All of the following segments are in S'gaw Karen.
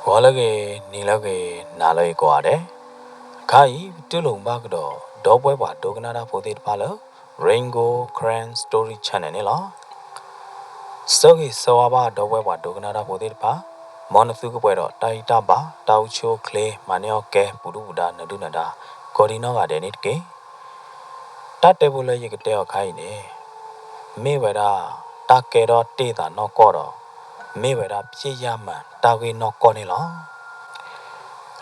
ဂီၤလၢအဂ့ၤ, နံၤလၢအဂ့ၤ, နၤလၢအဂ့ၤကိးဂၤဒဲး, ခါအံၤ ပတူၢ်လိာ်ဘၣ်ကဒီး ဒီပုၢ်ဝဲၢ်ပှၤဒိကနၣ်တၢ်ဖိသ့ၣ်တဖၣ်လၢ Rain Gold Karen Story Channel န့ၣ်လီၤ. ဆၢဂ့ၤဆၢဝါဘၣ်ဒီပုၢ်ဝဲၢ်ပှၤဒိကနၣ်တၢ်ဖိသ့ၣ်တဖၣ်, မ်နသုကပှဲၤဒီးတၢ်ဂံၢ်တၢ်ဘါ, တၢ်အိၣ်ဆူၣ်အိၣ်ချ့, မၤန့ၢ်အီၣ်ကဲ, ပူၤဒုၣ်ပူၤဒါ, နဒုၣ်နဒါ, ကိးဒံနီၢ်ဂၤဒဲးန့ၣ်တက့ၢ်. တၢ်တဲဖိလၢယကတဲအီၤခါအံၤန့ၣ် မ့ၢ်ဝဲဒၣ် တၢ်ကဲထီၣ်တ့ၢ်သးနီၢ်ကီၢ်ဒီး မ့ၢ်ဝဲဒၣ် ဖျ့ၣ်ယၢ်မၤတၢ်ဂ့ၢ်နီၢ်ကီၢ်န့ၣ်လီၤ.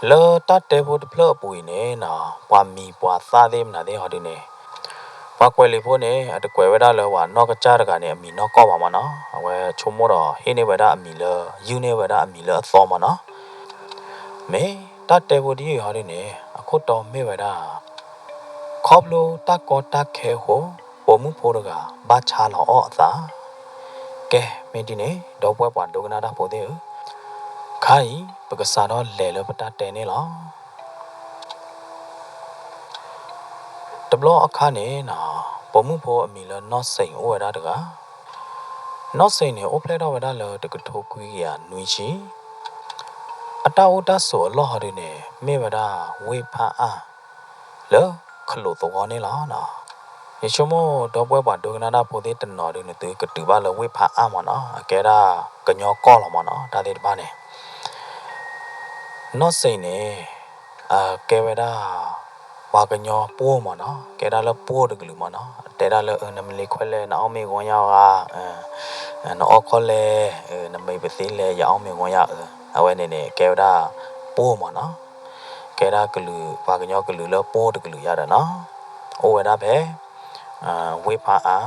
လၢတၢ်တဲဖိတဖျၢၣ်အပူၤအံၤန့ၣ်နီၤ, ပှၤမံၤပှၤသၣ်သ့ၣ်မနုၤသ့ၣ်ဟီဒုန့ၣ်, ပှၤကွဲးလံာ်ဖိန့ၣ် အတကွဲးဝဲဒၣ်လၢပှၤနီၢ်ကစၢ်တဂၤန့ၣ် အမံၤနီၢ်ကီၢ်ဘၣ်မၢ်နီၤ, အဝဲဆိကမိၣ်ဒီးဟ့ၣ်န့ၢ်ဝဲဒၣ်အမံၤလၢ ယုၢ်န့ၢ်ဝဲဒၣ်အမံၤလၢအသီမၢ်နီၤ. မ့ၢ်တၢ်တဲဖိတယုၢ်အံၤဟီဒုန့ၣ် အခိၣ်တီမ့ၢ်ဝဲဒၣ် ခီဖျိတၢ်ကီတၢ်ခဲအဃိ ပိာ်မုၣ်ဖိတဂၤဘၣ်ဆါလီၤအီၣ်အသး. ကဲ မ့ၢ်ဒ်န့ၣ် ဒီပုၢ်ဝဲၢ်ပှၤဒိကနၣ်တၢ်ဖိသ့ၣ်ဧၢ, ခါအံၤ ပကစးထီၣ်လဲၤလၢပတၢ်တဲန့ၣ်လီၤ. တဘျီအခါန့ၣ်နီၤ, ပိာ်မုၣ်ဖိအမံၤလၢနီၢ်စ့ၣ်အိၣ်ဝဲဒၣ်တဂၤ. နီၢ်စ့ၣ်န့ၣ် အိၣ်ဖျဲၣ်ထီၣ်ဝဲဒၣ်လၢတကထိခွံကယၤနွံဆံ အတၢ်အိၣ်တၢ်ဆိးအလီၢ်ဟီဒုန့ၣ် မ့ၢ်ဝဲဒၣ်ဝ့ၢ်ဖးအါ လၢခလိာ်သဝီန့ၣ်လီၤ. ယဆိကမိၣ်ဒီပုၢ်ဝဲၢ်ပှၤဒိကနၣ်တၢ်ဖိသ့ၣ်တနီၤဒုန့ၣ် သုကတုၤဘၣ်လၢဝ့ၢ်ဖးအါမၢ်နီၤ, အကဲဒၣ်ကညီကီၢ်လီၤမၢ်နီၤ, တၢ်သ့ၣ်တဖၣ်န့ၣ် နီၢ်စ့ၣ်န့ၣ် အကဲဝဲဒၣ် ပှၤကညီပှိၢ်မၢ်နီၤ, ကဲဒၣ်လၢပှိၢ်တကလုာ်မၢ်နီၤ, တဲဒၣ်လၢ နမလ့ခွဲလဲၣ် နအီၣ်မ့ၢ်ဂီၤယၤဧါ, နအီၣ်ခီလဲၣ်, နမ့ၢ်ပသ့လဲၣ် ယအီၣ်မ့ၢ်ဂီၤယၤဧါ, အဝဲန့ၣ်န့ၣ် ကဲဝဲဒၣ်ပှိၢ်မၢ်နီၤ, ကဲဒၣ်ကလုာ် ပှၤကညီကလုာ်လၢပှိၢ်တကလုာ်ယၤဒီးနီၤ, အိၣ်ဝဲဒၣ်ဖဲ ဝ့ၢ်ဖးအါ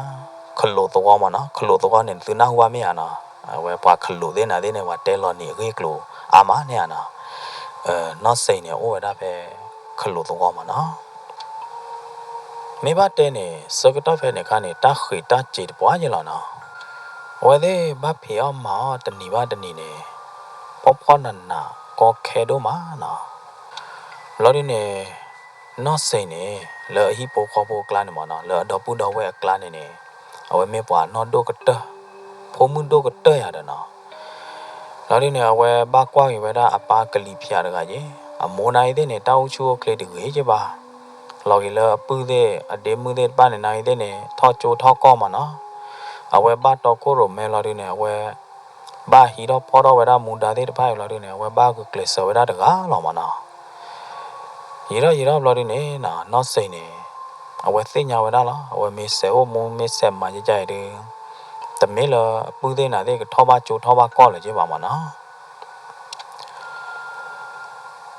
ခလိာ်သဝီမၢ်နီၤ, ခလိာ်သဝီန့ၣ် သုနၢ်ဟူဘၣ်မ့ၢ်ဧါနီၤ, အဝဲပှၤခလိာ်သ့ၣ်နၤသ့ၣ်န့ၣ် ပှၤတဲလီၤနံၤအဂ့ၢ်အကျိၤအါမးန့ၣ်ဧါနီၤ, နီၢ်စ့ၣ်န့ၣ် အိၣ်ဝဲဒၣ်ဖဲ ခလိာ်သဝီမၢ်နီၤ. မ့ၢ်ဘၣ်တဲန့ၣ် ဆၢကတီၢ်ဖဲန့ၣ်အခါန့ၣ် တၢ်ဃံးတၢ်စ့ၤတပှၢ်ယဲလီၤနီၤ, အဝဲသ့ၣ်ဘၣ်ဖံးအီၣ်မၤအီၣ်တနံၤဘၣ်တနံၤန့ၣ် ဖှီၣ်ဖှီၣ်နးနးကီခဲဒိၣ်မးနီၤ. ဘျီဒုန့ၣ် နီၢ်စ့ၣ်န့ၣ် လၢအဟံၣ်ဖိဃီဖိအကျါန့ၣ်မၢ်နီၤ, လၢအဒီပုၢ်ဒီဝဲၢ်အကျါန့ၣ်န့ၣ် အဝဲမ့ၢ်ပှၤနီၢ်ဒိၣ်ကတၢၢ်, ဖိမုၣ်ဒိၣ်ကတၢၢ်ယၤဒီးနီၤ. ဘျီဒုန့ၣ် အဝဲဘၣ်ကွၢ်က့ၤဝဲဒၣ်အပၢ်ကလံၤဖၠးတဂၤယဲ, အမိၢ်နၤအံၤသ့ၣ်န့ၣ် တၢ်အိၣ်ဆူၣ်အိၣ်ချ့တဂ့ၤက့ဘၣ်, လီၤက့ၤလၢအပုၢ်သ့ၣ် အဒ့မုၣ်သ့ၣ်တဖၣ်န့ၣ် နၤအံၤသ့ၣ်န့ၣ် ထီၣ်ကၠိထီၣ်ကီၢ်မၢ်နီၤ. အဝဲဘၣ်တီခိၣ်ရိၣ်မဲလီၤဒုန့ၣ် အဝဲ ဘၣ်ဟံးထီၣ်ဖီၣ်ထီၣ်ဝဲဒၣ်မူဒါသ့ၣ်တဖၣ်အံၤလီၤဒုန့ၣ် အဝဲဘၣ်ဂုာ်ကျဲးစၢးဝဲဒၣ်တဂၤလီၤမၢ်နီၤ. ယံာ်ထီၣ်ယံာ်ထီၣ်ဘျီဒုန့ၣ် နီၢ်စ့ၣ်န့ၣ် အဝဲသ့ၣ်ညါဝဲဒၣ်လီၤ, အဝဲမ့ၢ်စဲးအိၣ်မူမ့ၢ်စဲးမၤယဲယဲအံၤဒု တမ့ၢ်လၢအပုၢ်သ့ၣ်နၤသ့ၣ်ကထီၣ်ဘၣ်ကၠိထီၣ်ဘၣ်ကီၢ်လၢၤက့ဘၣ်မၢ်နီၤ.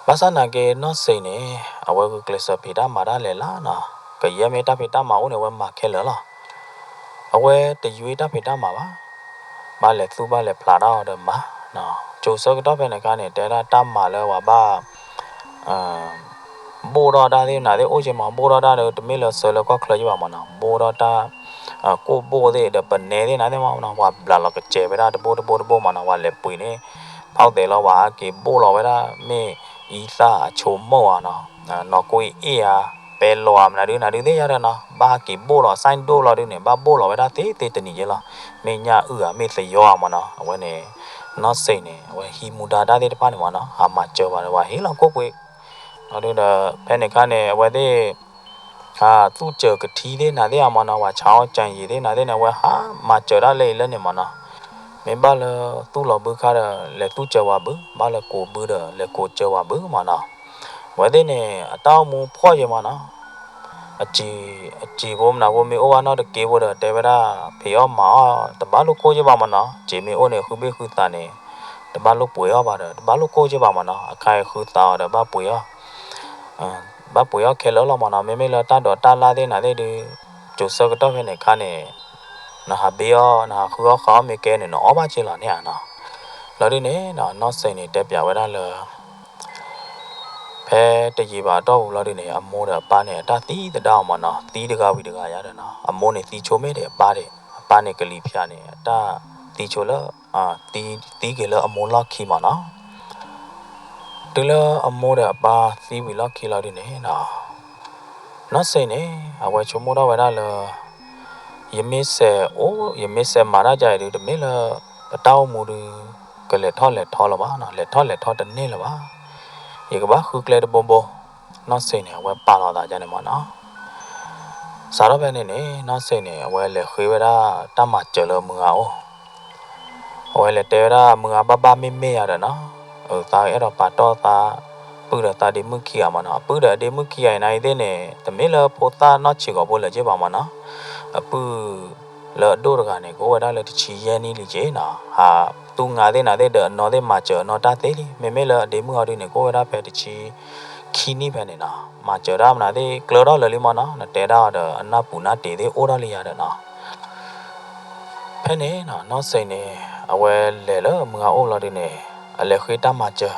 ဘၣ်ဆၣ်နာ်က့ နီၢ်စ့ၣ်န့ၣ် အဝဲဂုာ်ကျဲးစၢးဖံးတၢ်မၤတၢ်လဲၤလၢ်နီၤ, ကယဲၢ်မ့ၢ်တၢ်ဖံးတၢ်မၤအိၣ်န့ၣ် အဝဲမၤခဲလၢာ်လီၤ. အဝဲတယွ့တၢ်ဖံးတၢ်မၤဘၣ်, ဘၣ်လဲၤသူၣ်ဘၣ်လဲၤဖျးတၢ်အီၤဒီးမၤ, ကၠိဆၢကတီၢ်ဖဲန့ၣ်အခါန့ၣ် တဲဒၣ်တၢ်မၤလၢပှၤဘၣ် ဘိၣ်ထီၣ်တၢ်သ့ၣ်နၤသ့ၣ်အိၣ်က့မး, ဘိၣ်ထီၣ်တၢ်ဒီး တမ့ၢ်လၢဆှၢလၢကီၢ်ချၢက့ဘၣ်မၢ်နီၤ, ဘိၣ်ထီၣ်တၢ် ကိၣ်ဘိၣ်သ့ၣ်ဒီးပနဲသ့ၣ်နၤသ့ၣ်မးနီၤ, ပှၤဘျးလီၤကစဲးဝဲဒၣ်တဘိတဘိတဘိမၢ်နီၤ, ပှၤလဲၤပှ့ၤန့ၣ် ဖီၣ်သဲးလီၤပှၤဟးက့ၤဘိၣ်လီၤဝဲဒၣ် မ့ၢ်အံသၣ်အဆိမိၣ်ဧါနီၤ, နီၢ်ကွ့အ့ၣ်ဧါ, ပဲလီၤဧါ မနုၤဒုနၤဒုသ့ၣ်ယါဒီးနီၤ, ဘၣ်ဟးက့ၤဘိၣ်လီၤ စဲၣ်ဒိၣ်လီၤဒုန့ၣ် ဘၣ်ဘိၣ်လီၤဝဲဒၣ်သ့သ့တနံၤက့လီၤ, မ့ၢ်ညၣ်အုၣ်ဧါ မ့ၢ်သယီၤဧါမၢ်နီၤ, အဝဲန့ၣ် နီၢ်စ့ၣ်န့ၣ် အဝဲဟံးမူဒါတၢ်သ့ၣ်တဖၣ်န့ၣ်မၢ်နီၤ, ဟးမၤစၢၤပှၤဒီးပှၤဟ့ၣ်လီၤကိၣ်ပှ့ၤ လီၤဒုဒီး ဖဲန့ၣ်အခါန့ၣ် အဝဲသ့ၣ် ဟးသူၣ်စၢၤကထံသ့ၣ်နၤသ့ၣ်ဧါမၢ်နီၤ, ပှၤဆါအီၣ်ကၠံၣ်ယံၤသ့ၣ်နၤသ့ၣ်န့ၣ် အဝဲဟးမၤစၢၤဒၣ်လဲာ်အံၤလၢန့ၣ်မၢ်နီၤ, မ့ၢ်ဘၣ်လၢသူၣ်လီၤဘုခါဒီး လဲၤသူၣ်စၢၤပှၤဘု, ဘၣ်လၢကိးဘုဒီး လဲၤကိးစၢၤပှၤဘုမၢ်နီၤ, အဝဲသ့ၣ်န့ၣ် အတၢ်အိၣ်မူဖှီၣ်ယဲမၢ်နီၤ, အစံာ် အစံာ်ဖိမနုၤဖိမ့ၢ်အိၣ်ဘၣ်နီတက့ဖိဒီး တဲဝဲဒၣ် ဖံးအီၣ်မၤအီၣ်တဘၣ်လိာ်ကိၣ်က့ဘၣ်မၢ်နီၤ, စံာ်မ့ၢ်အိၣ်န့ၣ် ဃုဘ့ၣ်ဃုသးန့ၣ် တဘၣ်လိာ်ပှ့ၤအီၣ်ဘၣ်ဒီး တဘၣ်လိာ်ကိၣ်က့ဘၣ်မၢ်နီၤ, အခါအံၤဃုသးအီၤဒီးဘၣ်ပှ့ၤအီၣ် ဘၣ်ပှ့ၤအီၣ်ခဲလၢာ်လီၤမၢ်နီၤ, မ့မ့ၢ်လၢတၢ်ဒိးတၢ်လၢ်သ့ၣ်နၤသ့ၣ်ဒုး ကၠိၤဆၢကတီၢ်ဖဲန့ၣ်အခါန့ၣ် နဟးဘ့အီၣ် နဟးဃုအီၣ်ဃုအီၣ်မ့ၢ်ကဲန့ၣ် နအီၣ်ဘၣ်က့လီၤန့ၣ်ဧါနီၤ, လီၤဒုန့ၣ် နီၢ်စ့ၣ်န့ၣ် တဲပျးဝဲဒၣ်လၢ ဖဲတယံာ်ဘၣ်အတီၢ်ပူၤလီၤဒုန့ၣ် အမိၢ်ဒီးအပၢ်န့ၣ် အတၢ်သံသဒၣ်အီၤမၢ်နီၤ, သံတဂၤဝံၤတဂၤယါဒီးနီၤ, အမိၢ်န့ၣ်သံဆိမ့ၢ်ဒံးအပၢ်ဒံး, အပၢ်န့ၣ်ကလံၤဖၠးန့ၣ် အတၢ်သံဆိလၢ သံ သံက့ၤလၢအမိၢ်လီၢ်ခံမၢ်နီၤ, တုၤလၢအမိၢ်ဒီးအပၢ်သံဝံၤလီၢ်ခံလီၤဒုန့ၣ်နီၤ, နီၢ်စ့ၣ်န့ၣ် အဝဲဆိကမိၣ်ထီၣ်ဝဲဒၣ်လၢ ယမ့ၢ်စဲးအိၣ် ယမ့ၢ်စဲးမၤတၢ်ကါအံၤဒု တမ့ၢ်လၢ ပတၢ်အိၣ်မူဒု ကလဲၤထီၣ်လဲၤထီလၢၤဘၣ်နီၤ, လဲၤထီၣ်လဲၤထီတန့ၢ်လၢၤဘၣ်. ယကဘၣ်ဃုကျဲတဘိဘိ. နီၢ်စ့ၣ်န့ၣ် အဝဲပာ်လီၤသးဒ်န့ၣ်မၢ်နီၤ. စးထီၣ်ဖဲန့ၣ်န့ၣ် နီၢ်စ့ၣ်န့ၣ် အဝဲလဲၤဃ့ဝဲဒၣ်တၢ်မၤစၢၤလၢမုၢ်ဂၤအိၣ် အဝဲလဲၤတဲဝဲဒၣ်မုၢ်ဂၤဘၣ်ဘၣ်မ့ၢ်မ့ၢ်ယၤဒီးနီၤ, အသးအဲၣ်ဒိးပာ်တီၢ်သး ပုၢ်ဒီးသးဒ့မုၣ်ခံဂၤမၢ်နီၤ. အပုၢ်ဒီးအဒ့မုၣ်ခံဂၤအံၤန့ၣ်သ့ၣ်န့ၣ် တမ့ၢ်လၢဖိသၣ်နီၢ်ဆံးဂီၤဖိလၢၤက့ဘၣ်မၢ်နီၤ. အပုၢ်လၢအဒိၣ်တဂၤန့ၣ် ကအိၣ်ဝဲဒၣ်လၢတဆံယဲၢ်နံၣ်လံက့နီၤ. ဟးသူၣ်ငါသ့ၣ်နၤသ့ၣ်ဒီးအနီၢ်သ့ၣ်မၤစၢၤအနီၢ်တၢ်သ့လံ. မ့မ့ၢ်လၢအဒ့မုၣ်အီၤဒုန့ၣ် ကအိၣ်ဝဲဒၣ်ဖဲတဆံခံနံၣ်ဖဲန့ၣ်နီၤ. မၤစၢၤဒၣ်မနုၤသ့ၣ်ကျၢၤထီၣ်လၢာ်လံမၢ်နီၤ. နတဲဒၣ်အီၤဒီးအနၢ်ပူၤနၢ်တ့ၤသ့ၣ်အိၣ်ထီၣ်လံယၤဒီးနီၤ. ဖဲန့ၣ်နီၤ နီၢ်စ့ၣ်န့ၣ် အဝဲလဲၤလၢမုၢ်ဂၤအိၣ်လီၤဒုန့ၣ် အလဲၤဃ့တၢ်မၤစၢၤ,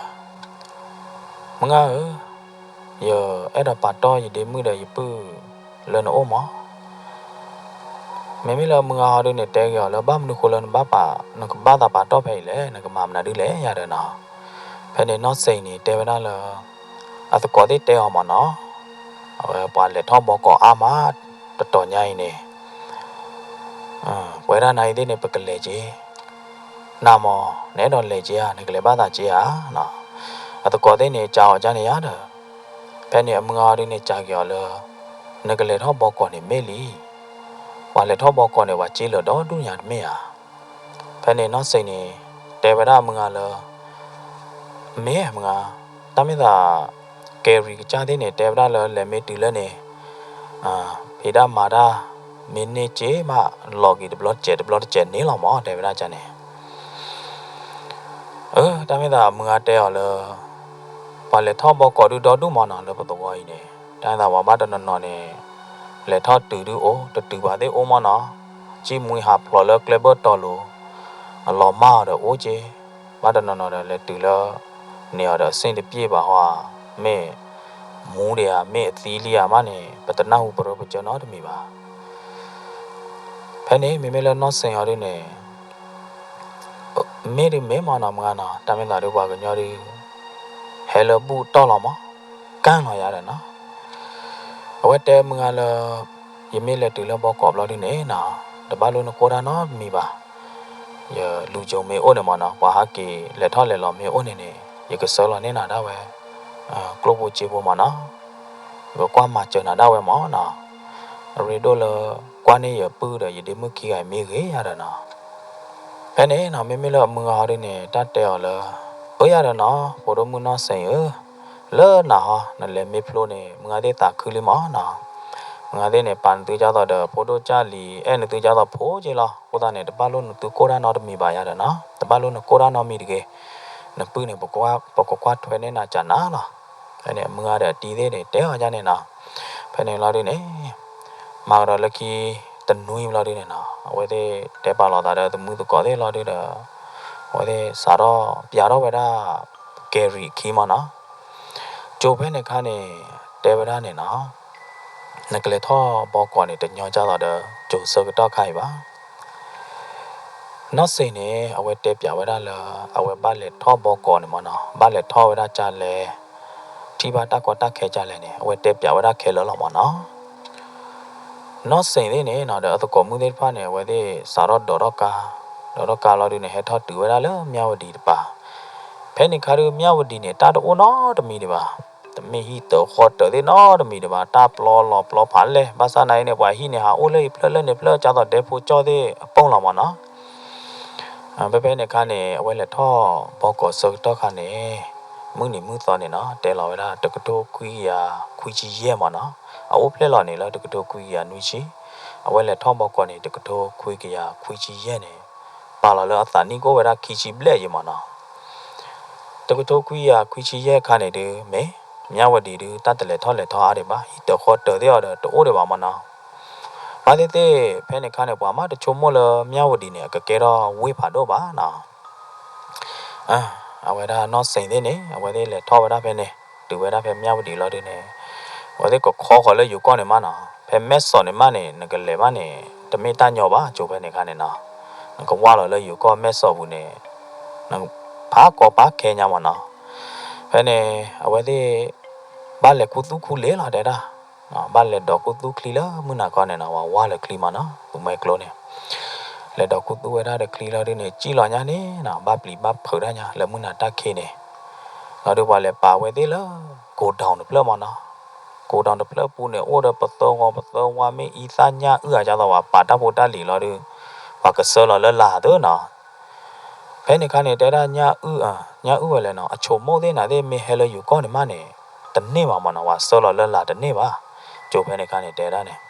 မုၢ်ဂၤဧၢ, ယအဲၣ်ဒိးပာ်တီၢ်ယဒ့မုၣ်ဒီးယပုၢ်လၢနအိၣ်မၢ်. မ့မ့ၢ်လၢမုၢ်ဂၤဟီဒုန့ၣ် တဲက့ၤအီၤလၢဘၣ်မနုၤဃိလၢနဘၣ်ပာ်, နကဘၣ်သးပာ်တီၢ်ဖဲအံၤလဲၣ်, နကမၤမနုၤဒ်လဲၣ်ယၤဒီးနီၤ. ဖဲန့ၣ်နီၢ်စ့ၣ်န့ၣ် တဲဝဲဒၣ်လၢ အသကိးသ့ၣ်တဲအီၤမၢ်နီၤ, အဝဲပှၤလဲၤထီၣ်ဘီကီးအါမး တတီၤညါအံၤန့ၣ် ပဝဲဒၣ်နၤအံၤသ့ၣ်န့ၣ် ပကလဲၤက့ၤ, နၤမၢ် နအဲၣ်ဒိးလဲၤက့ၤဧါ, နကလဲၤဘၣ်သးက့ၤဧါ. အသကိးသ့ၣ်န့ၣ် ကးအီၤကန့ၣ်ယၤဒီး, ဖဲန့ၣ်အမုၢ်ဂၤဒုန့ၣ် ကးက့ၤအီၤလၢ နကလဲၤထီၣ်ဘီကီးန့ၣ်မ့ၢ်လံ, ပှၤလဲၤထီၣ်ဘီကီးန့ၣ် ပှၤက့လၢာ်ဒီဒူၣ်ညါတမ့ၢ်ဧါ. ဖဲန့ၣ်နီၢ်စ့ၣ်န့ၣ် တဲဝဲဒၣ်မုၢ်ဂၤလၢ မ့ၢ်မုၢ်ဂၤ, တၢ်မ့ၢ်သး ကဲၤရံၤကစၢ်သ့ၣ်န့ၣ် တဲဝဲဒၣ်လၢလဲၤမ့ၢ်တုၤလၢန့ၣ် ဖံးတၢ်မၤတၢ် မ့ၢ်န့ၢ်က့မး လီၤက့ၤတဘျီတစဲး တဘျီတစဲးန့ၣ်လီၤမၢ် တဲဝဲဒၣ်န့ၣ်. အၢ တၢ်မ့ၢ်သးမုၢ်ဂၤတဲအီၤလၢ ပှၤလဲၤထီၣ်ဘီကီးဒုဒီဒူၣ်မၢ်နီၤ လၢပသဝီအံၤန့ၣ် တၢ်မ့ၢ်သးပှၤဘၣ်တနီၤနီၤန့ၣ် လဲၤထီၣ်တုၤဒုအိၣ် တတုၤဘၣ်သ့ၣ်အိၣ်မၢ်နီၤ, ကံၣ်မှံဟးဖျိးလၢကျဲဘၢၣ်တီၤလိၤ အလီၤမၢ်အီၤဒီးအိၣ်က့, ဘၣ်တနီၤနီၤဒီးလဲၤတုၤလၢ န့ၢ်အီၤဒီးအဆ့ၣ်တပျ့ၣ်ဘၣ်ဟီ, မ့ၢ်မူဒံးဧါ မ့ၢ်အသံလံဧါမးန့ၣ် ပတနၢ်ဟူပရၢပကၢနီတမံၤဘၣ်. ဖဲန့ၣ် မ့မ့ၢ်လၢနီၢ်စ့ၣ်အီၤဒုန့ၣ် မ့ၢ်ဒုမ့ၢ်မၢ်နီၤမုၢ်ဂၤနီၤ တၢ်မ့ၢ်သးဒုပှၤကညီဒု ဟဲလၢဘူၣ်တီၢ်လီၤမး ကၢ်လီၤယၤဒီးနီၤ. အဝဲတဲမုၢ်ဂၤလၢ ယမ့ၢ်လဲၤတုၤလၢဘီကီးဘျီဒုန့ၣ်နီၤ တဘၣ်လိၣ်နကိၢ်တၢ်နီတမံၤဘၣ်. ယလူၤကၠိမ့ၢ်အိၣ်န့ၣ်မၢ်နီၤ ပှၤဟးက့ၤလဲၤထီၣ်လဲၤလီၤမ့ၢ်အိၣ်န့ၣ်န့ၣ် ယကဆှၢလီၤန့ၢ်နၤဒၣ်ဝဲ ကျိၣ်ဖိစ့ဖိမၢ်နီၤ, ယကကွၢ်မၤစၢၤနၤဒၣ်ဝဲမၢ်နီၤ. အရ့ဒိၣ်လၢ ကွၢ်န့ၢ်ယပုၢ်ဒီးယဒ့မုၣ်ခံဂၤအံၤမ့ၢ်ဂ့ၤယၤဒီးနီၤ. ဖဲန့ၣ်နီၤ မ့မ့ၢ်လၢအမုၢ်ဂၤဟီဒုန့ၣ် တၢ်တဲအီၤလၢ အၢယၤဒီးနီၤ ဖိဒိၣ်မုၣ်နီၢ်စ့ၣ်အံၤဧၢ, လၢနၤဟီ နလဲၤမ့ၢ်ဖျိန့ၣ် မုၢ်ဂၤသ့ၣ်သးခုလံမၢ်နီၤ. မုၢ်ဂၤသ့ၣ်န့ၣ် ပာ်နသုကၢ်သိးဒီး ဖိဒိၣ်ကၢ်လံၤ အဲၣ်နသုကၢ်သိးဖိက့လီၤ. အဃိသတးန့ၣ် တဘၣ်လိၣ်နသုကိၢ်တၢ်နီတမံၤဘၣ်ယၤဒီးနီၤ တဘၣ်လိၣ်နကိၢ်တၢ်နီတမံၤတဂ့ၤ. နပုၢ်န့ၣ် ပကကွၢ်ထွဲန့ၢ်နၤကနၤလီၤ. ဖဲန့ၣ် အမုၢ်ဂၤဒီးအတံၤသ့ၣ်န့ၣ် တဲအီၤဒ်န့ၣ်နီၤ. ဖဲန့ၣ်လီၤဒုန့ၣ် မၤကဒီးလၢခံ တနွံဘျီဒုန့ၣ်နီၤ အဝဲသ့ၣ်တဲပာ်လီၤသးဒီးသမုၢ်သကိးသ့ၣ်လီၤဒုဒီး အဝဲသ့ၣ်စးထီၣ်ပျးထီၣ်ဝဲဒၣ် ကဲၤရံၤအခံမၢ်နီၤ. ကၠိဖဲန့ၣ်ခါန့ၣ် တဲဝဲဒၣ်န့ၣ်နီၤ နကလဲၤထီၣ်ဘီကီးန့ၣ် တညီကၢ်သိးဒီး ကၠိဆၢကတီၢ်ခါအံၤဘၣ်. နီၢ်စ့ၣ်န့ၣ် အဝဲတဲပျးဝဲဒၣ်လၢ အဝဲဘၣ်လဲၤထီၣ်ဘီကီးန့ၣ်မၢ်နီၤ ဘၣ်လဲၤထီၣ်ဝဲဒၣ်ကၢ်လဲၣ် ထံၣ်ဘၣ်တၢ်ကီတၢ်ခဲကၢ်လဲၣ်န့ၣ် အဝဲတဲပျးဝဲဒၣ်ခဲလၢာ်လီၤမၢ်နီၤ. နီၢ်စ့ၣ်သ့ၣ်န့ၣ်နီၤ ဒီးအသကိးမုၣ်သ့ၣ်တဖၣ်န့ၣ် အဝဲသ့ၣ်စးထီၣ်ဒိးထီၣ်ကါ, ဒိးထီၣ်ကါလီၤဒုန့ၣ် ဟဲထီၣ်တုၤဝဲဒၣ်လၢမၠၣ်ဝတံၤတပၤ. ဖဲန့ၣ်ခါဒု မၠၣ်ဝတံၤန့ၣ် တၢ်တအိၣ်နီတမံၤဒံးဘၣ်. တမ့ၢ်ဟံၣ်တၢၤဃီတၢၤသ့ၣ်နီတမံၤဒံးဘၣ်. တၢ်ပျီလီၤပျီဖးလဲၢ်, ဘၣ်ဆၣ်နာ်အံၤန့ၣ် ပှၤဟံၣ်န့ၣ် ဟးအိၣ်လၢအံၤဖျၢၣ်လၢန့ၣ်ဖျၢၣ် ကၢ်သိးဒဲဖိကၠီၣ်သ့ၣ်အပူၤလီၤမၢ်နီၤ. ဖဲဖဲန့ၣ်ခါန့ၣ် အဝဲလဲၤထီၣ်ဘီကီးဆၢကတီၢ်ခါန့ၣ် မုၢ်နံၤမုၢ်သီန့ၣ်နီၤ တဲလီၤဝဲဒၣ် တကထိခွံကယၤခွံဆံယဲၢ်မၢ်နီၤ. အအိၣ်ဖျဲၣ်လီၤန့ၣ်လၢတကထိခွံကယၤနွံဆံ, အဝဲလဲၤထီၣ်ဘီကီးန့ၣ် တကထိခွံကယၤခွံဆံယဲၢ်န့ၣ် ပာ်လီၤလၢအသးနံၣ်ကအိၣ်ဝဲဒၣ်ခံဆံဘျဲၣ်ယဲၢ်မၢ်နီၤ. တကထိခွံကယၤခွံဆံယဲၢ်ခါန့ၣ်ဒုး မ့ၢ် မၠၣ်ဝတံၤဒုး တၢ်တလဲၤထီၣ်လဲၤထီအါဒံးဘၣ်, ဟံၣ်တၢၤဃီတၢၤသ့ၣ်အီၤဒီးတအိၣ်ဒံးဘၣ်မၢ်နီၤ. ဘၣ်သ့ၣ်သ့ၣ် ဖဲန့ၣ်ခါန့ၣ် ပှၤမးတဆိကမိၣ်လၢမၠၣ်ဝတံၤန့ၣ် အကကဲထီၣ်ဝ့ၢ်ဖးဒိၣ်ဘၣ်နီၤ. အဝဲဒၣ်နီၢ်စ့ၣ်သ့ၣ်န့ၣ် အဝဲသ့ၣ်လဲၤထီၣ်ဝဲဒၣ်ဖဲန့ၣ် တုၤဝဲဒၣ်ဖဲမၠၣ်ဝတံၤလီၤဒုးန့ၣ် အဝဲသ့ၣ်ကခီဃီၤလၢယိၤကီၢ်န့ၣ်မးနီၤ. ဖဲမဲၢ်စီးန့ၣ်မးန့ၣ် နကလဲၤဘၣ်န့ၣ် တမ့ၢ်တၢ်ညီဘၣ် ကၠိဖဲန့ၣ်ခါန့ၣ်နီၤ. နကဝၢ်လီၤလၢယိၤကီၢ်မဲၢ်စီးပူၤန့ၣ် ဖးကီဖးခဲညါမၢ်နီၤ. ဖဲန့ၣ် အဝဲသ့ၣ် ဘၣ်လဲၤခူသူၣ်ခူလ့ၤလီၤတဲဒၣ်, ဘၣ်လဲၤဒိးခူသူၣ်ချံလၢမုၢ်နၤခီန့ၣ်နီၤ ဝဲဝၢ်လၢချံမၢ်နီၤ သူမွဲကျိန့ၣ်. လဲၤဒီးခူသူၣ်ဝဲဒၣ်ဒီးချံလီၤဒုန့ၣ် ကံၣ်လီၤညါန့ၣ်နီၤ ဘၣ်ပျံၤဘၣ်ဖုးတၢ်ညါလၢမုၢ်နၤတၢ်ခံးန့ၣ်, လီၤဒုပှၤလဲၤပာ်ဝဲသ့ၣ်လၢ godown တဖျၢၣ်မၢ်နီၤ, godown တဖျၢၣ်ပူၤန့ၣ် အိၣ်ဒီးပသၢဂီၤပသၢဝါ မ့ၢ်အံသၣ်ညၣ်အုၣ်အါ ဒ်သိးပှၤပာ်တၢ်ဖိတၢ်လံၤလီၤဒု, ပှၤကဆှၢလီၤလၢလာ်သ့နီၤ ဖဲန့ၣ်ခါန့ၣ် တဲဒၣ်ညၣ်အုၣ်, ညၣ်အုၣ်ဝဲလဲၣ်နီၤ အဆိမိၣ်သ့ၣ်နၤသ့ၣ် မ့ၢ်ဟဲလၢယိၤကီၢ်န့ၣ်မးန့ၣ် တန့ၢ်ဘၣ်မၢ်နီၤ, ပှၤဆှၢလီၤလၢလာ်တန့ၢ်ဘၣ်, ကၠိဖဲန့ၣ်ခါန့ၣ် တဲဒၣ်န့ၣ်,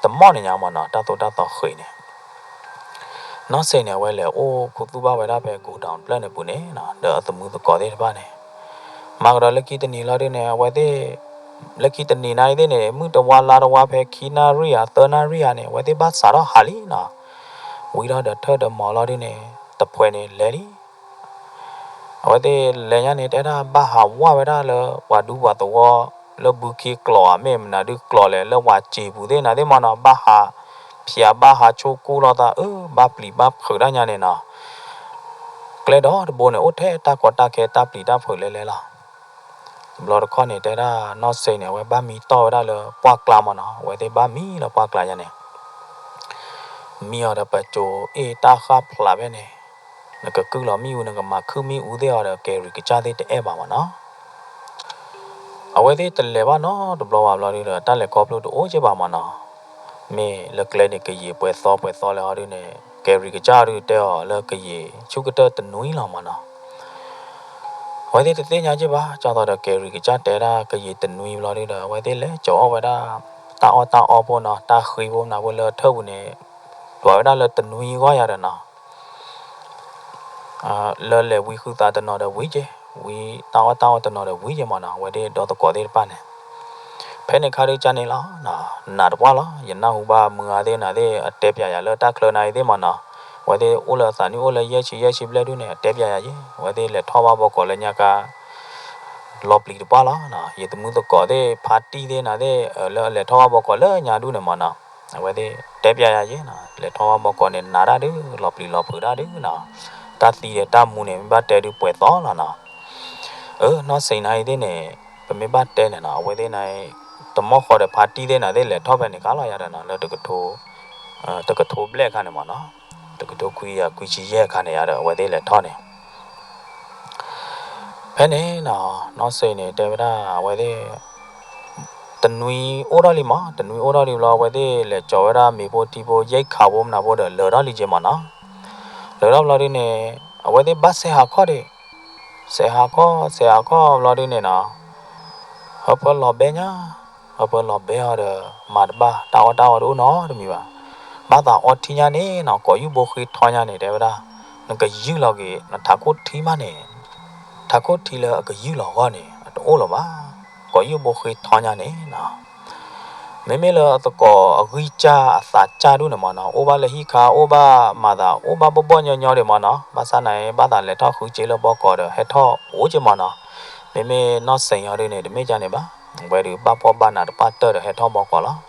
တမီၢ်န့ၣ်ညါမၢ်နီၤ တၢ်သိၣ်တၢ်သီဃ့န့ၣ် နီၢ်စ့ၣ်န့ၣ် အဝဲလဲၤအိၣ်ခူသူၣ်ဘၣ်ဝဲဒၣ်ဖဲ godown တဖျၢၣ်န့ၣ်ပူၤန့ၣ်နီၤ ဒီးအသမုသကိးသ့ၣ်တဖၣ်န့ၣ်, မၤကဒီးလၢခံတနံၤလီၤဒုန့ၣ် အဝဲသ့ၣ်, လၢခံတနံၤနၤအံၤသ့ၣ်န့ၣ် မုၢ်တဝါလါတဝါဖဲခံနၣ်ရံၣ်ဧါ သၢနၣ်ရံၣ်ဧါန့ၣ် အဝဲသ့ၣ်ဘၣ်စးထီၣ်ဟးလံနီၤ, ဝံထီၣ်ဒီးထၢၣ်ဒီးမီၤလီၤဒုန့ၣ် တဖှဲးန့ၣ်လဲၤလံ အဝဲသ့ၣ်လဲၤညါန့ၣ် တဲဒၣ်ဘၣ်ဟးဝၢ်ဝဲဒၣ်လၢပှၤဒူပှၤသဝီ လၢဘုခ့ကျိးဧါ မ့ၢ်မနုၤဒုကျိးလဲၣ် လၢပှၤစံာ်ပူၤသ့ၣ်နၤသ့ၣ်မၢ်နီၤ ဘၣ်ဟးဖၠးဘၣ်ဟးဆိၣ်ကူၣ်လိာ်သး အၢ ဘၣ်ပျံၤဘၣ်ဖုးတၢ်ညါန့ၣ်နီၤ, ကျဲဒီတဘိန့ၣ် အိၣ်ထဲတၢ်ကီတၢ်ခဲတၢ်ပျံၤတၢ်ဖုးလဲၤလဲၤလီၤ တဘျီတခီၣ်န့ၣ် တဲဒၣ်နီၢ်စ့ၣ်န့ၣ် အဝဲဘၣ်မံတီၢ်ဝဲဒၣ်လၢပှၢ်ကျါမၢ်နီၤ, အဝဲသ့ၣ်ဘၣ်မံလၢပှၢ်ကျါယါန့ၣ်, မံအီၤဒီးပစိၤအ့ၣ်တၢ်ဃၣ်ဖျးဖဲန့ၣ်, နကကုၢ်လီၤမံအူ နကမၤခုၣ်မံအူသ့ၣ်အီၤဒီး ကဲရံၤကစၢ်သ့ၣ်တအဲၣ်ဘၣ်မၢ်နီၤ အဝဲသ့ၣ်တလဲၤဘၣ်နီတဘျီဘၣ်ဘျီဒုဒီး တၢ်လဲၤခီဖျိတအိၣ်က့ဘၣ်မၢ်နီၤ, မ့ၢ်လၢကျဲန့ၣ် ကယံာ်ပှဲၤသီပှဲၤသီလဲၣ်ဟီဒုန့ၣ် ကဲရံၤကစၢ်ဒုတဲအီၤလၢကယံာ်ဆူကတၢၢ်တနွံလီၤမၢ်နီၤ, အဝဲသ့ၣ်တသ့ၣ်ညါက့ဘၣ် ကၢ်သိးဒီးကဲရံၤကစၢ်တဲဒၣ်ကယံာ်တနွံဘျီဒုဒီး အဝဲသ့ၣ်လဲၤကၠီၤအီၣ်ဝဲဒၣ် တၢ်အီၣ်တၢ်အီဖိနီၤ တၢ်ဃ့ဖိမနုၤဖိလၢထၢၣ်ပူၤန့ၣ် ဒွးဝဲဒၣ်လၢတနွံဂီၢ်ယါဒီးနီၤ လၢလဲၤဝံဃုသးတနီၤဒီးဝံက့ၤ, ဝံတၢ်အီၣ်တၢ်အီတနီၤဒီးဝံက့ၤမၢ်နီၤ, အဝဲသ့ၣ်ဒီသကိးသ့ၣ်တဖၣ်န့ၣ်, ဖဲန့ၣ်ခါဒုကၢ်န့ၣ်လီၤ, နးတပှၢ်လီၤ, ယနၢ်ဟူဘၣ်မုၢ်ဂၤသ့ၣ်နၤသ့ၣ် အတဲပျးယၤလၢတၢ်ချၢနၤအံၤသ့ၣ်မၢ်နီၤ, အဝဲသ့ၣ်အိၣ်လၢအသးနံၣ်အိၣ်လၢယဲၢ်ဆံယဲၢ်ဆံဘျဲၣ်ဒုန့ၣ် အတဲပျးယၤယ့ၣ်, အဝဲသ့ၣ်လဲၤထီၣ်ဘၣ်ဘီကီးလၢညါခါ လီၤပျံၤတပှၢ်လီၤ, ယသမုသကိးသ့ၣ် ဖါတံၢ်သ့ၣ်နၤသ့ၣ် လၢအလဲၤထီၣ်ဘၣ်ဘီကီးလၢညါဒုန့ၣ်မၢ်နီၤ, အဝဲသ့ၣ်တဲပျးယၤယ့ၣ်နီၤ, လဲၤထီၣ်ဘၣ်ဘီကီးန့ၣ် နးတၢ်ဒု လီၤပျံၤလီၤဖုးတၢ်ဒုနီၤ, တၢ်သံဒီးတၢ်မူန့ၣ် မ့ၢ်ဘၣ်တဲဒုပှဲၤသီလီၤနီၤ, အၢ နီၢ်စ့ၣ်နၤအံၤသ့ၣ်န့ၣ် ပမ့ၢ်ဘၣ်တဲန့ၣ်နီၤ အဝဲသ့ၣ်နၤအံၤ တမီၢ်ဃီဒီးဖါတံၢ်သ့ၣ်နၤသ့ၣ်လဲၤထီၣ်ဖဲန့ၣ်ခါလီၤယၤဒီးနီၤ လၢ တကထိဘျဲၣ်အခါန့ၣ်မၢ်နီၤ, တကထိခွံကယၤခွံဆံယဲၢ်အခါန့ၣ်ယါဒီး အဝဲသ့ၣ်လဲၤထီၣ်န့ၣ် ဖဲန့ၣ်နီၤ နီၢ်စ့ၣ်န့ၣ် တဲဝဲဒၣ် အဝဲသ့ၣ် တနွံအိၣ်ထီၣ်လံမး တနွံအိၣ်ထီၣ်လံဘျီ အဝဲသ့ၣ်လဲၤကၠီၤဝဲဒၣ်မ့ၤဖိထံဖိ ယဲၢ်ခးဖိမနၤဖိဒီး လၢာ်ထီၣ်လံက့မၢ်နီၤ, လၢာ်ထီၣ်ဘျီဒုန့ၣ် အဝဲသ့ၣ်ဘၣ်စဲးဟးခီၣ်ဒံး, စဲးဟးခီၣ် စဲးဟးခီၣ်ဘျီဒုန့ၣ်နီၤ ဟၢဖၢလီၤဘဲညါ, ဟၢဖၢလီၤဘဲအီၤဒီး မၤတဘၣ် တၢ်အီၣ်တၢ်အီတအိၣ်နီတမံၤဘၣ်, ဘၣ်သးအီထံညါန့ၣ်နီၤ ကိးယုၢ်ဘိဃ့ထီညါန့ၣ် တဲဝဲဒၣ်, နကယုၢ်လီၤက့ၤ နထးခိၣ်ထံမးန့ၣ်, ထးခိၣ်ထံလၢအကယုၢ်လီၤအဂီၢ်န့ၣ် အတအိၣ်လၢၤဘၣ်, ကိးယုၢ်ဘိဃ့ထီညါန့ၣ်နီၤ မ့မ့ၢ်လၢအသကိးအဂံၢ်စၢ်အသးစၢ်ဒုန့ၣ်မၢ်နီၤ အိၣ်ဘၣ်လၢဟံၣ်ခါ အိၣ်ဘၣ်မၤသး အိၣ်ဘၣ်ဘီၣ်ဘီၣ်ညီညီဒံးမၢ်နီၤ ဘၣ်ဆၣ်န့ၣ် ဘၣ်သးလဲၤထီၣ်ဃုစ့လၢဘီကီးဒီး ဟဲထီၣ်အိၣ်က့မၢ်နီၤ, မ့မ့ၢ်နီၢ်စ့ၣ်အီၤဒုန့ၣ် တမ့ၢ်ကန့ၣ်ဘၣ်, ဝဲဒုးဘၣ်ဖှီၣ်ဘၣ်နးတပၣ်တၢၢ်ဒီးဟဲထီၣ်ဘီကီးလီၤ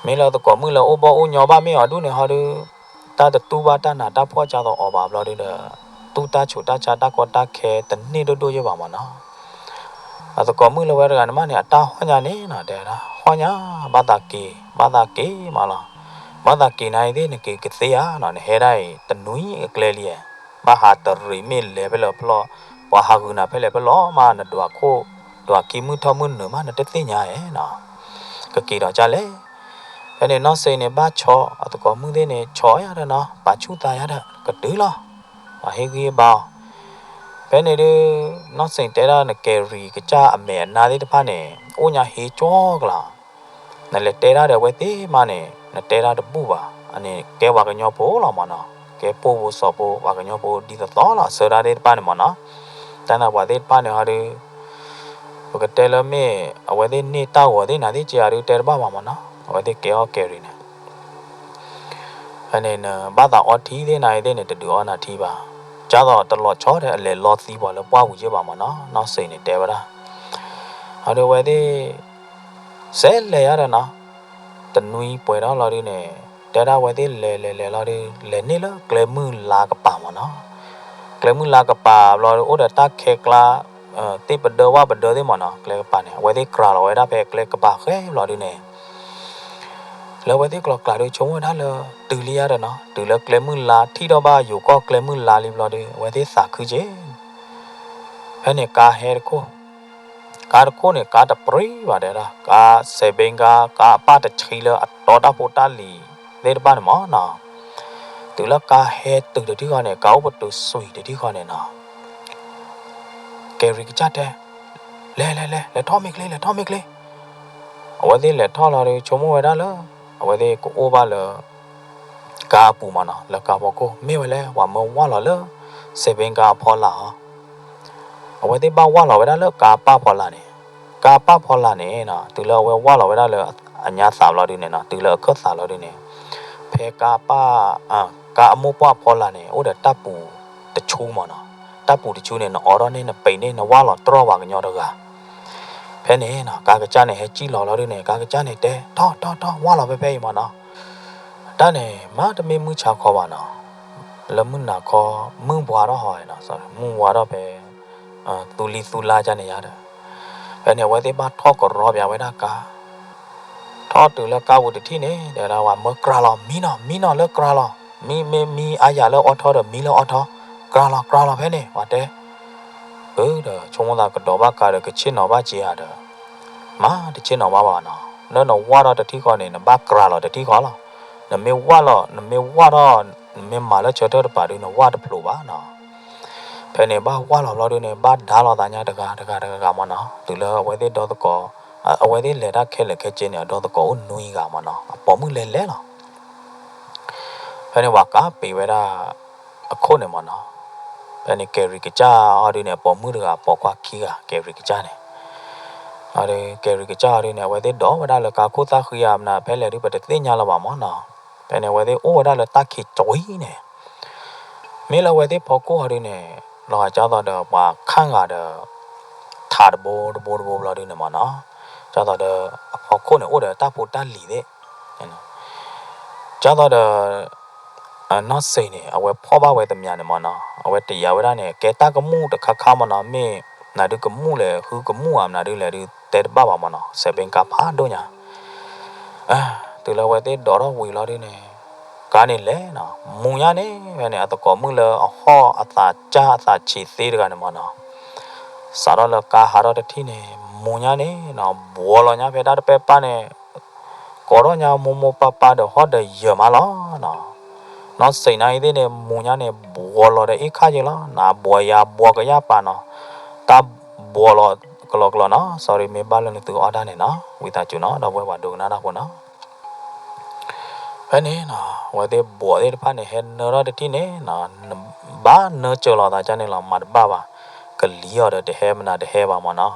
မ့ၢ်လၢသကိးမုၣ်လၢအိၣ်ဘီၣ်အိၣ်ညီဘၣ်မ့ၢ်အီၤဒုန့ၣ်ဟီဒု, တၢ်တတူၢ်ဘၣ်တၢ်နးတၢ်ဖှီၣ်ကၢ်သိးအီၤဘၣ်ဘျီဒုဒီး, တူၢ်တၢ်ဆူးတၢ်ဆါတၢ်ကီတၢ်ခဲတန့ၢ်ဒိၣ်ဒိၣ်ယဲၢ်ဘၣ်မၢ်နီၤ. အသကိးမုၣ်လၢဝဲတဂၤန့ၣ်မးန့ၣ် အတၢ်ဟီၣ်ညါန့ၣ်နီၤ တဲဒၣ် ဟီၣ်ညါ, ဘၣ်သးက့ၤ, ဘၣ်သးက့ၤမးလီၤ. ဘၣ်သးက့ၤနၤအံၤသ့ၣ် နက့ၤကသ့ဧါနီၤ, နဟဲဒၣ်အံၤ တနွံအကျဲလံဧါ. ဘၣ်ဟးတရံးမ့ၢ်လဲၤဖဲလဲၣ်ဖဲလဲၣ်, ပှၤဟးဂုာ်နၤဖဲလဲၣ်ဖဲလဲၣ်မး နဒွးခိၣ်, ဒွးခံမုၢ်ထီၣ်မုၢ်နုာ်မး နတသ့ၣ်ညါဧါနီၤ. ကက့ၤဒီးကၢ်လဲၣ်. ဖဲန့ၣ်နီၢ်စ့ၣ်န့ၣ် ဘၣ်ဆီ, အသကိးမုၣ်သ့ၣ်န့ၣ် ဆီယၤဒီးနီၤ, ပာ်ဆူၣ်သးယၤဒီး ကတုၤလီၤ. ပှၤဟ့ၣ်ဂံၢ်ဟ့ၣ်ဘါအီၤ. ဖဲန့ၣ်ဒုး နီၢ်စ့ၣ်တဲဒၣ် နကဲရံၤကစၢ်အမဲာ်အနါသ့ၣ်တဖၣ်န့ၣ် အိၣ်ညါဟ့ကၠီကလး. နလဲၤတဲဒၣ်ဒီးအဝဲသ့ၣ်မးန့ၣ် နတဲဒၣ်တဘူၣ်ဘၣ်. အန့ၣ်ကဲပှၤကညီဖိလီၤမၢ်နီၤ, ကဲပိၢ်ဖိစီၤဖိ ပှၤကညီဖိဒ်သိးသိးလီၤ. အဆၢဒၣ်သ့ၣ်တဖၣ်န့ၣ်မၢ်နီၤ, တၢ်န့ၣ်ပှၤသ့ၣ်တဖၣ်န့ၣ်ဟီဒုး ပကတဲလၢမ့ၢ် အဝဲသ့ၣ်န့ၢ်တၢ်ဂီၤသ့ၣ်နၤသ့ၣ်က့ၤဧါဒုး တဲတဘၣ်ဘၣ်မၢ်နီၤ, အဝဲသ့ၣ်ကဲအီၣ်ကဲရံၤန့ၣ် ဖဲန့ၣ်နဘၣ်သးအီထံသ့ၣ်နၤအံၤသ့ၣ်န့ၣ် တဒုးအီနၤထံဘၣ်. ကၢ်သိးတလီၤဆီဒီးအလဲၤလီသံပှၤလၢပှၢ်ပူၤယဲၢ်ဘၣ်မၢ်နီၤ, နီၢ်စ့ၣ်န့ၣ်တဲဝဲဒၣ်. အဒုးအဝဲသ့ၣ် စဲးလဲၤယၤဒီးနီၤ, တနွံပှဲၤထီၣ်လီၤဒုးန့ၣ် တဲဒၣ်အဝဲသ့ၣ်လဲၤလဲၤလဲၤလီၤဒုး လဲၤန့ၢ်လၢကျဲမုၢ်လါကပၤမၢ်နီၤ. ကျဲမုၢ်လါကပၤဘျီဒုး အိၣ်ဒီးတၢ်ခဲကျါ သ့ၣ်ပဒၢဝၣ်ပဒၢသ့ၣ်မၢ်နီၤ, ကျဲကပၤန့ၣ် အဝဲသ့ၣ်ကြၤလီၤဝဲဒၣ်ဖဲကျဲကပၤဃဲဘျီဒုးန့ၣ် လၢအဝဲသ့ၣ်ကျိၤကျဲဒီး ဆိကမိၣ်ဝဲဒၣ်လၢ တုၤလံယါဒီးနီၤ, တုၤလၢကျဲမုၢ်လါ ထံၣ်ထီၣ်ဘၣ်ယိၤကီၢ်ကျဲမုၢ်လါလံဘျီဒီး အဝဲသ့ၣ်သးခုက့ၤ ဖဲန့ၣ် ကါဟဲတခိၣ်, ကါတခိၣ်န့ၣ် ကါတပြံဘၣ်တဲဒၣ်, ကါစဲးဘ့ကါ, ကါအပၢ်တဆံလၢအတီတၢ်ဖိတၢ်လံၤသ့ၣ်တဖၣ်န့ၣ်မ့ၢ်နီၤ, တုၤလၢကါဟဲတုၤတထံၣ်ဃီန့ၣ် ကါအိၣ်ပတုာ်စွံာ်တထံၣ်ဃီန့ၣ်နီၤ, ကဲရံကစၢ်တဲ, လဲၤ လဲၤ လဲၤ လဲၤထီၣ်မ့ၢ်ချ့ လဲၤထီၣ်မ့ၢ်ချ့. အဝဲသ့ၣ်လဲၤထီၣ်လီၤဒီး ဆိကမိၣ်ဝဲဒၣ်လၢ အဝဲသ့ၣ်ကအိၣ်ဘၣ်လၢ ကါအပူၤမ့ၢ်နီၤ, လၢကါဖီခိၣ်, မ့ၢ်ဝဲလဲၣ် ပှၤမၢဝၢ်လီၤလၢ စဲးဘ့ကါအဖီလာ်အီၤ, အဝဲသ့ၣ်ဘၣ်ဝၢ်လီၤဝဲဒၣ်လၢကါအပၢ်ဖီလာ်န့ၣ်, ကါအပၢ်ဖီလာ်န့ၣ်နီၤ, တုၤလၢအဝဲဝၢ်လီၤဝဲဒၣ်လၢအညါသးဘျီဒုန့ၣ်နီၤ, တုၤလၢအခၢၣ်သးဘျီဒုန့ၣ်, ဖဲကါအပၢ်, ကါအမိၢ်ပှၢ်ဖီလာ်န့ၣ် အိၣ်ဒီးတၢ်ပူၤတဆူမ့ၢ်နီၤ, တၢ်ပူၤတဆူန့ၣ် နအိးထီၣ်န့ၢ် နပံးန့ၢ် နဝၢ်လီၤတြီၢ်ပှၤကညီတဂၤ ဖဲန့ၣ်နီၤ ကါကစၢ်န့ၣ် ဟဲစံၣ်လီၤလီၤဒုန့ၣ် ကါကစၢ်န့ၣ်တဲ, ထီၣ် ထီၣ် ထီၣ် ဝၢ်လီၤဖဲဖဲအံၤမ့ၢ်နီၤ. တၢ်န့ၣ် မ့တမ့ၢ်မုၢ်ဆါခီဘၣ်နီၤ, လၢမုၢ်နၤခီ, မုၢ်ဝါထီၣ်ဟီနီၤ, မုၢ်ဝါထီၣ်ဖဲ သူလံၤသူလါကန့ၣ်ယါဒီး, ဖဲန့ၣ် အဝဲသ့ၣ်ဘၣ်ထီၣ်ကရီပၠးဝဲဒၣ်ကါ ထီၣ်တုၤလၢကါပူၤတထံၣ်န့ၣ် တဲဝဲဒၣ်ပှၤမၢကြၤလီၤ, မံနီၤ, မံနီၤလၢကြၤလီၤ, မံမ့ၢ်မံအါယၤလၢအီထီဒီး မံလၢအီထီ, ကြၤလီၤ ကြၤလီၤဖဲန့ၣ် ပှၤတဲ. အၢ ဒီးဆိကမိၣ်သးကဒီးဘၣ်ကါဒီး ကဆ့ၣ်နီၤဘၣ်က့ၤဧါဒီး, မ့တဆ့ၣ်နီၤဘၣ်ဘၣ်နီၤ, လၢနဝၢ်ဒီးတထံၣ်ဃီန့ၣ် နဘၣ်ကြၤလီၤတထံၣ်ဃီလီၤ. နမ့ၢ်ဝၢ်လီၤ, နမ့ၢ်ဝၢ်ထီၣ်, နမ့ၢ်မၤလၢဆၢထၢၣ်တပၤဒု နဝၢ်တဖျိးဘၣ်နီၤ. ဖဲန့ၣ် ဘၣ်ဝၢ်လီၤဘျီဒုန့ၣ် ဘၣ်ဒါလီၤသးညါတဂၤတဂၤတဂၤဂၤမ့ၢ်နီၤ, တုၤလၢအဝဲသ့ၣ်ဒီသကိး, အဝဲသ့ၣ်လဲၤတၢ်ခဲလၢာ်ခဲဆ့န့ၣ် အဒီသကိးအိၣ်နွံဂၤမ့ၢ်နီၤ, အပိာ်မုၣ်လဲၤလဲၤလီၤ. ဖဲန့ၣ် ပှၤကးပ့ၤဝဲဒၣ် အခိၣ်န့ၣ်မ့ၢ်နီၤ, ဖဲန့ၣ် ကဲရံကစၢ်အီၤဒုန့ၣ် အပိာ်မုၣ်တဂၤ ပိာ်ခွါခံဂၤ ကဲရံကစၢ်န့ၣ်, အီၤဒု ကဲရံကစၢ်အီၤဒုန့ၣ် အဝဲသ့ၣ်ဒိးဝဲဒၣ်လၢကါခိၣ်သၣ်ဃံဧါ မနုၤဖဲလဲၣ်ဒု ပတသ့ၣ်ညါလၢၤဘၣ်မ့ၢ်နီၤ. ဖဲန့ၣ် အဝဲသ့ၣ်အိၣ်ဝဲဒၣ်လၢတၢ်ခံးကွံာ်န့ၣ် မ့ၢ်လၢအဝဲသ့ၣ်ဖီခိၣ်အီၤဒုန့ၣ် လီၤဂာ်ဒ်သိးဒီးပှၤခါဂၤဒီး ထးတဘိတဘိတဘိဘျီဒုန့ၣ်မ့ၢ်နီၤ, ဒ်သိးဒီး အဖီခိၣ်န့ၣ် အိၣ်ဒီးတၢ်ဖိတၢ်လံၤသ့ၣ်, ဒ်သိးဒီး နီၢ်စ့ၣ်န့ၣ် အဝဲဖီၣ်ဘၣ်ဝဲတမံၤန့ၣ်မ့ၢ်နီၤ, အဝဲတယာ်ဝဲဒၣ်န့ၣ် ကဲတၢ်ကမူၣ်တခါခါမ့ၢ်နီၤ, မ့ၢ်မနုၤဒုကမူၣ်လဲၣ် ဟုကမူၣ်ဧါ မနုၤဒုလဲၣ်ဒု တဲတဘၣ်ဘၣ်မ့ၢ်နီၤ, စဲးဘ့ကါဖးဒိၣ်ညါ တုၤလၢအဝဲသ့ၣ်ဒိးထီၣ်ဝံၤလီၤဒုန့ၣ် ကါန့ၣ်လဲၤနီၤ, မူညါန့ၣ် ဖဲန့ၣ် အသကိးမုၣ်လၢအဟီၣ်အသးကၢ်အသးဆံးသ့တဂၤန့ၣ်မ့ၢ်နီၤ, စးထီၣ်လၢကါဟးထီၣ်တထံၣ်န့ၣ် မူညါန့ၣ်နီၤ ဘှီလီၤညါဖဲတၢ်တပဲၢ်ပၢ်န့ၣ် ကိးထီၣ်ညါမိၢ်မိၢ်ပၢ်ပၢ်ဒီးဟီၣ်ဒီးယၢၤမးလီၤနီၤ. နီၢ်စ့ၣ်နၤအံၤသ့ၣ်န့ၣ် မူညါန့ၣ် ဘှီလီၤဒီးအ့ၣ်ခါက့ၤလီၤ, နဘှီယၤဘှီကယၢ်ပာ်နီၤ, တၢ်ဘှီလီၤကလီကလီနီၤ, sorry မ့ၢ်ဘၣ်လၢနသုအီၣ်တၢ်န့ၣ်နီၤ, ဝံသးစူၤနီၤ ဒီပုၢ်ဝဲၢ်ပှၤဒိကနၣ်တၢ်ဖိနီၤ. ဖဲန့ၣ်နီၤ အဝဲသ့ၣ်ဘှီသ့ၣ်တဖၣ်န့ၣ် ဟဲနၢထီၣ်တထံၣ်န့ၣ်နီၤ, ဘၣ်နၢစၢၤလီၤသးကန့ၣ်လီၤ မၤတဘၣ်ဘၣ်, ကလံၤအီၤဒီးတဟဲမနုၤတဟဲဘၣ်မ့ၢ်နီၤ,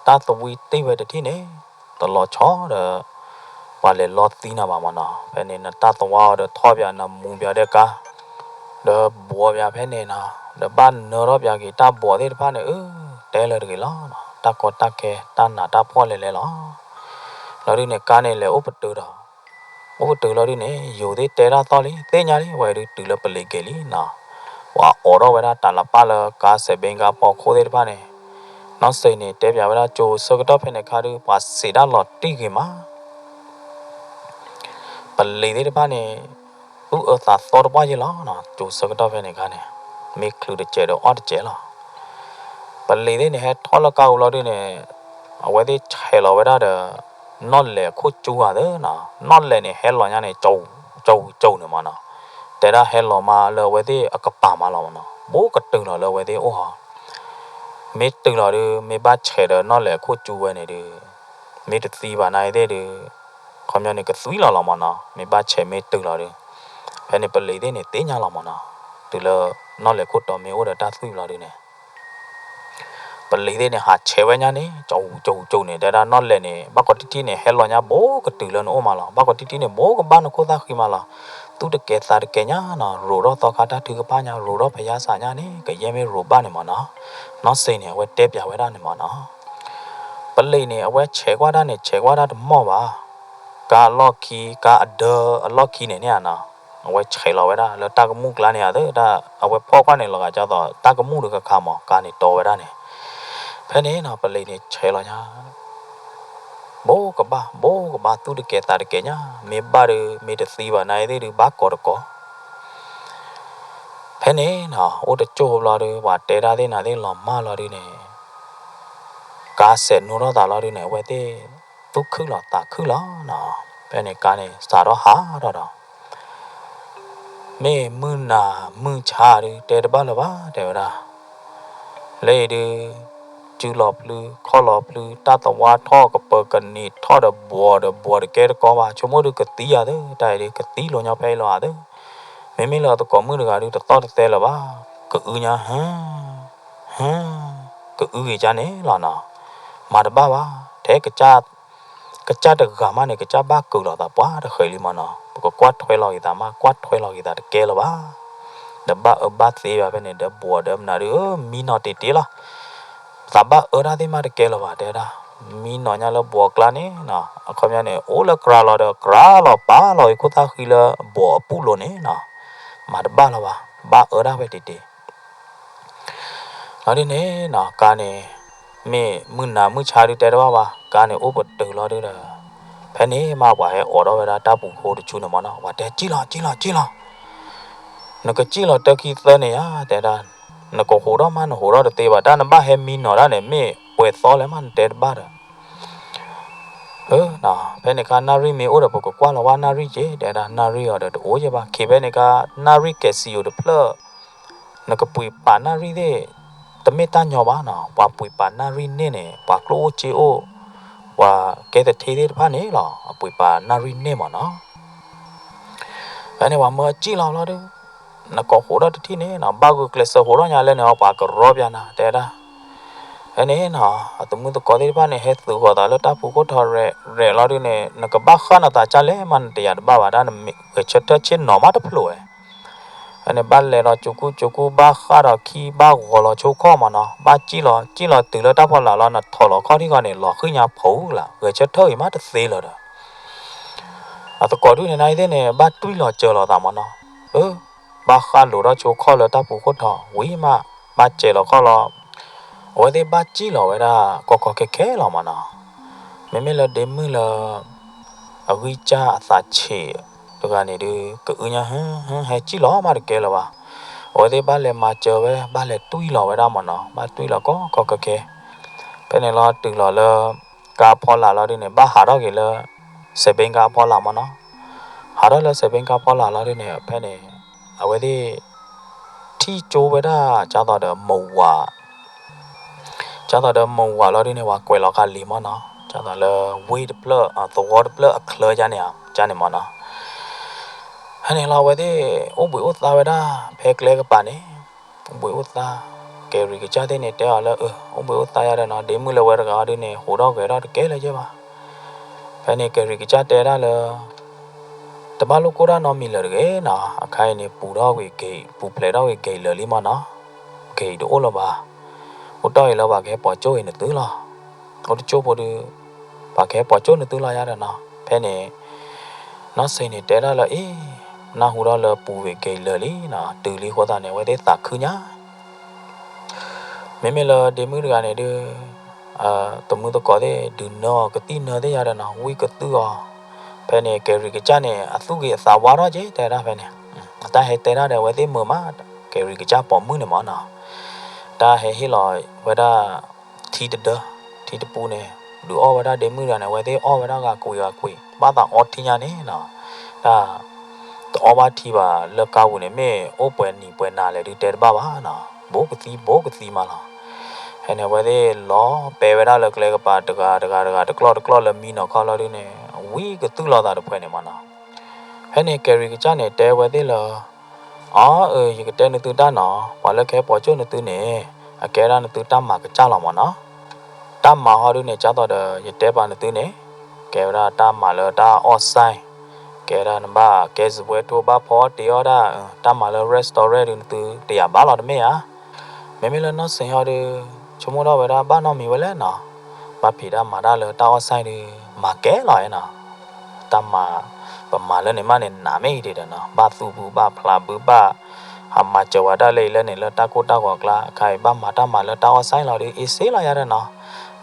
တၢ်သဝံတ့ၢ်ဝဲတထံၣ်န့ၣ် တလီၤဆီဒီး ပှၤလဲၤလီသံနၤဘၣ်မ့ၢ်နီၤ, ဖဲန့ၣ် နတၢ်သဝါအီၤဒီးထီၣ်ပၠး နမူပၠးဒဲကါ ဒီးဘှီပၠးဖဲန့ၣ်နီၤ, ဒီးဘၣ်နၢထီၣ်ပၠးက့ၤတၢ်ဘှီသ့ၣ်တဖၣ်န့ၣ် အၢ တဲလၢၤတဂ့ၤလီၤ, တၢ်ကီတၢ်ခဲ တၢ်နးတၢ်ဖှီၣ်လဲၤလဲၤလီၤ. လီၤဒုန့ၣ် ကါန့ၣ်လဲၤအိၣ်ပတုာ်ဒီး အိၣ်ပတုာ်လီၤဒုန့ၣ် ယိၤသ့ၣ်တဲတၢ်သီၣ်လံ သ့ၣ်ညါလံ ဝဲဒုတုၤလၢပလံၤက့ၤလံနီၤ, ပှၤအိးထီၣ်ဝဲဒၣ်တၢ်လၢပၢ်လၢကါစဲးဘ့ကါဖီခိၣ်သ့ၣ်တဖၣ်န့ၣ်, နီၢ်စ့ၣ်န့ၣ် တဲပၠးဝဲဒၣ်ကၠိဆၢကတီၢ်ဖဲန့ၣ်ခါဒု ပှၤစံးတၢ်လီၤတံၢ်ဂ့ၤမး ပလံၤသ့ၣ်တဖၣ်န့ၣ် သူၣ်အၢသးသီတပှၢ်ယဲလီၤနီၤ, ကၠိဆၢကတီၢ်ဖဲန့ၣ်ခါန့ၣ် မ့ၢ်ချုးတစဲးဒီးအီၣ်တစဲးလီၤ. ပလံၤသ့ၣ်န့ၣ် ဟဲထီၣ်လၢကါပူၤလီၤဒုန့ၣ် အဝဲသ့ၣ်ဆဲးလီၤဝဲဒၣ်ဒီး နီၢ်လဲၢ်အခိၣ်ကၠူဂၤသၢနီၤ, နီၢ်လဲၢ်န့ၣ် ဟဲလီၤညါန့ၣ် ကၠူကၠူကၠူန့ၣ်မ့ၢ်နီၤ, တဲဒၣ်ဟဲလီၤမးလၢအဝဲသ့ၣ်အကပၤမးလီၤမ့ၢ်နီၤ, ဘူးကတုၤလီၤလၢအဝဲသ့ၣ်အိၣ်ဟီ မ့ၢ်တုၤလီၤဒု မ့ၢ်ဘၣ်ဆဲးဒီးနီၢ်လဲၢ်အခိၣ်ကၠူဝဲန့ၣ်ဒု မ့ၢ်တသံဘၣ်နာ်အံၤသ့ၣ်ဒု ခီပညီန့ၣ် ကသွံလီၤလီၤမ့ၢ်နီၤ, မ့ၢ်ဘၣ်ဆဲးမ့ၢ်တုၤလီၤဒု ဖဲန့ၣ်ပလံၤသ့ၣ်န့ၣ် သ့ၣ်ညါလီၤမ့ၢ်နီၤ, တုၤလၢနီၢ်လဲၢ်ခိၣ်တီမ့ၢ်အိၣ်ဒီးတၢ်သွံလီၤဒုန့ၣ် ပလံၤသ့ၣ်န့ၣ် ဟးဆဲးဝဲညါန့ၣ် ကၠူကၠူကၠူန့ၣ် တဲဒၣ်နီၢ်လဲၢ်န့ၣ် ဘၣ်ကီးတံၢ်တံၢ်န့ၣ် ဟဲလီၤညါဘူးကတုၤလၢနအိၣ်မးလီၤ, ဘၣ်ကီးတံၢ်တံၢ်န့ၣ် ဘူးကဘၣ်နခိၣ်သၣ်ဃံမးလီၤ, သူၣ်တကဲသးတကဲညါနီၤ, ရိးထီၣ်သီခါတၢ်ထုကဖၣ်ညါ, ရိးထီၣ်ဖယါစးညါန့ၣ် ကယဲၢ်မ့ၢ်ရိးဘၣ်န့ၣ်မ့ၢ်နီၤ, နီၢ်စ့ၢ်န့ၣ် အဝဲတဲပျးဝဲဒၣ်န့ၣ်မ့ၢ်နီၤ ပလံၤန့ၣ် အဝဲဆဲးကွၢ်တၢ်န့ၣ် ဆဲးကွၢ်တၢ်တမီၢ်ဘၣ်, ကါအလီၢ်ခံ ကါအဒၢအလီၢ်ခံန့ၣ်န့ၣ်ဧါနီၤ, အဝဲဆဲးလီၤဝဲဒၣ်လၢတၢ်ကမူၣ်ကျါန့ၣ်ဧါသၢ, အဝဲဖီၣ်ကွၢ်န့ၣ် လီၤဂာ်ဒ်သိး တၢ်ကမူၣ်တခါခါမး ကါန့ၣ်တီဝဲဒၣ်န့ၣ်, ဖဲန့ၣ်နီၤ ပလံၤန့ၣ်ဆဲးလီၤညါ ဘိးကဘၣ် ဘိးကဘၣ် သူၣ်တကဲၤသးတကဲၤညါ, မ့ၢ်ဘၣ်ဒီး မ့ၢ်တသံဘၣ် နသ့ၣ်ဒုး ဘၣ်ကိးတကိး. ဖဲန့ၣ်နီၤ အိၣ်တကၠိၢ်ဘျီဒီး ပှၤတဲတၢ်သ့ၣ်နၤသ့ၣ်လီၤမၢ်လီၤဒုးန့ၣ် ကါစဲးနူထီၣ်သးလီၤဒုးန့ၣ် အဝဲသ့ၣ် သူၣ်ခုၣ်လီၤသးခုၣ်လီၤနီၤ. ဖဲန့ၣ်ကါန့ၣ် စးထီၣ်ဟးထီၣ်ဒီး မ့ၢ်မုၢ်နၤမုၢ်ဆါဒုး တဲတဘၣ်လၢၤဘၣ် တဲဝဲဒၣ်. လၢအံၤဒုး စုလီၤဖျု ခီၣ်လီၤဖျု တၢ်သဝါထီၣ်ကပၢၤကနံၤထီၣ်ဒီးဘှီးဒီးဘှီးတကဲတကီဘၣ် ဆိကမိၣ်ဒုးကသံယၤသၢ တၢ်အံၤဒုး ကသံလိာ်ညီဖဲအံၤလီၤသၢ. မ့မ့ၢ်လၢအသကိးမုၣ်တဂၤဒုး တသီၣ်တသဲလၢၤဘၣ် ကအုညါ ဟၢ ဟၢ ကအုဂ့ၤကါန့ၣ်လီၤနီၤ. မၤတဘၣ်ဘၣ် ထဲ ကစၢ်တဂၤမးန့ၣ် ကစၢ်ဘၣ်ကုာ်လီၤသးပှၤတဃဲၤလံမၢ်နီၤ. ပကကွၢ်ထွဲလီၤဂ့ၤသးမး ကွၢ်ထွဲလီၤဂ့ၤသးတကဲလၢၤဘၣ်. ဒီးဘၣ်အၢဘၣ်သီဘၣ်ဖဲန့ၣ် ဒီးဘှီးဒီးမနုၤဒုး မံနီၤတ့ၢ်တ့ၢ်လီၤ. သးဘၣ်အၢတၢ်သ့ၣ်မးတကဲလၢၤဘၣ် တဲဒၣ်. မံနီၤညါလၢဘှီးကျါန့ၣ်နီၤ အခီပညီန့ၣ် အိၣ်လၢကြၤလီၤဒီး ကြၤလီၤပာ်လီၤအံၤခိၣ်သၣ်ဃံလၢဘှီးအပူၤလိၤန့ၣ်နီၤ. မၤတဘၣ်လၢၤဘၣ် ဘၣ်အၢတၢ်ဝဲတ့ၢ်တ့ၢ် လီၤဒုးန့ၣ်နီၤ ကါန့ၣ် မ့ၢ်မုၢ်နၤမုၢ်ဆါဒုးတဲတဘၣ်ဘၣ် ကါန့ၣ်အိၣ်ပတုာ်လီၤဒုးဒီး ဖဲန့ၣ်မးပှၤဟဲအိးထီၣ်ဝဲဒၣ်တၢ်ပူၤဃိတဆူန့ၣ်မၢ်နီၤ ပှၤတဲ ကံၣ်လီၤ ကံၣ်လီၤ ကံၣ်လီၤ နကစံၣ်လီၤတၢ်ခံသၢန့ၣ်ဧါ တဲဒၣ်. နကဟူးထီၣ်မး နဟူးထီၣ်တသ့ဘၣ် တၢ်နဘၣ်ဟဲမံနီၤဒၣ်န့ၣ် မ့ၢ်ပှဲၤသီလဲၣ်မး နတဲတဘၣ်ဒီး အၢ ဖဲန့ၣ်ခါနၣ်ရံၣ်မ့ၢ်အိၣ်ဒီး ပကကွၢ်လီၤဝဲနၣ်ရံၣ်က့ တဲဒၣ်. နၣ်ရံၣ်အီၤဒီးတအိၣ်ယဲဘၣ် ခံဖဲန့ၣ်ခါ နၣ်ရံၣ်ကဲးစံယိၤတဖျၢၣ် နကပှ့ၤပာ်နၣ်ရံၣ်သ့ၣ် တမ့ၢ်တၢ်ညီဘၣ်နီၤ. ပှၤပှ့ၤပာ်နၣ်ရံၣ်န့ၣ်န့ၣ် ပှၤကျိၣ်အိၣ်စ့အိၣ် ပှၤကဲသထ့သ့ၣ်တဖၣ်န့ၣ်လီၤ အပှ့ၤပာ်နၣ်ရံၣ်န့ၣ်မၢ်နီၤ. ဖဲန့ၣ်ပှၤမၢအစံၣ်လီၤလီၤဒုး နကိးဟူးထီၣ်တထံၣ်န့ၣ်နီၤ ဘၣ်ဂုာ်ကျဲးစၢးဟူးထီၣ်ညါလဲၣ်န့ၣ် ပှၤကရီပျါနၤ တဲဒၣ်. ဖဲန့ၣ်နီၤ အသမုသကိးသ့ၣ်တဖၣ်န့ၣ် ဟဲသုးဃီၤသးလၢတၢ်ပူၤခိၣ်ထီၣ်ရဲၣ်ရဲၣ်လီၤဒုးန့ၣ် နကဘၣ်ဃၣ်နသးကၢ်လဲၣ်မး နတယာ်တဘၣ်ဘၣ် တၢ်နမ့ၢ်ဂဲၤဆၢထၢၣ်ဆ့ၣ်နီၤမးတဖျိးဝဲ ဖဲန့ၣ် ဘၣ်လဲၤဒီးကၠိၤကူၣ်ကၠိၤကူၣ် ဘၣ်ဃၣ်ဒီးခံဘၣ်ဂီၤလီၤဆိခီၣ်မၢ်နီၤ. ဘၣ်စံၣ်လီၤ စံၣ်လီၤတုၤလၢတၢ်ဖီလာ်လီၤ နထီၣ်လီၤခီၣ်ထံၣ်ဃီန့ၣ် လီၤဃံၣ်ညါဖီလာ် ဂဲၤဆၢထၢၣ်အံၤမးတသ့လၢၤဒီး အသကိးဒုးန့ၣ် နသ့ၣ်န့ၣ် ဘၣ်တွံၢ်လီၤစၢၤလီၤသးမၢ်နီၤ. အၢ ဘၣ်ဃၣ်လိာ်ထီၣ်ဆိခီၣ်လၢတၢ်ပူၤခိၣ်ထီၣ်ဝံၤမး ဘၣ်စဲးလီၤခီၣ်လီၤ. အဝဲသ့ၣ်ဘၣ်စံၣ်လီၤဝဲဒၣ် ကီကီခဲခဲလီၤမၢ်နီၤ. မ့မ့ၢ်လၢဒ့မုၣ်လၢ အဂံၢ်စၢ်အသးဆံးတဂၤန့ၣ်ဒုး ကအုညါ ဟဟဲစံၣ်လီၤမးတကဲလၢၤဘၣ်. အဝဲသ့ၣ်ဘၣ်လဲၤမၤစၢၤဝဲ ဘၣ်လဲၤတွံၢ်လီၤဝဲဒၣ်မၢ်နီၤ ဘၣ်တွံၢ်လီၤကီကီခဲခဲ. ဖဲန့ၣ်လီၤတုၤလီၤလၢ ကါဖီလာ်လီၤဒုးန့ၣ် ဘၣ်ဟးထီၣ်က့ၤလၢ စဲးဘ့ကါဖီလာ်မၢ်နီၤ. ဟးထီၣ်လၢစဲးဘ့ကါဖီလာ်လီၤဒုးန့ၣ် ဖဲန့ၣ် အဝဲသ့ၣ် ထံၣ်ကၠိဝဲဒၣ် ကၢ်သိးဒီးမိၢ်ဝၤ ကၢ်သိးဒီးမိၢ်ဝၤလီၤဒုးန့ၣ် ပှၤကွဲးလီၤဃာ်လံမၢ်နီၤ ကၢ်သိးလၢဝ့ၢ်တဖျၢၣ် သဝီတဖျၢၣ်အချၢကန့ၣ် ကန့ၣ်မၢ်နီၤ. ဖဲန့ၣ်လီၤအဝဲသ့ၣ် အိၣ်ဘှံးအိၣ်သါဝဲဒၣ် ဖဲကျဲကပၤန့ၣ် အိၣ်ဘှံးအိၣ်သါ ကဲၤရံၤကစၢ်သ့ၣ်န့ၣ် တဲအီၤလၢ အၢ အိၣ်ဘှံးအိၣ်သါယါဒီးနီၤ ဒ့မုၣ်လၢဝဲတဂၤအီၤဒုးန့ၣ် ဟူးထီၣ်ဂဲၤထီၣ်တကဲလၢၤယဲဘၣ်. ဖဲန့ၣ်ကဲၤရံၤကစၢ်တဲဒၣ်လၢ တဘၣ်လိၣ်ကိၢ်တၢ်နီတမံၤလၢၤတဂ့ၤနီၤ အခါအံၤန့ၣ် ပူၤထီၣ်ဝံၤက့ၤ ပူၤဖျဲးထီၣ်ဝံၤက့ၤလၢာ်လံမၢ်နီၤ က့ၤတအိၣ်လၢၤဘၣ်. အိၣ်တီၢ်အံၤလၢပှၤကဟဲပိာ်ကၠိအံၤနသုလီၤ. အိၣ်တကၠိၢ်ဖိဒုး ပှၤကဟဲပိာ်ကၠိၢ်နသုလီၤယါဒီးနီၤ ဖဲန့ၣ် နီၢ်စ့န့ၣ်တဲဒၣ်လၢအံၤ နၢ်ဟူထီၣ်လၢပူၤဝံၤက့ၤလၢာ်လံနီၤ တုၤလံအဃိသတးန့ၣ် အဝဲသ့ၣ်သးခုညါ မ့မ့ၢ်လၢဒ့မုၣ်တဂၤန့ၣ်ဒုး သမုသကိးသ့ၣ် ဒုးနၢအီၤကသံၣ်နၢသ့ၣ်ယါဒီးနီၤ ဝံကသုၣ်အီၤ. ဖဲန့ၣ် ကဲၤရံၤကစၢ်န့ၣ် အသူၣ်ဂ့ၤအသးဝါထီၣ်က့ၤ တဲဒၣ်ဖဲန့ၣ် အတၢ်ဟဲတဲဒၣ်ဒီး အဝဲသ့ၣ်မုာ်မး ကဲၤရံၤကစၢ်ပိာ်မုၣ်န့ၣ်မၢ်နီၤ တၢ်ဟဲဟ့ၣ်လီၤဝဲဒၣ် ထံတဒၢ ထံတပူန့ၣ် ဒုးအီၣ်ဝဲဒၣ်ဒ့မုၣ်တဂၤန့ၣ် အဝဲသ့ၣ်အီၣ်ဝဲဒၣ်ဂၤကွံာ်ဂၤကွံာ် ဘၣ်သးအီထံညါန့ၣ်နီၤ တၢ် တအီၣ်ဘၣ်ထံဘၣ် လၢကါပူၤန့ၣ် မ့ၢ်အိၣ်ပှဲၤနံၤပှဲၤနၤလဲၣ်ဒုးတဲတဘၣ်ဘၣ်နီၤ ဘူးကသံဘူးကသံမးလီၤ. ဖဲန့ၣ် အဝဲသ့ၣ်လီၤပဲာ်ဝဲဒၣ်လၢကျဲကပၤတဂၤတဂၤတဂၤ တကျီၢ်တကျီၢ်လၢမံနီၤခီလီၤဒုးန့ၣ် ဝံကသုၣ်လီၤသးတဖှဲးန့ၣ်မၢ်နီၤ. ဖဲန့ၣ် ကဲၤရံၤကစၢ်န့ၣ် တဲဝဲသ့ၣ်လၢ အီ အၢ ယကတဲနသုတၢ်နီၤ ပှၤလၢကဟဲပိာ်ကၠိၢ်နသုန့ၣ် အကဲဒၣ်နသုတၢ်မၤကစၢ်လီၤမၢ်နီၤ. တၢ်မၤဟီဒုးန့ၣ် ကၢ်သိးဒီး ယတဲပာ်နသုန့ၣ် ကဲဝဲဒၣ်တၢ်မၤလၢတၢ်အီၣ်စဲၣ် ကဲဒၣ်နဘၣ်ကဲစပွဲထိ ဘၣ်ဖီအီၣ်တ့ၤအီၣ်ဒၣ် တၢ်မၤလၢ restaurant ဒုး နသုတယာ်ဘၣ်လီၤတမ့ၢ်ဧါ. မ့မ့ၢ်လၢနီၢ်စ့ဟီဒုး ဆိကမိၣ်ထီၣ်ဝဲဒၣ်ဘၣ်နီတမံၤဝဲလဲၣ်နီၤ ဘၣ်ဖံးတၢ်မၤတၢ်လၢတၢ်အီၣ်စဲၣ်ဒုး မၤကဲလီၤနီၤ တၢ်မၤ ပမၤလၢန့ၣ်မးန့ၣ် နးမ့ၢ်အံၤဒံးဒီးနီၤ ဘၣ်သူၣ်ဘုဘၣ်ဖျးဘုဘၣ် ဟးမၤစၢၤဝဲဒၣ်လၢအံၤလၢန့ၣ် လၢတၢ်ကိၢ်တၢ်ဂီၤအကျါ အခါအံၤဘၣ်မၤတၢ်မၤလၢတၢ်အီၣ်စဲၣ်လီၤဒုး အ့စ့လီၤယါဒီးနီၤ.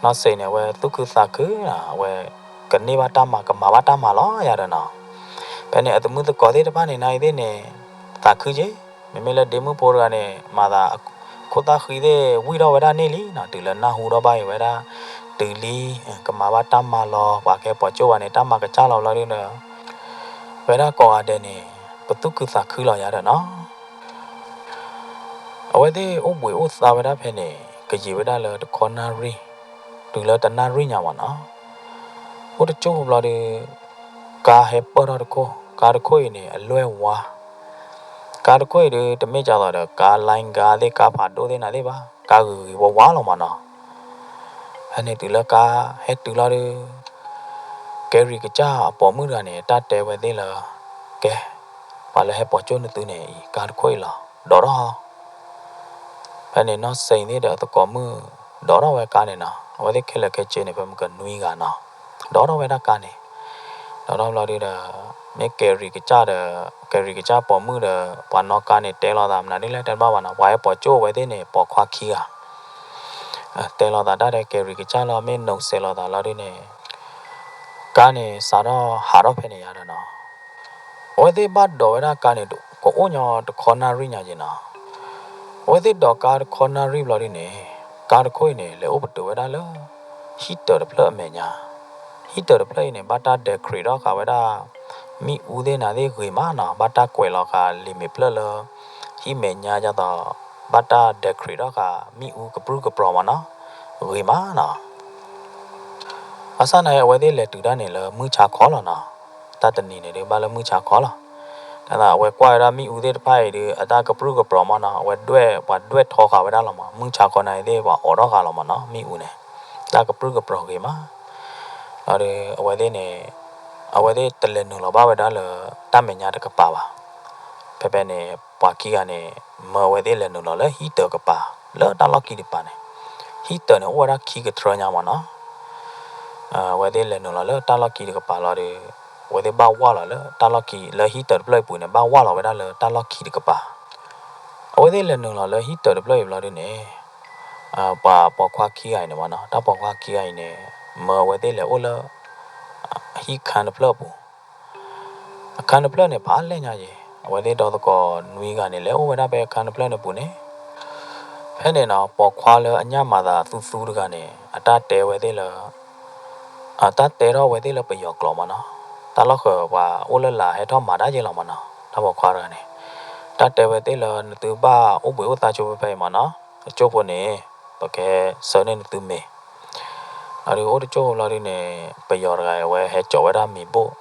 နီၢ်စ့န့ၣ် အဝဲသူၣ်ခုသးခုနီၤ အဝဲ ကန့ၢ်ဘၣ်တၢ်မၤ ကမၤဘၣ်တၢ်မၤလီၤယၤဒီးနီၤ. ဖဲန့ၣ် အသမုၣ်သကိးသ့ၣ်တဖၣ်န့ၣ် နအံၤသ့ၣ်န့ၣ် သးခုက့ၤ, မ့မ့ၢ်လၢဒ့မုၣ်ဖိတဂၤန့ၣ် မၤသး ခိၣ်သၣ်ဃံသ့ၣ်ဝံၣ်ထီၣ်ဝဲဒၣ်န့ၢ်လံနီၤ, တုၤလၢနၢ်ဟူထီၣ်ဘၣ်အံၤဝဲဒၣ် တုၤလံ ကမၤဘၣ်တၢ်မၤလီၤ ပှၤကဟဲပိာ်ကၠိၣ်ဘၣ်န့ၣ် တၢ်မၤကစၢ်လီၤဘျီဒုဒီး ဝဲဒၣ်ကိးဂၤဒဲးန့ၣ် ပသူၣ်ခုသးခုလီၤယၤဒီးနီၤ. အဝဲသ့ၣ်အိၣ်ဘှံးအိၣ်သါဝဲဒၣ်ဖဲန့ၣ် ကယံာ်ဝဲဒၣ်လၢတခီနၣ်ရံၣ်, တုၤလၢတနၣ်ရံၣ်ညါမးနီၤ, အိၣ်တကၠိၢ်ဘျီဒီး ကါဟဲပၢၢ်ထီၣ်တခိၣ်, ကါတခိၣ်အံၤန့ၣ် အလွဲၢ်ဝါ, ကါတခိၣ်အံၤဒီး တမ့ၢ်ကသိးဒီး ကါလၢကါသ့ၣ် ကါဖးဒိၣ်သ့ၣ်နၤသ့ၣ်ဘၣ်, ကါဂ့ၤဂ့ၤဝါဝါလီၤမးနီၤ. ဖဲန့ၣ်တုၤလၢကါဟဲတုၤလီၤဒီး ကဲရံၤကစၢ်အပိာ်မုၣ်တဂၤန့ၣ် တၢ်တဲဝဲသ့ၣ်လၢ ကဲ ပှၤလၢဟဲပိာ်ကၠိၣ်နသုန့ၣ်အံၤ ကါတခိၣ်အံၤလီၤ ဒိးထီၣ်ဟီ. ဖဲန့ၣ်နီၢ်စ့ၣ်သ့ၣ်ဒီးအသကိးမုၣ် ဒိးထီၣ်ဝဲကါန့ၣ်နီၤ, အဝဲသ့ၣ်ခဲလၢာ်ခဲဆ့န့ၣ် ဖဲမုၢ်ကနွံဂၤနီၤ, ဒိးထီၣ်ဝဲဒၣ်ကါန့ၣ်, ဒိးထီၣ်ဘျီဒုဒီး မ့ၢ်ကဲရံၤကစၢ်ဒီး ကဲရံၤကစၢ်ပိာ်မုၣ်ဒီး ပှၤနီၣ်ကါန့ၣ် တဲလိာ်သးမနုၤဒ်လဲၣ်တဲတဘၣ်ဘၣ်နီၤ, ပှၤဟဲပိာ်ကၠိၣ်အဝဲသ့ၣ်န့ၣ် ပိာ်ခွါခံဂၤ တဲလိာ်သးတၢ်ဒီးကဲရံၤကစၢ်လီၤ, မ့ၢ်နီၢ်စ့ၣ်လိာ်သးလီၤဒုန့ၣ် ကါန့ၣ်စးထီၣ်ဟးထီၣ်ဖဲန့ၣ်ယၤဒီးနီၤ, အဝဲသ့ၣ်ဘၣ်ဒိးဝဲဒၣ်ကါန့ၣ် ကအိၣ်ညီတခီနၣ်ရံၣ်ညါက့ၤနီၤ. အဝဲသ့ၣ်ဒိးကါတခီနၣ်ရံၣ်ဘျီဒုန့ၣ် ကါတခိၣ်အံၤန့ၣ် လဲၤအိၣ်ပတုာ်ဝဲဒၣ်လၢ ဟံၣ်တၢၤတဖျၢၣ်အမဲာ်ညါ, ဟံၣ်တၢၤတဖျၢၣ်အံၤန့ၣ် ဘၣ်တၢ်ဒဲးခရံးထီၣ်ဃာ်ဝဲဒၣ် မ့ၣ်အူသ့ၣ်နၤသ့ၣ်ဂ့ၤမးနီၤ, ဘၣ်တၢ်ကွဲးလီၤဃာ်လံာ်မဲာ်ဖျၢၣ်လၢ ဟံၣ်မဲာ်ညါဒ်သိး ဘၣ်တၢ်ဒဲးခရံးထီၣ်ဃာ်မ့ၣ်အူကပြုၢ်ကပြီၤမးနီၤ, ဂ့ၤမးနီၤ. ဘၣ်ဆၣ်နာ်အံၤ အဝဲသ့ၣ်လဲၤတုၤတၢ်န့ၣ်လၢမုၢ်ဆါခီလီၤနီၤ, တၢ်တနံၤန့ၣ်ဒုးဘၣ်လၢမုၢ်ဆါခီလီၤ. တၢ်သးအဝဲကွၢ်ဝဲဒၣ်မ့ၣ်အူသ့ၣ်တဖၣ်အံၤဒုး အတၢ်ကပြုၢ်ကပြီၤမးနီၤ, အဝဲဒွဲၣ် ပှၤဒွဲၣ်ထီဃာ်ဝဲဒၣ်လီၤမး, မုၢ်ဆါခီနာ်အံၤသ့ၣ် ပှၤအိးထီၣ်ဃာ်လီၤမးနီၤ, မ့ၣ်အူန့ၣ် တၢ်ကပြုၢ်ကပြီၤဂ့ၤမး လီၤဒီး အဝဲသ့ၣ်န့ၣ် အဝဲသ့ၣ်တလဲၤနုာ်လီၤဘၣ်ဝဲဒၣ်လၢ တၢ်မဲာ်ညါတကပၤဘၣ်. ဖဲဖဲန့ၣ် ပှၤခံဂၤန့ၣ် မၢအဝဲသ့ၣ်လဲၤနုာ်လီၤလၢဟံၣ်တၢၤကပၤ လၢတၢ်လီၢ်ခံတကပၤန့ၣ်, ဟံၣ်တၢၤန့ၣ် အိၣ်ဝဲဒၣ်ခံကထြၢညါမးနီၤ. အဝဲသ့ၣ်လဲၤနုာ်လီၤလၢတၢ်လီၢ်ခံတကပၤလီၤဒီး အဝဲသ့ၣ်ဘၣ်ဝၢ်လီၤလၢတၢ်လီၢ်ခံ လၢဟံၣ်တၢၤတဖျၢၣ်အံၤပူၤန့ၣ် ဘၣ်ဝၢ်လီၤဝဲဒၣ်လၢတၢ်လီၢ်ခံတကပၤ. အဝဲသ့ၣ်လဲၤနုာ်လီၤလၢဟံၣ်တၢၤတဖျၢၣ်အံၤဘျီဒုန့ၣ် ပှၤပိာ်ခွါခံဂၤအံၤန့ၣ်မးနီၤ, တၢ်ပိာ်ခွါခံဂၤအံၤန့ၣ် မၢအဝဲသ့ၣ်လဲၤအိၣ်လၢ ဟံၣ်ခါတဖျၢၣ်အပူၤ, အခါတဖျၢၣ်န့ၣ် ဖးလဲၢ်ညါယဲၤ, အဝဲသ့ၣ်ဒီသကိးနွံဂၤန့ၣ် လဲၤအိၣ်ဝဲဒၣ်ဖဲအခါတဖျၢၣ်န့ၣ်ပူၤန့ၣ်, ဖဲန့ၣ်နီၤ ပိာ်ခွါလၢအညၣ်မၤသးသူသူတဂၤန့ၣ် အတၢ်တဲဝဲသ့ၣ်လၢ အတၢ်တဲထီၣ်ဝဲသ့ၣ်လၢပယီၤကျိာ်မးနီၤ, တၢ်လီၢ်ဃၢၤပှၤအိၣ်လၢလာ်ဟဲထီၣ်မၤတၢ်ယဲၤလီၤမးနီၤ, တၢ်ပိာ်ခွါတဂၤန့ၣ် တၢ်တဲဝဲသ့ၣ်လၢနသုဘၣ်အိၣ်ဘှံးအိၣ်သါကၠိဖဲဖဲအံၤမးနီၤ, အကၠိဖိန့ၣ် ပကဆှၢန့ၢ်နသုမ့ၤ လီၤဒီးအိၣ်တကၠိၢ်လီၤဒုန့ၣ် ပယီၤတဂၤအဝဲဟဲစိာ်ဝဲဒၣ်မ့ၤဘိၣ်,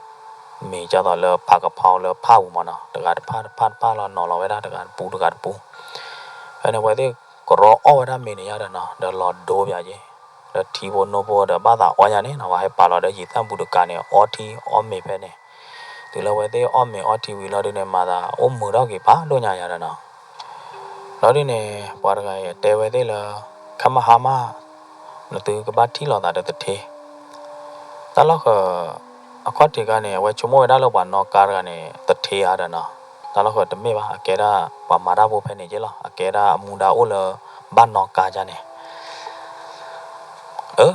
မ့ၤကၢ်သိးလၢဖးကဖီလၢဖးပူၤမးနီၤ, တဂၤတဖၣ်တဖၣ်တဖၣ်လီၤနီၤလီၤဝဲဒၣ်တဂၤတပူၤတဂၤတပူၤ, ဖဲန့ၣ်အဝဲသ့ၣ်ကရီအီၣ်ဝဲဒၣ်မ့ၤန့ၣ်ယါဒီးနီၤ, ဒီးလီၤဒိပၠးက့ၤ, ဒီးထံဖိနိဖိဒီးဘၣ်သးအီၣ်ညါန့ၣ်နီၤ, ပှၤဟဲပာ်လီၤဒီးယံာ်သၣ်ဘူးတကးန့ၣ် အီထံအီမ့ၤဖဲန့ၣ်, တုၤလၢအဝဲသ့ၣ်အီၣ်မ့ၤအီထံဝံၤလီၤဒုန့ၣ် မၤသးအိၣ်မုာ်ထီၣ်က့ၤဖးဒိၣ်ညါယါဒီးနီၤ လီၤဒုန့ၣ် ပှၤတဂၤအံၤတဲဝဲသ့ၣ်လၢ ခါမဟါမး နသုကဘၣ်ထံၣ်လိာ်သးဒီးသထ့, တၢ်လီၢ်ဃၢၤ အခီၣ်ထံးခါန့ၣ် အဝဲဆိကမိၣ်ဝဲဒၣ်လၢပှၤနီၣ်ကါတဂၤန့ၣ် သထ့ဧါဒီးနီၤ, တၢ်လီၢ်ဃၢၤတမ့ၢ်ဘၣ်, အကဲဒၣ်ပှၤမၤတၢ်ဖိဖဲန့ၣ်က့လီၤ, အကဲဒၣ်အမူဒါအိၣ်လၢ ဘၣ်နီၣ်ကါကန့ၣ် အၢ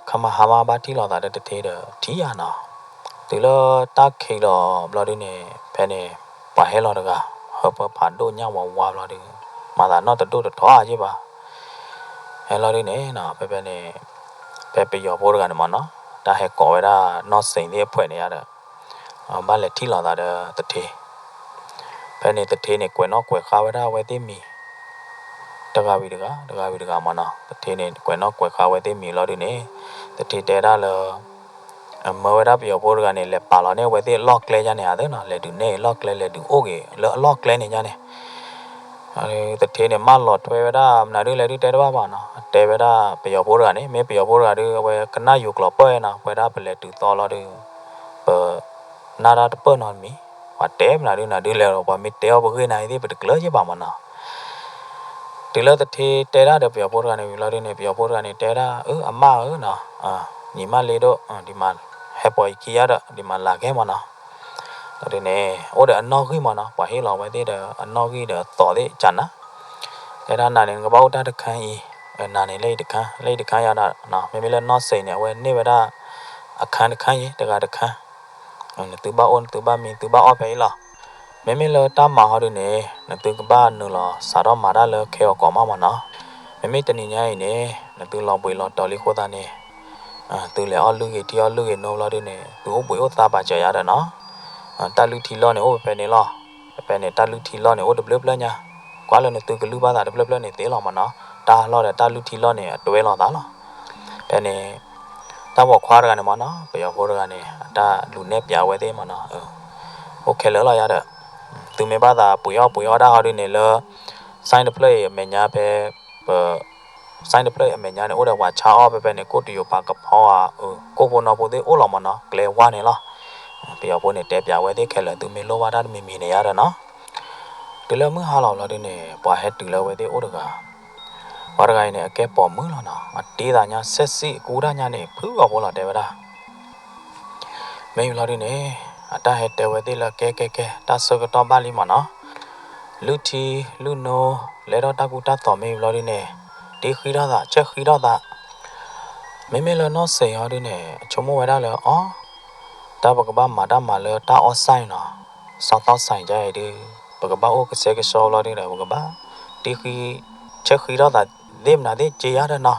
ခါမဟါမးဘၣ်ထံၣ်လိာ်သးဒီးသထ့ဒီးထံၣ်ယါနီၤ, တုၤလၢတၢ်ခံးလီၤဘျီဒုန့ၣ် ဖဲန့ၣ် ပှၤဟဲလီၤတဂၤ ဟၢဖၢဖးဒိၣ်ညၣ်ဝါဝါဘျီဒု မၤသးနီၢ်တဒိၣ်တထီအါက့ဘၣ်, ဟဲလီၤဒုန့ၣ်နီၤ ဖဲဖဲန့ၣ် ဖဲပယီၤဖိတဂၤန့ၣ်မးနီၤ တၢ်ဟဲကိးဝဲဒၣ်နီၢ်စ့ၣ်သ့ၣ်အဖှဲးန့ၣ်ယါဒီး ဘၣ်လဲၤထံၣ်လိာ်သးဒီးသထ့, ဖဲန့ၣ်သထ့န့ၣ် ကွဲးနီၣ်ကွဲးဃါဝဲဒၣ်အဝဲသ့ၣ်မံၤ တဂၤဝံၤတဂၤ တဂၤဝံၤတဂၤမးနီၤ, သထ့န့ၣ် ကွဲးနီၣ်ကွဲးဃါဝဲသ့ၣ်မံၤလီၤဒုန့ၣ် သထ့တဲဒၣ်လၢ မၢဝဲဒၣ်ပယီၤဖိတဂၤန့ၣ် လဲၤပာ်လီၤန့ၢ်အဝဲသ့ၣ်အလီၢ်ကျဲယါန့ၣ် အသၢနီၤ လဲၤဒုးနဲၣ်အလီၢ်ကျဲ လဲၤဒုးအိၣ်က့ၤလၢအလီၢ်ကျဲန့ၣ်ယါန့ၣ် သထ့န့ၣ် မၢလီၤထွဲဝဲဒၣ် မနုၤဒုလဲၣ်ဒုတဲတဘၣ်ဘၣ်နီၤ, တဲဝဲဒၣ်ပယီၤဖိတဂၤန့ၣ် မ့ၢ်ပယီၤဖိတဂၤဒု အဝဲကနၣ်ယိၤကျိာ်ပၢၢ်နီၤ, ပဝဲဒၣ်ပလဲၤတုၤသီလီၤဒု ပ နၢ်တၢ်တပၢၢ်နီတမံၤ, ပှၤတဲမနုၤဒုနၤဒုလဲၣ်ဒီး ပှၤမ့ၢ်တဲအီၣ်ပဂ့ၢ်နၤအံၤသ့ၣ် ပတကျၢၤက့ဘၣ်မးနီၤ. တုၤလၢသထ့တဲဒၣ်ဒီးပယီၤဖိတဂၤန့ၣ်ဝံၤလီၤဒုန့ၣ် ပယီၤဖိတဂၤန့ၣ်တဲဒၣ် အၢ အမါဧၢနီၤ, နံၤမးလ့ဒိၣ် ဒ်မး ဟဲပိာ်ယခံယါဒီး ဒ်မးလၤကဲမးနီၤ. လီၤဒုန့ၣ် အိၣ်ဒီးအနီၣ်ဂံၢ်မးနီၤ, ပှၤဟ့ၣ်လီၤဝဲသ့ၣ်ဒီးအနီၣ်ဂံၢ်ဒီးအသိးသ့ၣ်ကနၤ, တဲဒၣ်နၤန့ၣ် နကဘၣ်အိၣ်တၢ်တခါအံၤ, နၤန့ၣ် လၢယတခါ လၢယတခါယါဒီး မ့မ့ၢ်လၢနီၢ်စ့ၣ်န့ၣ် အဝဲန့ၢ်ဝဲဒၣ် အခန်းတခန်းယဲ တဂၤတခန်း, နသုဘၣ်အိၣ်နသုဘၣ်မံ သုဘၣ်အီၣ်ဖဲအံၤလီၤ. မ့မ့ၢ်လၢတၢ်မၤဟီဒုန့ၣ် နသုကဘၣ်နုာ်လီၤစးထီၣ်မၤတၢ်လၢခဲအီၤကိးမးမ့ၢ်နီၤ. မ့မ့ၢ်တနံၤညါအံၤန့ၣ် နသုလီၤဘှံးလီၤတီၤလံအဃိသတးန့ၣ် သုလဲၤအီၣ်လုၢ်ဂ့ၤထံအီၣ်လုၢ်ဂ့ၤနိဘျီဒုန့ၣ် သုအိၣ်ဘှံးအိၣ်သါပာ်စၢၤယၤဒီးနီၤ. တၢ်လုၢ်ထံလီၢ်န့ၣ် အိၣ်ဖဲန့ၣ်လီၤ. ဖဲန့ၣ် တၢ်လုၢ်ထံလီၢ်န့ၣ် အိၣ်တဘျုးဖျၢၣ်ညါ, ကွၢ်လၢနသုကလုၢ်ဘၣ်သးတဖျၢၣ်ဖျၢၣ်န့ၣ်သ့လီၤမ့ၢ်နီၤ. တၢ်လီၢ်ဒီးတၢ်လုၢ်ထံလီၢ်န့ၣ် အတွဲလီၤသးလီၤ. ဖဲန့ၣ် တၢ်ပိာ်ခွါတဂၤန့ၣ်မ့ၢ်နီၤ ပယီၤဖိတဂၤန့ၣ် အတၢ်လူၤနဲၣ်ပၠးဝဲသ့ၣ်မ့ၢ်နီၤ အိၣ်ခဲလၢာ်လီၤယၤဒီး သုမ့ၢ်ဘၣ်သးပှ့ၤအီၣ်ပှ့ၤအီၣ်တၢ်ဟီဒုန့ၣ်လၢ sign တဖျၢၣ်အံၤအမဲာ်ညါဖဲ ပ sign တဖျၢၣ်အံၤအမဲာ်ညါန့ၣ် အိၣ်ဒီးပှၤဆါအီၣ်ဖဲဖဲန့ၣ် ကိၣ်တယိၤပၤကဖီဧါ ကိၣ်ဖိနီၢ်ဖိသ့ၣ်အိၣ်လီၤမ့ၢ်နီၤ ကျဲဝါန့ၣ်လီၤ. ပယီၤဖိန့ၣ် တဲပၠးဝဲသ့ၣ်ခဲလၢာ် သုမ့ၢ်လိၣ်ဘၣ်တၢ်တမံၤမံၤန့ၣ်ယၤဒီးနီၤ. တုၤလၢမုၢ်ဟါလီၤဘျီဒုန့ၣ် ပှၤဟဲတုၤလၢဝဲသ့ၣ်အိၣ်တဂၤ, ပှၤတဂၤအံၤန့ၣ် အကဲပိာ်မုၣ်လီၤနီၤ အတ့သးညါ sexy အကူတၢ်ညါန့ၣ် ဖုဂီၤဖိလီၤတဲဝဲဒၣ် မ့ၢ်ဘျီဒုန့ၣ် အတၢ်ဟဲတဲဝဲသ့ၣ်လၢကဲကဲကဲ တၢ်ဆၢကတီၢ်ဘၣ်လံမ့ၢ်နီၤ, လုၢ်ထံလုၢ်နိ လဲၤထီၣ်တၢ်ကူတၢ်သိးမ့ၢ်ဘျီဒုန့ၣ် တ့ဃံထီၣ်သး ဆဲးဃံထီၣ်သး. မ့မ့ၢ်လၢနီၢ်စံးဟီဒုန့ၣ် အဆိကမိၣ်ဝဲဒၣ်လၢအီၤ တၢ်ပကဘၣ်မၤတၢ်မၤလၢတၢ်အီၣ် sign နီၤ, စီၤသီၣ် sign ကါအံၤဒု ပကဘၣ်အိၣ်ကဆှဲကဆှီဘျီဒုဒီး ပကဘၣ်တ့ဃံ ဆဲးဃံထီၣ်သး သ့ၣ်မနုၤသ့ၣ်က့ယါဒီးနီၤ.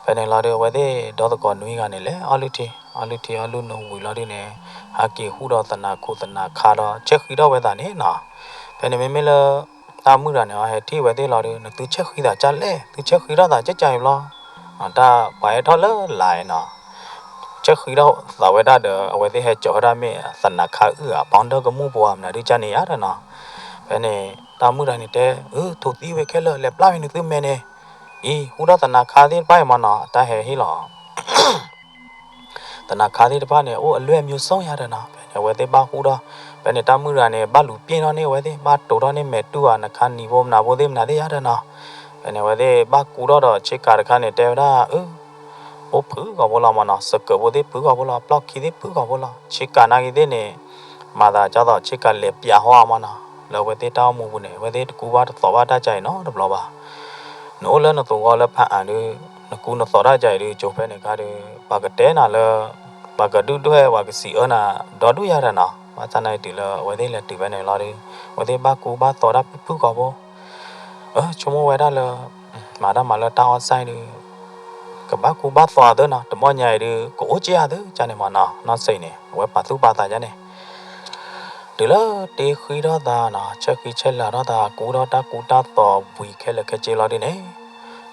ဖဲန့ၣ်လီၤဒု အဝဲသ့ၣ်ဒီသကိးနွံဂၤန့ၣ် လဲၤအီၣ်လုၢ်ထံ အီၣ်လုၢ်ထံအီၣ်လုၢ်နိဝံၤလီၤဒုန့ၣ် ဟးက့ၤဟူၣ်ဒီးသနၤခူသနၤခါဒီး ဆဲးဃံထီၣ်ဝဲသးန့ၣ်နီၤ. ဖဲန့ၣ်မ့မ့ၢ်လၢ တၢ်မုၣ်တဂၤန့ၣ် အဟဲထံၣ်ဝဲသ့ၣ်လီၤဒု နသုဆဲးဃံသးကၢ်လဲၣ် သုဆဲးဃံထီၣ်သးကၢ်ကၢ်အံၤဘျီ တၢ်ပှၤဟဲထီၣ်လၢလာ်နီၤ ဆဲးဃံထီၣ်သးဝဲဒၣ်ဒီး အဝဲသ့ၣ်ဟဲစိာ်ဝဲဒၣ်မ့ၢ်သနၤခါအုၣ်ဧါ ပီၣ်ဒၢကမူၣ်ပူၤဧါ မနုၤဒုကၢ်န့ၣ်ယါဒီးနီၤ. ဖဲန့ၣ် တၢ်မုၣ်တဂၤန့ၣ်တဲ အၢ ထိးသံဝဲခဲလၢာ် လဲၤပျၢ်ဝဲနသုမဲာ်န့ၣ် အံၤ ဟူထီၣ်သနၤခါသ့ၣ်တဖၣ်အံၤမ့ၢ်နီၤ တၢ်ဟဲဟ့ၣ်လီၤ သနၤခါသ့ၣ်တဖၣ်န့ၣ် အိၣ်အလွဲၢ်အမျိုးစုံယါဒီးနီၤ. ဖဲန့ၣ် အဝဲသ့ၣ်ဘၣ်ဟူထီၣ် ဖဲန့ၣ် တၢ်မုၣ်တဂၤန့ၣ် ဘၣ်လူၤပျ့ၢ်ထီၣ်န့ၢ်အဝဲသ့ၣ် ဘၣ်တိၤထီၣ်န့ၢ်မဲာ်တူၢ်ဧါ နခါနံၤဖိမနၤဖိသ့ၣ်မနၤသ့ၣ်ယါဒီးနီၤ. ဖဲန့ၣ် အဝဲသ့ၣ်ဘၣ်ကူထီၣ်ဒီးဆ့ကၤတခါန့ၣ် တဲဝဲဒၣ် အၢ အိၣ်ဖုဂီၤဖိလီၤမ့ၢ်နီၤ စကၢးဖိသ့ၣ်ဖုဂီၤဖိလီၤ ပျီၢ်ခံသ့ၣ်ဖုဂီၤဖိလီၤ ဆ့ကၤနာ်က့သ့ၣ်န့ၣ် မၤသးကၢ်သိးဆ့ကၤလဲၤပၠးဟီအမ့ၢ်နီၤ လၢအဝဲသ့ၣ်တၢ်အိၣ်မူပူၤန့ၣ် အဝဲသ့ၣ်တကူဘၣ်တသိးဘၣ်တၢ်ကါအံၤနီတဘျီဘၣ်. နအိၣ်လၢနသဝီလၢဖးအါဒု နကူနသိးတၢ်ကါအံၤဒု ကၠိဖဲန့ၣ်ခါဒု ပှၤကတဲနၤလၢ ပှၤကဒုၣ်ဒွဲၣ် ပှၤကစံးအၢနၤ ဒီဒူၣ်ယါဒီးနီၤ. ဘၣ်ဆၣ်နာ်က့တုၤလၢအဝဲသ့ၣ်လဲၤတုၤဖဲန့ၣ်လီၤဒု အဝဲသ့ၣ်ဘၣ်ကူဘၣ်သိးတၢ်ဖုဖုဂီၤဖိ အၢ ဆိကမိၣ်ဝဲဒၣ်လၢ မၤတၢ်မၤလၢတၢ်အီၣ် sign ဒု ကဘၣ်ကူဘၣ်သိးအသးနီၤ တမီၢ်ညါအံၤဒု ကအိၣ်က့ၢ်အသးကၢ်န့ၣ်မ့ၢ်နီၤ နီၢ်စံးန့ၣ် အဝဲပာ်သူၣ်ပာ်သးကၢ်န့ၣ် တုၤလၢတ့ဃံထီၣ်သးနီၤ ဆဲးဃံဆဲးလၤထီၣ်သး ကူထီၣ်တၢ်ကူတၢ်သိးဝံၤခဲလၢာ်ခဲဆ့လီၤဒုန့ၣ်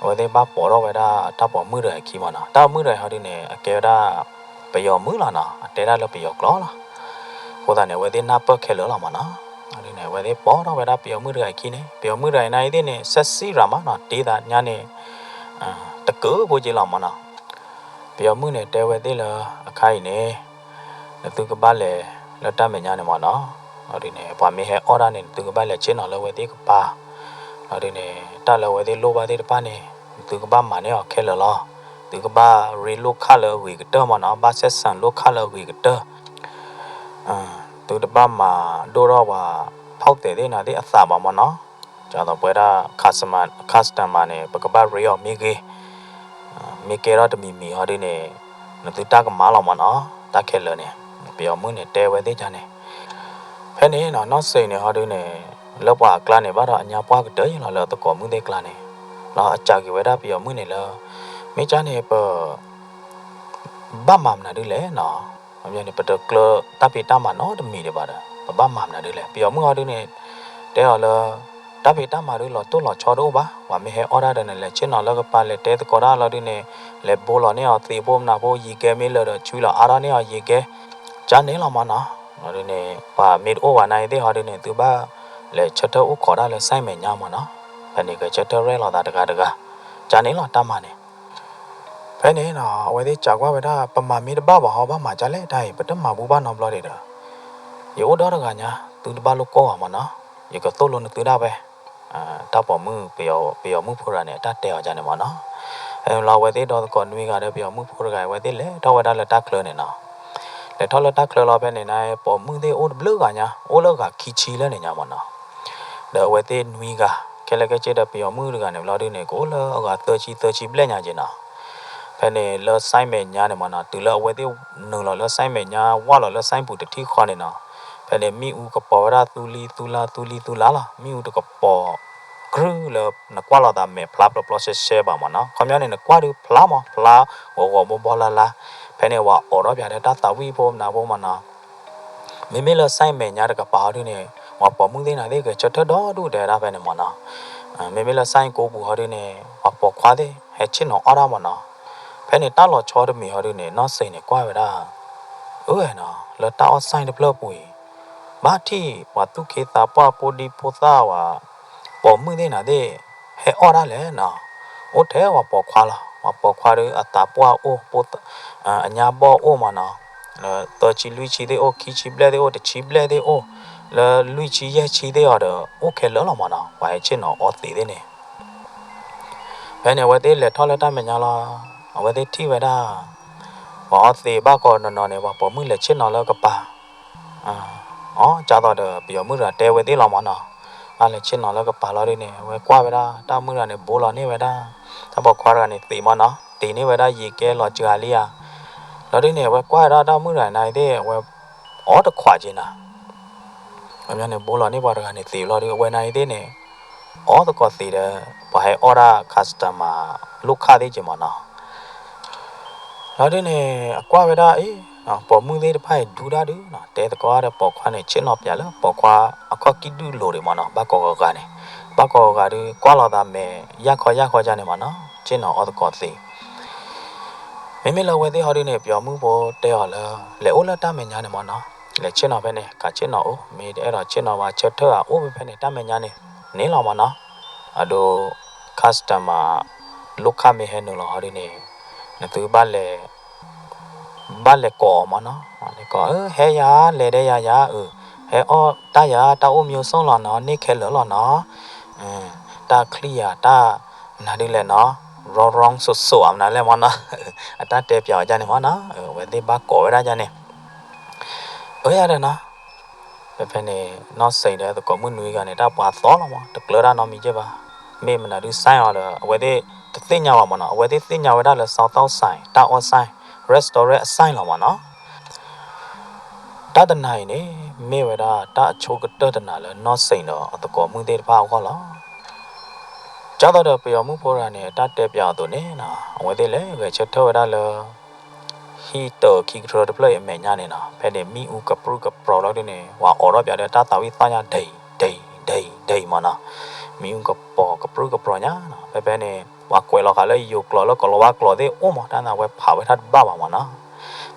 အဝဲသ့ၣ်ဘၣ်ပိာ်ထီၣ်ဝဲဒၣ်တၢ်ပိာ်မုၣ်တဂၤအခံမ့ၢ်နီၤ တၢ်မုၣ်တဂၤဟီဒုန့ၣ် အကဲဝဲဒၣ် ပယီၤမုၣ်လီၤနီၤ အတဲဒၣ်လၢပယီၤကျိာ်လီၤ. အဃိသတးန့ၣ် အဝဲသ့ၣ်နၢ်ပၢၢ်ခဲလၢာ်လီၤမ့ၢ်နီၤ ဒ်န့ၣ် အဝဲသ့ၣ်ပိာ်ထီၣ်ဝဲဒၣ်ပယီၤမုၣ်တဂၤအခံန့ၣ် ပယီၤမုၣ်တဂၤအံၤနာ်အံၤသ့ၣ်န့ၣ် sexy ရၤမးနီၤ တ့သးညါန့ၣ် တကၢၢ်ဖိက့လီၤမ့ၢ်နီၤ ပယီၤမုၣ်န့ၣ် တဲဝဲသ့ၣ်လၢအခါအံၤန့ၣ် နသုကဘၣ်လဲၤလၢတၢ်မဲာ်ညါန့ၣ်မ့ၢ်နီၤ ဒ်န့ၣ် ပှၤမ့ၢ်ဟဲအီၣ်တၢ်န့ၣ် နသုကဘၣ်လဲၤဆ့ၣ်နီၤလၢအဝဲသ့ၣ်ကပၤ ဒ်န့ၣ် တၢ်လၢအဝဲသ့ၣ်လိၣ်ဘၣ်သ့ၣ်တဖၣ်န့ၣ် နသုကဘၣ်မၤန့ၢ်အီၤခဲလၢာ်လီၤ. သုကဘၣ်ရ့လိၣ်ခၣ်လၢအဂ့ၤကတၢၢ်မ့ၢ်နီၤ ဘၣ်စဲးစၢ်လိၣ်ခၣ်လၢအဂ့ၤကတၢၢ် သုတဘၣ်မၤဒိၣ်ထီၣ်ပှၤ ဖီၣ်သဲးသ့ၣ်နၤသ့ၣ်အသးဘၣ်မ့ၢ်နီၤ ကသိးပဝဲဒၣ် customer customer န့ၣ် ပကဘၣ်ရ့အီၤမ့ၢ်ဂ့ၤ မ့ၢ်ကဲထီၣ်တမံၤမံၤဟီဒ်န့ၣ် နသုတၢ်ကမၣ်လီၤမ့ၢ်နီၤ တၢ်ခဲလၢာ်န့ၣ် ပယီၤမုၣ်န့ၣ် တဲဝဲသ့ၣ်ကန့ၣ် ဖဲန့ၣ်နီၤ နီၢ်စံးန့ၣ်ဟီဒ်န့ၣ် လၢပှၤအကျါန့ၣ် ဘၣ်ဒီးအညါပှၢ်ကတၢၢ်ယံၤလီၤ လၢသကိးမုၣ်သ့ၣ်ကျါန့ၣ် လီၤအစံးက့ၤဝဲဒၣ်ပယီၤမုၣ်န့ၣ်လၢ မ့ၢ်ကန့ၣ်ပ ဘၣ်မၤမနုၤဒ်လဲၣ်နီၤ န့ၣ် ပတကျၢၤတၢ်ဖံးတၢ်မၤနီတမံၤဒံးဘၣ်ဒီး ပဘၣ်မၤမနုၤဒ်လဲၣ် ပယီၤမုၣ်ဟီဒ်န့ၣ် တဲအီၤလၢ တၢ်ဖံးတၢ်မၤဒ်လီၤတိၢ်လီၤဆီတအိၣ်ဘၣ် ပှၤမ့ၢ်ဟဲအီၣ်တၢ်ဒီးန့ၣ် လဲၤဆ့ၣ်နီၤလၢကပၤ လဲၤတဲသကိးတၢ်လီၤဒ်န့ၣ် လဲၤဘိလီၤန့ၢ်အီၤသ့ၣ်ဖိမနၤဖိ ယံၤကဲမ့ၢ်လၢာ်ဒီး ဆွံလီၤအါထီၣ်န့ၢ်အီၤယံၤကဲ ကန့ၣ်လီၤမ့ၢ်နီၤ ဒ်န့ၣ် ပှၤမ့ၢ်တအိၣ်ဘၣ်နာ်အံၤသ့ၣ်ဟီဒ်န့ၣ် သုဘၣ်လဲၤဆၢထၢၣ်အိၣ်ခိးတၢ်လၢ site မဲာ်ညါမ့ၢ်နီၤ ဖဲန့ၣ် ကဆၢထၢၣ်ရဲၣ်လီၤသးတဂၤတဂၤ ကန့ၣ်လီၤတၢ်မၤန့ၣ် ဖဲန့ၣ်နီၤ အဝဲသ့ၣ်စံးကွၢ်ဝဲဒၣ် ပမၤမ့ၢ်တဘၣ်ဘၣ်ဟီ ဘၣ်မၤကလဲၣ် တၢ်အံၤ ပတမၤဘူးဘၣ်နီတဘျီဒံးဒီး ယအိၣ်ဒီတဂၤညါ သုတဘၣ်လိၣ်ကိၢ်ဘၣ်မ့ၢ်နီၤ ယကသိၣ်လိနသုဒၣ်ဝဲ တၢ်ပိာ်မုၣ် ပယီၤမုၣ်ဖိတဂၤန့ၣ် အတၢ်တဲအီၤကန့ၣ်မ့ၢ်နီၤ ဖဲန့ၣ်လီၤ အဝဲသ့ၣ်ဒီသကိးနွံဂၤဒီးပယီၤမုၣ်ဖိတဂၤ အဝဲသ့ၣ်လဲၤထီၣ်ဝဲဒၣ်လၢတၢ်ချၢန့ၣ်နီၤ လဲၤထီၣ်လၢတၢ်ချၢလီၤ ဖဲန့ၣ်န့ၣ် ပိာ်မုၣ်သ့ၣ်အိၣ်တဘျုးဂၤညါ အိၣ်လၢဂၤခံဆံလၢန့ၣ်ညါမ့ၢ်နီၤ ဒီးအဝဲသ့ၣ်နွံဂၤ ခဲလၢာ်ခဲဆ့ဒီးပယီၤမုၣ်တဂၤန့ၣ် ဘျီဒ်န့ၣ် ကအိၣ်လၢအဂၤသၢဆံသၢဆံဘျဲၣ်ညါက့နီၤ ဖဲန့ၣ်လၢ site မဲာ်ညါန့ၣ်မၢ်နီၤ, တုၤလၢအဝဲသ့ၣ်နုာ်လီၤလၢ site မဲာ်ညါ ဝၢ်လီၤလၢ site ပူၤတထံၣ်ဃီန့ၣ်နီၤ, ဖဲန့ၣ်မ့ၣ်အူကပီၤဝဲဒၣ်သူလံသူလါ သူလံသူလါလီၤ. မ့ၣ်အူတကပီၤ ကြုၢ်လၢနကွၢ်လိာ်သးမဲာ်ဖျါပျီပျီရှဲရှဲဘၣ်မၢ်နီၤ, ခီပညီန့ၣ် နကွၢ်ဒုးဖျါမး ဖျါဂီၤဂီၤဘီဘီလါလါ. ဖဲန့ၣ်ပှၤအိးထီၣ်ပၠးဒီးတၢ်သးဝံၣ်ဖိမနုၤဖိမၢ်နီၤ, မ့မ့ၢ်လၢ site မဲာ်ညါတကပၤဟီဒုန့ၣ် ပှၤပိာ်မုၣ်သ့ၣ်နၤသ့ၣ်ဂဲၤဆၢထၢၣ်ဒီဒူၣ်တဲဝဲဒၣ်ဖဲန့ၣ်မၢ်နီၤ. မ့မ့ၢ်လၢ site ကိးပူၤဟီဒုန့ၣ် ပှၤပိာ်ခွါသ့ၣ်ဟဲဆ့ၣ်နီၤအီၣ်တၢ်မၢ်နီၤ. ဖဲန့ၣ်တၢ်လီၤဆီတမံၤဟီဒုန့ၣ် နီၢ်စ့ၣ်န့ၣ်ကွၢ်ဝဲဒၣ်, အၢနီၤ လၢတၢ်အီၣ် site တဖျၢၣ်ပူၤအံၤ ဘၣ်ထံၣ်ပှၤသူၣ်က့သးပှၢ်ဖိဒံဖိသၣ်ဝဲ ပိာ်မုၣ်သ့ၣ်နၤသ့ၣ် ဟဲအီၣ်ဒၣ်လဲာ်နီၤ. အိၣ်ထဲပှၤပိာ်ခွါလီၤ. ပှၤပိာ်ခွါဒီးအသးပှၢ်အိၣ်, အညါဘီၣ်အိၣ်မၢ်နီၤ, လၢသၢဆံလွံၢ်ဆံသ့ၣ်အိၣ်, ခံဆံဘျဲၣ်သ့ၣ်အိၣ်, တဆံဘျဲၣ်သ့ၣ်အိၣ်, လၢလွံၢ်ဆံယဲၢ်ဆံသ့ၣ်အီၤဒီး အိၣ်ခဲလၢာ်လီၤမၢ်နီၤ ပှၤဟဲဆ့ၣ်နီၤအီသံးသ့ၣ်န့ၣ်. ဖဲန့ၣ်အဝဲသ့ၣ်လဲၤထီၣ်လၢတၢ်မဲာ်ညါလီၤ. အဝဲသ့ၣ်ထံၣ်ဝဲဒၣ် ပှၤအီသံးဘၣ်ကိးနီၤနီၤန့ၣ် ပှၤပိာ်မုၣ်လဲၤဆ့ၣ်နီၤလၢကပၤ အကၢ်သိးဒီးပယီၤမုၣ်တဂၤတဲဝဲသ့ၣ်လီၤမၢ်နီၤ. တၢ်လဲၤဆ့ၣ်နီၤလၢကပၤလီၤဒုန့ၣ် အဝဲကွၢ်ဝဲဒၣ်တၢ်မုၣ်တဂၤန့ၣ် ဘိလီၤန့ၢ်ဝဲဒၣ် တၢ်ပိာ်ခွါတဂၤန့ၣ်သံးမၢ်နီၤ, တ့ၢ်န့ၢ်ဝဲဒၣ်ယံာ်ကဲလီၤစှၤလံဧါ. လီၤဒုန့ၣ် အဝဲကွၢ်ဝဲဒၣ်တၢ်မုၣ်တဂၤန့ၣ်သ့ၣ် အဝဲအီတခွးက့ၤနၤ အန့ၣ်ဘိလီၤန့ၢ်ပှၤတဂၤန့ၣ်သံးလီၤဒု အဝဲန့ၣ်သ့ၣ်န့ၣ် အီသကိးသံးဒီး ပှၤဟဲအီၣ်ဒၣ် customer လိၣ်ခၣ်သ့ၣ်က့ၤမၢ်နီၤ. လီၤဒုန့ၣ် အကွၢ်ဝဲဒၣ်အံၤ ပိာ်မုၣ်သ့ၣ်တဖၣ်အံၤဒူဒၣ်ဒုနီၤ တဲသကိးဒီးပိာ်ခွါန့ၣ် ဆ့ၣ်နီၤပၠးလၢပိာ်ခွါအခီၣ်ကံၢ်ဒုၣ်လိၤဒံးမၢ်နီၤ ဘၣ်ကိးဂၤဂၤန့ၣ်, ဘၣ်ကိးဂၤဂၤဒု ကွၢ်လိာ်သးမဲာ်ယၢ်ခီယၢ်ခီကန့ၣ်မၢ်နီၤ ဆ့ၣ်နီၤအီသကိးသံး မ့မ့ၢ်လၢအဝဲသ့ၣ်ဟီဒုန့ၣ် ပယီၤမုၣ်ဖိတဲအီၤလၢ လဲၤအိၣ်လၢတၢ်မဲာ်ညါန့ၣ်မၢ်နီၤ, လဲၤဆ့ၣ်နီၤဖဲန့ၣ် ကးဆ့ၣ်နီၤအိၣ် မ့ၢ်တအဲၣ်ဒိးဆ့ၣ်နီၤဘၣ်ဆၢထၢၣ်ဧါ အိၣ်ဖဲဖဲန့ၣ် တၢ်မဲာ်ညါန့ၣ် န့ၣ်လီၤမၢ်နီၤ. အဒိ customer လိၣ်ခၣ်မ့ၢ်ဟဲနုာ်လီၤဟီဒုန့ၣ် နသုဘၣ်လဲၤ ဘၣ်လဲၤကိးအီၤမၢ်နီၤ, လဲၤကိး အၢ ဟဲယၤ လဲၤဒဲးယၤယၤ အၢ ဟဲအီၣ်တၢ်ယၤ တၢ်အိၣ်မံအိၣ်ဆိးလီၤနီၤ န့ၢ်ခဲလၢာ်လီၤနီၤ, တၢ်ချံၣ်ယၤ တၢ်မနုၤဒ်လဲၣ်နီၤ, ရီရီဆိးဆိး အမနုၤလဲၣ်မၢ်နီၤ, အတၢ်တဲပၠးအီၤဒ်န့ၣ်မၢ်နီၤ, အဝဲသ့ၣ်ဘၣ်ကိးဝဲဒၣ်ဒ်န့ၣ် အၢ ယၤဒီးနီၤ, ဖဲဖဲန့ၣ် နီၢ်စ့ၣ်ဒီးသကိးမုၣ်နွံဂၤန့ၣ် တၢ်ပှၤသီလီၤမး တကျၢၤတၢ်နီတမံၤက့ဘၣ်, မ့ၢ်မနုၤဒုး sign အီၤဒီး အဝဲသ့ၣ်တသ့ၣ်ညါဘၣ်မၢ်နီၤ, အဝဲသ့ၣ်သ့ၣ်ညါဝဲဒၣ်လၢ စီၤသီၣ်စဲး တၢ်အီၣ် sign, restaurant အ sign လီၤမၢ်နီၤ. တၢ်တနၤအံၤန့ၣ် မ့ၢ်ဝဲဒၣ်တၢ်အဆိကတၢၢ်တနၤလၢနီၢ်စ့ၣ်ဒီးအသကိးမုၣ်သ့ၣ်တဖၣ်အဂီၢ်လီၤ. ကၢ်သိးဒီးပယီၤမုၣ်ဖိတဂၤန့ၣ် အတၢ်တဲပၠးအီၤအသိးန့ၣ်နီၤ, အဝဲသ့ၣ်လဲၤဂဲၤဆၢထၢၣ်ဝဲဒၣ်လၢ ဟံၣ်တၢးခံကထြၢတဖျၢၣ်အံၤအမဲာ်ညါန့ၣ်နီၤ, ဖဲန့ၣ်မ့ၣ်အူကပြုၢ်ကပြီၤလီၤဒုန့ၣ် ပှၤအိးထီၣ်ပၠးဒီးတၢ်သးဝံၣ်သီၣ်ညါ ဒဲး ဒဲး ဒဲး ဒဲးမၢ်နီၤ, မ့ၣ်အူကပီၤကပြုၢ်ကပြီၤညါနီၤ, ဖဲဖဲန့ၣ် ပှၤကွဲးလီၤဃာ်လၢယိၤကျိာ်လၢကလီၤဝါကျိာ်သ့ၣ်အိၣ်မး တၢ်သးဝဲဖးဝဲတၢ်တဘၣ်ဘၣ်မၢ်နီၤ,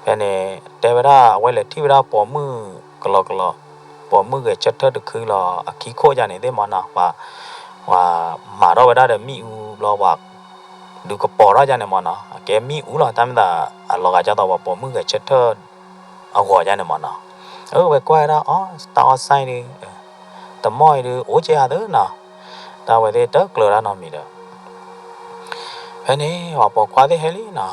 ဖဲန့ၣ် တဲဝဲဒၣ်အဝဲလဲၤထံၣ်ဝဲဒၣ်ပိာ်မုၣ်ကလီကလီ ပိာ်မုၣ်ဂဲၤဆၢထၢၣ်တခုလီၤ အခံခိၣ်ယါန့ၣ်သ့ၣ်မၢ်နီၤ, ပှၤမၤထီၣ်ဝဲဒၣ်ဒီးမ့ၣ်အူဘျီ ပှၤဒုးကပီၤထီၣ်ယါန့ၣ်မၢ်နီၤ, အကဲမ့ၣ်အူလီၤ တၢ်မ့ၢ်သးအလီၤဂာ်ကၢ်သိးပှၤပိာ်မုၣ်ဂဲၤဆၢထၢၣ်အဂီၢ်ယါန့ၣ်မၢ်နီၤ, အဝဲကွၢ်ဝဲဒၣ်အီၤ တၢ်အီၣ် sign ဒု တမီၢ်အံၤဒု အိၣ်ကဲဧါသၢနီၤ, တၢ်ဝဲသ့ၣ်တကျၢၤတၢ်နီတမံၤဒီး ဖဲန့ၣ် ပှၤပိာ်ခွါသ့ၣ်ဟဲလံနီၤ,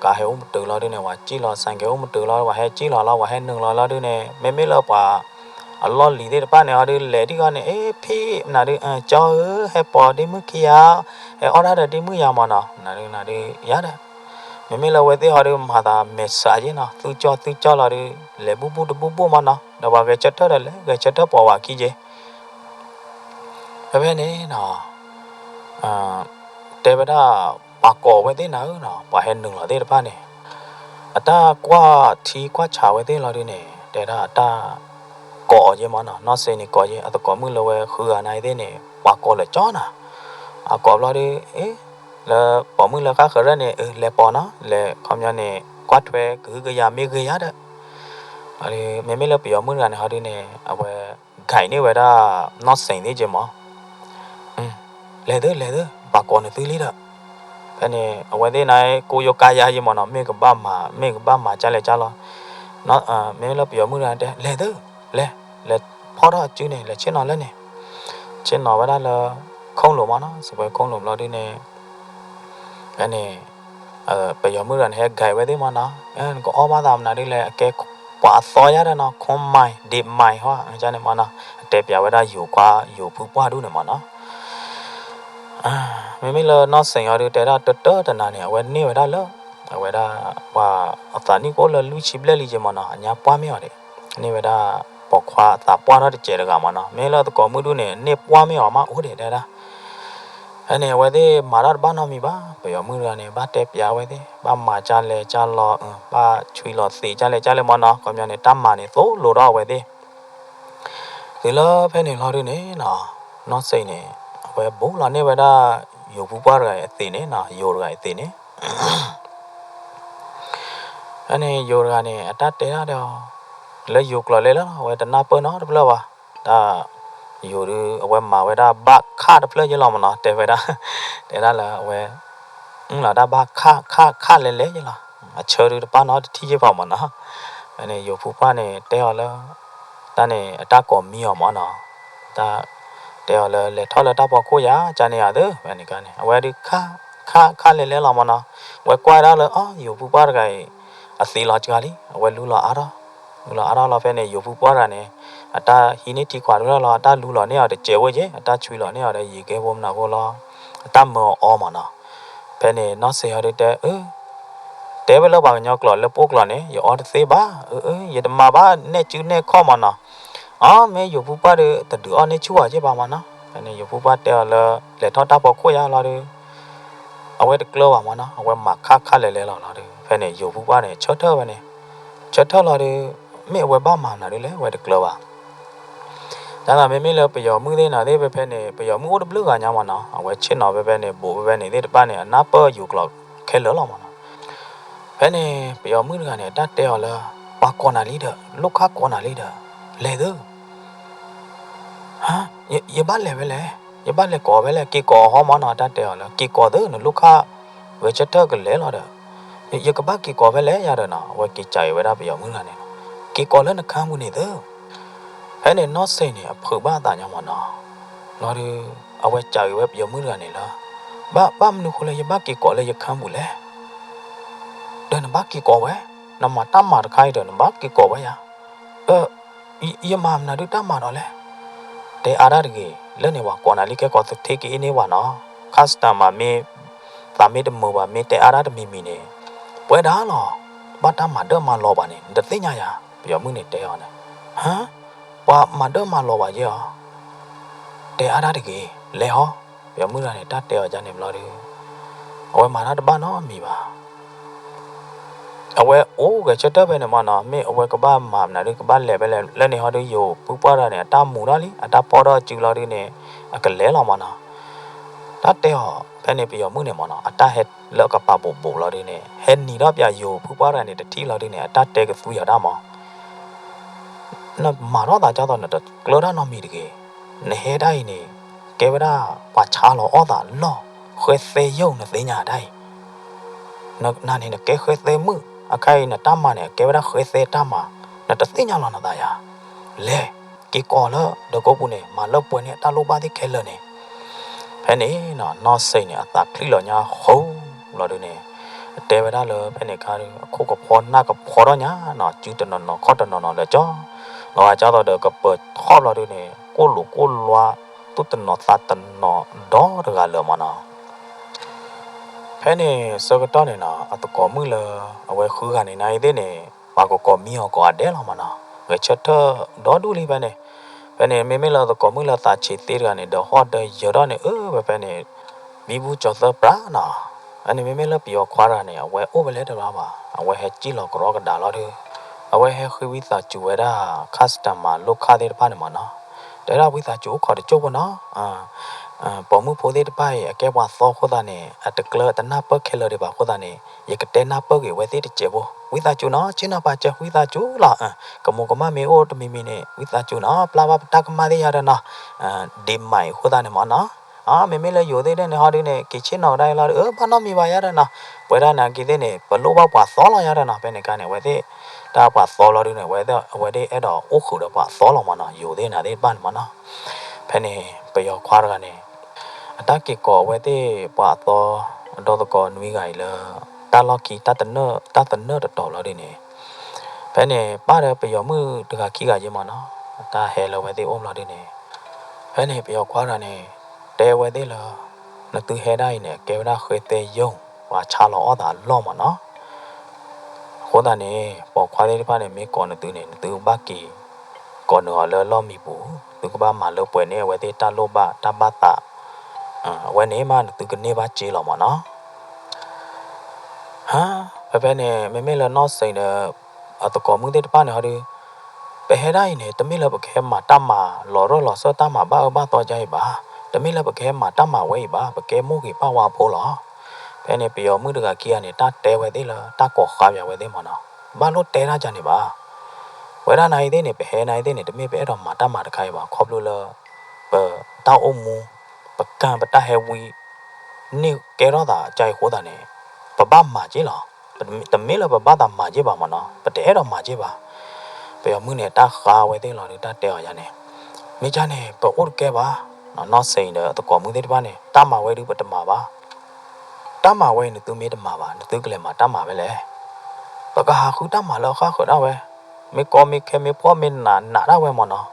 ကးဟဲအိၣ်မတုၤလီၤဒုန့ၣ် ပှၤစံၣ်လီၤ ဆိုင်ကယ် အိၣ်မတုၤလီၤ ပှၤဟဲစံၣ်လီၤလီၤ ပှၤဟဲနုာ်လီၤလီၤဒုန့ၣ် မ့မ့ၢ်လၢပှၤအလီၢ်လံၤသ့ၣ်တဖၣ်န့ၣ်အီၤဒု လဲၤဒ်ဂီၢ်န့ၣ် အ့ ဖံမနုၤဒု ကၠီဧၢ ဟဲပိာ်ဒ့မုၣ်ခံယါ, ဟဲအီၣ်တၢ်ဒီးဒ့မုၣ်ယါမၢ်နီၤ, နၤဒုနၤဒုယါဒီး မ့မ့ၢ်လၢအဝဲသ့ၣ်ဟီဒု မၤသးမဲာ်ဆှးယ့ၣ်နီၤ, သုကၠီသုကၠီလီၤဒု လဲၤဘူၣ်ဘူၣ်တဘူၣ်ဘူၣ်မၢ်နီၤ, ဒီးပှၤဂဲၤဆၢထၢၣ်ဒီးလဲၤဂဲၤဆၢထၢၣ်ပိာ်ဝဲခံက့ ဖဲဖဲန့ၣ်နီၤ တဲဝဲဒၣ် ပှၤကိးဝဲသ့ၣ်နၤဧၢနီၤ, ပှၤဟဲနုာ်လီၤသ့ၣ်တဖၣ်န့ၣ် အတၢ်ကွၢ်ထံကွၢ်ဆးဝဲသ့ၣ်လီၤဒုန့ၣ် တဲဒၣ်အတၢ်ကိးအီၤယ့ၣ်မၢ်နီၤ, နီၢ်စ့ၣ်န့ၣ်ကိးယ့ၣ် အသကိးမုၣ်လၢဝဲဃုဂၤနၤအံၤသ့ၣ်န့ၣ် ပှၤကိးလၢာ်ကၠီနီၤ, အကိးဘျီဒု အ့ လၢပိာ်မုၣ်လၢဃၣ်ဃၢၤရဲၣ်န့ၣ် အလဲၤပိာ်နီၤ, လဲၤခီပညီန့ၣ် ကွၢ်ထွဲကဟုကယာ်မ့ၢ်ဂ့ၤယါဒီး မ့မ့ၢ်လၢပယီၤမုၣ်တဂၤန့ၣ်ဟီဒုန့ၣ် အဝဲ guide န့ၢ်ဝဲဒၣ် နီၢ်စ့ၣ်သ့ၣ်က့မး, လဲၤသု လဲၤသု ပှၤကိးနသုလံဒီး ဖဲန့ၣ် အဝဲသ့ၣ်န့ၣ် ကိးယိၤကါယါယ့ၣ်မးနီၤ, မ့ၢ်ကဘၣ်မၤ မ့ၢ်ကဘၣ်မၤကၢ်လဲၣ်ကၢ်လီၤ, မ့မ့ၢ်လၢပယီၤမုၣ်တဂၤတဲ လဲၤသု လဲၤ လဲၤဖီထီၣ်အစုန့ၣ် လဲၤဆ့ၣ်နီၤလၢန့ၣ်, ဆ့ၣ်နီၤဝဲဒၣ်လၢ ခိၣ်လိာ်မးနီၤ, စံးဝဲခိၣ်လိာ်ဘျီဒုန့ၣ် ဖဲန့ၣ် ပယီၤမုၣ်တဂၤန့ၣ် ဟဲ guide ဝဲသ့ၣ်မးနီၤ, နကအီၣ်ဘၣ်သးမနုၤဒ်လဲၣ်, အကဲပှၤအသီယါဒီးနီၤ, ခွန်မိုင် ဒ့မိုင် ဟီန့ၣ်မးနီၤ, အတဲပျးဝဲဒၣ်ယိၤခွါ ယိၤဖုပှၢ်ဒူၣ်န့ၣ်မးနီၤ, မ့မ့ၢ်လၢနီၢ်စ့ၣ်အီၤဒုး တဲဒၣ်တတၢတနၤန့ၣ် အဝဲန့ၢ်ဝဲဒၣ်လၢ အဝဲဒၣ် ပှၤအသးနံၣ်ကအိၣ်လၢလွံၢ်ဆံဘျဲၣ်လံက့မၢ်နီၤ, အညါပှၢ်မ့ၢ်အီၤဒံး, န့ၢ်ဝဲဒၣ် ပိာ်ခွါအသးပှၢ်ထီၣ်တစဲးတဂၤမၢ်နီၤ, မ့ၢ်လၢသကိးမုၣ်ဒုန့ၣ် န့ၢ်ပှၢ်မ့ၢ်အီၤမးအိၣ်ဒံးတဲဒၣ်. ဖဲန့ၣ် အဝဲသ့ၣ်မၤတၢ်တဘၣ်နီတမံၤဘၣ်, ပယီၤမုၣ်တဂၤန့ၣ် ဘၣ်တဲပၠးဝဲသ့ၣ်, ဘၣ်မၤကၢ်လဲၤကၢ်လီၤ, ဘၣ်ဆွံလီၤသံးကၢ်လဲၤကၢ်လဲၤမၢ်နီၤ, ခီပညီန့ၣ် တၢ်မၤန့ၣ်သိၣ်လိဒီးအဝဲသ့ၣ် တုၤလၢဖဲန့ၣ်လီၤဒုန့ၣ်နီၤ, နီၢ်စ့ၣ်န့ၣ် အဝဲဘူးလီၤန့ၢ်ဝဲဒၣ် ယိၤဖုပှၢ်တဂၤအံၤအသံးန့ၣ်နီၤ, ယိၤတဂၤအံၤအသံးန့ၣ် ဖဲန့ၣ် ယိၤတဂၤန့ၣ် အတၢ်တဲဒၣ်ဒီး လၢယိၤကျိာ်လဲၤလၢလီၤ, အဝဲတနၢ်ပၢၢ်နီတဖျၢၣ်ဘၣ်. တၢ် ယိၤဒု အဝဲမၤဝဲဒၣ်ဘၣ်ခၣ်တဖျၢၣ်ယဲလီၤမၢ်နီၤ, တဲဝဲဒၣ် တဲဒၣ်လၢအဝဲ လီၤတၢ်ဘၣ်ခၣ်ခၣ်ခၣ်လဲၤလဲၤယဲလီၤ, အဆၢဒုတပၢ်နီတထံၣ်ယဲဘၣ်မၢ်နီၤ. ဖဲန့ၣ် ယိၤဖုပှၢ်န့ၣ်တဲအီၤလၢ တၢ်န့ၣ် အတၢ်ကိးမံအီၤမၢ်နီၤ, တၢ် တဲအီၤလၢလဲၤထီၣ်လၢတၢ်ဖီခိၣ်ယၤ ကန့ၣ်ယၤသ့, ဖဲန့ၣ်ခါန့ၣ် အဝဲဒုခၣ်ခၣ်ခၣ်လဲၤလဲၤလီၤမၢ်နီၤ, ဝဲကွၢ်ဒၣ်လၢ အ ယိၤဖုပှၢ်တဂၤအံၤ အသံးလီၤစှၤလံ, အဝဲလူလီၤအါထီၣ် လူလီၤအါထီၣ်လီၤ, ဖဲန့ၣ် ယိၤဖုပှၢ်တဂၤန့ၣ် အတၢ်ဟံးန့ၢ်ထံခွးတဖျၢၣ်လီၤ, အတၢ်လူလီၤန့ၢ်အီၤတစဲးဝဲက့, အတၢ်ဆွံလီၤန့ၢ်အီၤဒီးယံာ်ကဲဖိမနၤဖိလီၤ, အတၢ်မၢအီၤအီမၢ်နီၤ. ဖဲန့ၣ် နီၢ်စ့ၣ်ဟီဒုတဲ အၢ တဲဝဲလၢပှၤကညီကျိာ်လၢပှိၢ်ကျိာ်န့ၣ် ယအီတသ့ဘၣ်, အၢ အၢ ယတမၤဘၣ် နဲၣ်စုနဲၣ်ခီၣ်မၢ်နီၤ. အ မ့ၢ်ယိၤဖုပှၢ်ဒီး တဒုးအီၣ်န့ၢ်ဆူၣ်အီၤက့ဘၣ်မၢ်နီၤ. ဖဲန့ၣ် ယိၤဖုပှၢ်တဲအီၤလၢ လဲၤထီၣ်တၢ်ဖီခိၣ်ယါလီၤဒီး အဝဲတကျၢၤဘၣ်မၢ်နီၤ, အဝဲမၤခးခးလဲၤလဲၤလီၤလီၤဒီး ဖဲန့ၣ် ယိၤဖုပှၢ်န့ၣ် ဆၢထၢၣ်ဝဲန့ၣ်, ဆၢထၢၣ်လီၤဒီး မ့ၢ်အဝဲဘၣ်မၤနၤဒ်လဲၣ် အဝဲတကျၢၤဘၣ်. တၢ်သးမ့မ့ၢ်လၢပယီၤမုၣ်သ့ၣ်နၤသ့ၣ်ဖဲဖဲန့ၣ် ပယီၤမုၣ်အိၣ်တဘျုးဂၤညါမၢ်နီၤ, အဝဲဆ့ၣ်နီၤဖဲဖဲန့ၣ် ဘူးဖဲဖဲန့ၣ်သ့ၣ်တဖၣ်န့ၣ် အနၢ်ပၢၢ်ယိၤကျိာ်ခဲလၢာ်လီၤမၢ်နီၤ. ဖဲန့ၣ် ပယီၤမုၣ်တဂၤန့ၣ် တၢ်တဲအီၤလၢ ပှၤကိးနၤလံဒီး လိၣ်ခါကိးနၤလံဒီး လဲၤသု ဟါ, ယဘၣ်လဲၤဝဲလဲၣ်, ယဘၣ်လဲၤကိးဝဲလဲၣ်, က့ၤကိးအီၤဟီမၢ်နီၤ, တၢ်တဲအီၤလၢ က့ၤကိးသု နလိၣ်ခါ ဂဲၤဆၢထၢၣ်ကလဲၤလီၤဒီး ယကဘၣ်က့ၤကိးဖဲလဲၣ်ယါဒီးနီၤ, အဝဲက့ၤစံးဝဲဒၣ်ပယီၤမုၣ်တဂၤန့ၣ်, က့ၤကိးလၢနခါပူၤန့ၣ်သု. ဖဲန့ၣ်နီၢ်စ့ၣ်န့ၣ် အဖုးဘၣ်အသးညီမၢ်နီၤ, လီၤဒီး အဝဲစံးဝဲပယီၤမုၣ်တဂၤန့ၣ်လၢ ဘၣ် ဘၣ်မနုၤဃိလၢယဘၣ်က့ၤကိးလၢယခါပူၤလဲၣ်, ဒီးနဘၣ်က့ၤကိးဝဲ, နမၤတၢ်မၤတခါအံၤဒီး နဘၣ်က့ၤကိးဝဲယါ အၢ ယမၤမနုၤဒုတၢ်မၤဒီးလဲၣ်, တဲအါတၢ်တဂ့ၤ, လၢန့ၣ်ပှၤကိးနၤလံ ကဲကိးသထ့က့ၤအ့န့ၢ်ပှၤနီၤ, customer မ့ၢ် သးမ့ၢ်တမုာ်ဘၣ် မ့ၢ်တဲအါတၢ်တမံၤမံၤန့ၣ် ပှဲၤဒၣ်လီၤ, ဘၣ်တၢ်မၤဒၢၣ်မၤလီၤပှၤန့ၣ် နတသ့ၣ်ညါယၤ, ပယီၤမုၣ်န့ၣ်တဲအီၤန့ၣ်, ဟါ, ပှၤမၤဒၢၣ်မၤလီၤပှၤယဲၢ်အီၤ, တဲအါတၢ်တဂ့ၤ, လဲၤဟီ, ပယီၤမုၣ်တဂၤန့ၣ် တၢ်တဲအီၤဒ်န့ၣ်ဘျီဒီး အဝဲမၤတၢ်တဘၣ်နီတမံၤဘၣ် အဝဲအိၣ်ဂဲၤဆၢထၢၣ်ဖဲန့ၣ်မၢ်နီၤ, မ့ၢ်အဝဲကဘၣ်မၤမနုၤဒု ကဘၣ်လဲၤဖဲလဲၣ်, လၢန့ၣ်ဟီဒု ယိၤဖုပှၢ်တဂၤန့ၣ် အတၢ်မူၤထီၣ်လံ, အတၢ်ဖီၣ်ထီၣ်စုလီၤဒုန့ၣ် အကလဲၤလီၤမၢ်နီၤ. တၢ်တဲအီၤဖဲန့ၣ် ပယီၤမုၣ်န့ၣ်မၢ်နီၤ, အတၢ်ဟဲလၢအကပၤဘိးဘိးလီၤဒုန့ၣ် ဟဲနံၤထီၣ်ပၠးယိၤဖုပှၢ်တဂၤန့ၣ် တထံၣ်လီၤဒုန့ၣ် အတၢ်တဲကသွံအီၤဒၣ်မၢ် နမၤထီၣ်သးဒ်သိးနတကျၢၤတၢ်နီတမံၤတဂ့ၤ. နဟဲဒၣ်အံၤန့ၣ် ကဲဝဲဒၣ်ပှၤဆါလီၤအီၣ်သးလီၢ်, ဃဲသဲယိာ် နသ့ၣ်ညါဒၣ်အံၤ, နနၤန့ၣ် နကဲဃဲသဲမုၣ်, အခါအံၤနတၢ်မၤန့ၣ် ကဲဝဲဒၣ်ဃဲသဲတၢ်မၤ, နတသ့ၣ်ညါလီၤနသးယၤ. လဲၤ က့ၤကိးလၢဒၢးကိးပူၤန့ၣ် မၤလၢပှဲၤန့ၢ်အတၢ်လိၣ်ဘၣ်သ့ၣ်ခဲလၢာ်န့ၣ် ဖဲန့ၣ်နီၢ်စ့ၣ်န့ၣ် အသးချံးလီၤညါဃိလီၤဒုန့ၣ် တဲဝဲဒၣ်လၢဖဲန့ၣ်ခါဒီး အခိၣ်ကဖီနၢ်ကဖီထီၣ်ညါနီၤ, စုတနီၤနီၤခီၣ်တနီၤနီၤလၢာ်ကၠီ, လီၤဂာ်ကၠီသိးဒီးကပၢၤထီၣ်ဘျီဒုန့ၣ် ကိၣ်လိာ်ကိၣ်လွါ သူၣ်တနီၤသးတနီၤဒီတဂၤလၢာ်မၢ်နီၤ. ဖဲန့ၣ်ဆၢကတီၢ်န့ၣ်နီၤ အသကိးမုၣ်လၢ အဝဲဃုဂၤန့ၣ် နၤအံၤသ့ၣ်န့ၣ် ပှၤကကိးမံအီၤကိးဂၤဒဲးလီၤမၢ်နီၤ, ဂဲၤဆၢထၢၣ်ဒီဒူၣ်လံဖဲန့ၣ်. ဖဲန့ၣ် မ့မ့ၢ်လၢသကိးမုၣ်လၢသးဆံးသ့တဂၤန့ၣ် ဒီးဟီၣ်ဒီးယၢၤထီၣ်န့ၣ် အၢ ဖဲဖဲန့ၣ် ဘံဘူကၠီၤသၢပြးနီၤ. ဖဲန့ၣ် မ့မ့ၢ်လၢပယီၤခွါတဂၤန့ၣ် အဝဲအိၣ်ဖဲလဲၣ်တဘၣ်ဘၣ်, အဝဲဟဲစံၣ်လီၤကရီကဒါလီၤဒီး အဝဲဟဲဃ့ဝံသးစူၤဝဲဒၣ် customer လိၣ်ခၣ်သ့ၣ်တဖၣ်န့ၣ်မၢ်နီၤ, တဲဒၣ်ဝံသးစူၤအိၣ်ခိးတစိၢ်ဖိနီၤ, ပိာ်မုၣ်ဖိသ့ၣ်တဖၣ်အံၤ အကဲပှၤသီအဃိသတးန့ၣ် အတကျၢၤတနၢ်ပၢၢ်ခဲလၢာ်ဒံးဘၣ်အဃိသတးန့ၣ် ယကတဲနၢ်ပၢၢ်က့ၤဝဲသ့ၣ်တစဲးဖိ, ဝံသးစူၤနီၤ, ဆ့ၣ်နီၤပာ်စၢၤဝံသးစူၤလီၤ. ကမိၢ်ကမၣ်မ့ၢ်အိၣ်တမံၤမံၤန့ၣ် ဝံသးစူၤနီၤ, ပျၢ်ဘၣ်ပတၢ်ကမၣ်သ့ၣ်ယါဒီးနီၤ, ဒ့မးအံၤအဃိသတးန့ၣ်မၢ်နီၤ. မ့မ့ၢ်လၢယိၤသ့ၣ်ဒၣ်န့ၣ်ဟီဒုန့ၣ် က့ၤဆ့ၣ်နီၤကဒါအံၤလီၤဒီး အၢ ဘၣ်နီတမံၤဘၣ်ယါဒီးနီၤ, ပဝဲဒၣ်နာ်က့ၤသ့ၣ်န့ၣ် ပလိၣ်ဘၣ်ပှၤသီလီၤယါဒီးနီၤ. ဖဲန့ၣ်အခါန့ၣ် အဝဲသ့ၣ် တၢ်ပှၤသီလီၤဒုန့ၣ် အဝဲသ့ၣ် အဝဲသ့ၣ်အဲၣ်ဒိးအိၣ်ဃုာ်ဒီးပှၤသီလီၤမၢ်နီၤ, ယိၤသ့ၣ်နၤသ့ၣ်တဖၣ်န့ၣ်မၢ်နီၤ. ဖဲန့ၣ် ပယီၤခွါတဂၤန့ၣ် အတၢ်က့ၤကိးအဝဲသ့ၣ်ပှၤအသီ အဒီသကိးနွံဂၤအံၤလၢ တၢ်လီၢ်ခံ တၢ်သနၢၣ်တတီၤလီၤဒုန့ၣ် ဖဲန့ၣ် ပၢ်ဒီးပယီၤမုၣ်တဂၤခံဂၤယဲမၢ်နီၤ, အတၢ်ဟဲလၢအဝဲသ့ၣ်အိၣ်ဘျီဒုန့ၣ် ဖဲန့ၣ် ပယီၤခွါတဂၤန့ၣ် တဲဝဲသ့ၣ်လၢ နသုဟဲဒၣ်အံၤန့ၣ် ကဲဝဲဒၣ်ဃဲသဲယိာ် ပှၤဆါလီၤအီၣ်သးအလီၢ်မၢ်နီၤ. အဃိသတးန့ၣ် ပိာ်ခွါသ့ၣ်တဖၣ်န့ၣ် မ့ၢ်ကိးနသုန့ၣ် နသုဘၣ်က့ၤ ကိးနုာ်အီၤလၢလီၢ်မံပူၤ, သုကဘၣ်မၤလၢပှဲၤန့ၢ်အဝဲသ့ၣ်တၢ်လိၣ်ဘၣ်တၢ်ဘၣ်သး, အဝဲန့ၣ်မးနသုကန့ၢ်ဘၣ်စ့လီၤမၢ်နီၤ. ဟါ, ဖဲဖဲန့ၣ် မ့မ့ၢ်လၢနီၢ်စ့ၣ်ဒီး အသကိးမုၣ်သ့ၣ်တဖၣ်န့ၣ်ဟီဒီး ပဟဲဒၣ်အံၤန့ၣ် တမ့ၢ်လၢပကဟဲမၤတၢ်မၤလီၤရၢၢ်လီၤစၢၢ်တၢ်မၤဘၣ်အၢဘၣ်သီကါအံၤဘၣ်, တမ့ၢ်လၢပကဟဲမၤတၢ်မၤဝဲအံၤဘၣ်, ပကဲမိၢ်ဂ့ၤပၢ်ဝါဖိလီၤ. ဖဲန့ၣ် ပယီၤမုၣ်တဂၤခံဂၤန့ၣ် တၢ်တဲဝဲသ့ၣ်လၢ တၢ်ကိးဃါပၠးဝဲသ့ၣ်မၢ်နီၤ, ဘၣ်လိၣ်တဲတၢ်ကါန့ၣ်ဘၣ်. ပဝဲဒၣ်နၤအံၤသ့ၣ်န့ၣ် ပဟဲနၤအံၤသ့ၣ်န့ၣ် တမ့ၢ်ပအဲၣ်ဒိးမၤတၢ်မၤတခါအံၤဘၣ်, ခီဖျိလၢ ပတၢ်အိၣ်မူ ပကၢ်ပတၢ်ဟဲဝံ န့ၢ်ကဲထီၣ်သးကါအံၤအဃိသတးန့ၣ် ပဘၣ်မၤက့လီၤ. တမ့ၢ်လၢပဘၣ်သးမၤက့ဘၣ်မၢ်နီၤ, ပတအဲၣ်ဒိးမၤက့ဘၣ်. ပယီၤမုၣ်န့ၣ် တၢ်ဃါဝဲသ့ၣ်လီၤဒီး တၢ်တဲအီၤယါန့ၣ်, မ့ၢ်ကါန့ၣ် ပအိၣ်တကဲဘၣ်, နီၢ်စ့ၣ်ဒီးသကိးမုၣ်သ့ၣ်တဖၣ်န့ၣ် တၢ်မၤဝဲဒုးပတမၤဘၣ်. တၢ်မၤဝဲအံၤ နသုမ့ၢ်တမၤဘၣ် နသုကလဲၤမၤတၢ်မၤဝဲလဲၣ်. ပကဟးဃုတၢ်မၤလၢအဃၣ်ဃၢၤဒၣ်ဝဲ, မ့ၢ်ကီမ့ၢ်ခဲမ့ၢ်ဖှီၣ်မ့ၢ်နးနးဒၣ်ဝဲမၢ်နီၤ.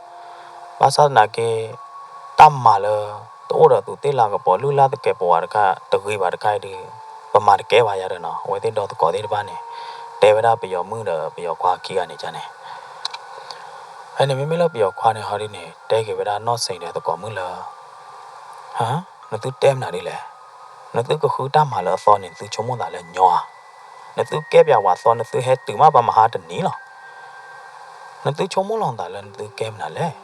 ဘၣ်ဆၣ်သနာ်က့ တၢ်မၤလၢ တအိၣ်ဒီးသူးသ့ၣ်လၤကပီၤလုၢ်လၢ်သကဲးပဝးတခါ တဂ့ၤဘၣ်တခါအံၤဒီး ပမၤတကဲဘၣ်ယါဒီးနီၤ, အဝဲသ့ၣ်ဒီသကိးသ့ၣ်တဖၣ်န့ၣ် တဲဝဲဒၣ်ပယီၤမုၣ်ဒီးပယီၤခွါခံဂၤန့ၣ်ကါန့ၣ်. ဖဲန့ၣ်မ့မ့ၢ်လၢပယီၤခွါန့ၣ်ဟီဒ်န့ၣ် တဲက့ၤဝဲဒၣ်နီၢ်စ့ၣ်ဒီးသကိးမုၣ်လၢ ဟါ, နသုတဲမနုၤဒ်လဲၣ်. နသုကဃုတၢ်မၤလၢအသီန့ၣ် နသုဆိကမိၣ်သးလၢညီဧါ. နသုကဲပၠးဝဲအသီ နသုဟဲတုၤမးပမဟါတနံၤလီၤ. နသုဆိကမိၣ်လီၤနသးလၢနသုကဲမနုၤလဲၣ်.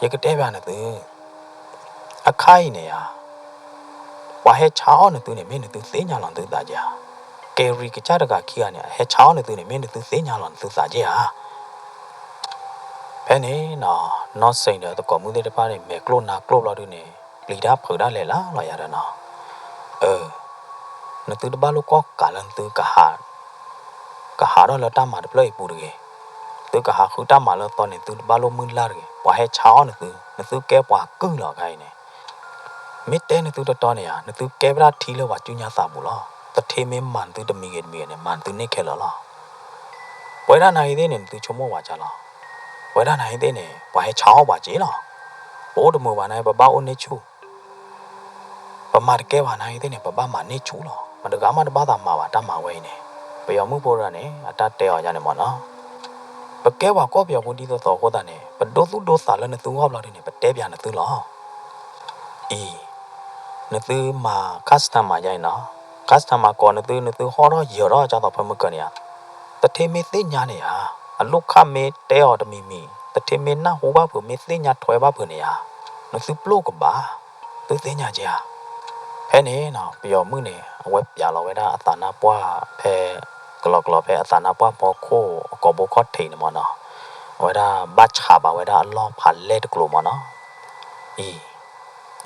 ယကတဲပၠးနသု, အခါအံၤန့ၣ်ဧါ, ပှၤဟဲဆါအီၣ်နသုန့ၣ် မ့ၢ်နသုသ့ၣ်ညါလီၤနသုသးက့ဧါ. ကဲရံၤကစၢ်တဂၤခံဂၤန့ၣ် ဟဲဆါအီၣ်နသုန့ၣ် မ့ၢ်နသုသ့ၣ်ညါလီၤနသုသးက့ဧါ. ဖဲန့ၣ်နီၤ, နီၢ်စ့ၣ်ဒီးသကိးမုၣ်သ့ၣ်တဖၣ်န့ၣ် မဲာ်ကျိၣ်နါကျိၣ်ဘျီဒုန့ၣ် ပျံၤတၢ်ဖုးတၢ်လဲၤလၢ်လီၤယၤဒီးနီၤ. အၢ, နသုတဘၣ်လိၣ်ကီၣ်ကးလၢနသုကဟး, ကဟးထီၣ်လၢတၢ်မၤတဖျၢၣ်အံၤပူၤတဂ့ၤ. သုကဟးဃုတၢ်မၤလၢအသီန့ၣ် သုတဘၣ်လိၣ်မုၢ်လၢ်တဂ့ၤ. ပှၤဟဲဆါအီၣ်နသု, နသုကဲပှၤကုၢ်လီၤအခါအံၤန့ၣ် မ့ၢ်တဲနသုတတီန့ၣ်ဧါ, နသုကဲဝဲဒၣ်ထံလၢပှၤစုညါသးပူၤလီၤ. သထ့မ့ၢ်မၤနသုတမံၤဂ့ၤတမံၤဂ့ၤန့ၣ် မၤနသုန့ၢ်ခဲလၢာ်လီၤ. ပဝဲဒၣ်နၤအံၤသ့ၣ်န့ၣ် နသုဆိကမိၣ်ဝဲကါလီၤ. ပဝဲဒၣ်နၤအံၤသ့ၣ်န့ၣ် ပှၤဟဲဆါအီၣ်ပှၤက့လီၤ. ပအိၣ်တမုာ်ဘၣ်နၤအံၤ ပဘၣ်အိၣ်န့ၢ်ဆူၣ် ပမၤတကဲဘၣ်နၤအံၤသ့ၣ်န့ၣ် ပဘၣ်မၤန့ၢ်ဆူၣ်လီၤ. မတဂၤမးတဘၣ်သးမၤဘၣ်တၢ်မၤဝဲအံၤန့ၣ်, ပယီၤမုၣ်ဖိတဂၤန့ၣ် အတၢ်တဲအီၤယါန့ၣ်မၢ်နီၤ. ပကဲပှၤကီၢ်ပယီၤဖိဒ်သိးသိးအဃိသတးန့ၣ် ပဒိသူၣ်ဒိသးလၢနသုဂီၢ်ဘျီဒုန့ၣ် ပတဲပၠးနသုလီၤ. အံၤ, နသုမၤ customer ယါအံၤနီၤ, customer ကိးနသု နသုဟီၣ်ထီၣ်ယၢၤထီၣ်ကၢ်သိးဖၢမုၢ်ကၢန့ၣ်ဧါ, သထ့မ့ၢ်သ့ၣ်ညါန့ၣ်ဧါ, အလိၣ်ခၣ်မ့ၢ်တဲအီၤတမံၤမံၤ, သထ့မ့ၢ်နၢ်ဟူဘၣ်ဖုး မ့ၢ်သ့ၣ်ညါထွဲဘၣ်ဖုးန့ၣ်ဧါ, နသုပျိၢ်ကဘၣ်, သုသ့ၣ်ညါက့ဧါ. ဖဲန့ၣ်နီၤ ပယီၤမုၣ်န့ၣ် အဝဲပၠးလီၤဝဲဒၣ်အသးနါပှၢ်ဖဲ ကလီကလီဖဲအသးနါပှၢ်ဖီခိၣ်အကိာ်ဘိခီၣ်ထံးန့ၣ်မၢ်နီၤ, အဝဲဒၣ်ဘၣ်ဆးဘၣ်ဝဲဒၣ်အလီၢ်ဖးလဲၢ်တကျိၤမၢ်နီၤ. အံၤ,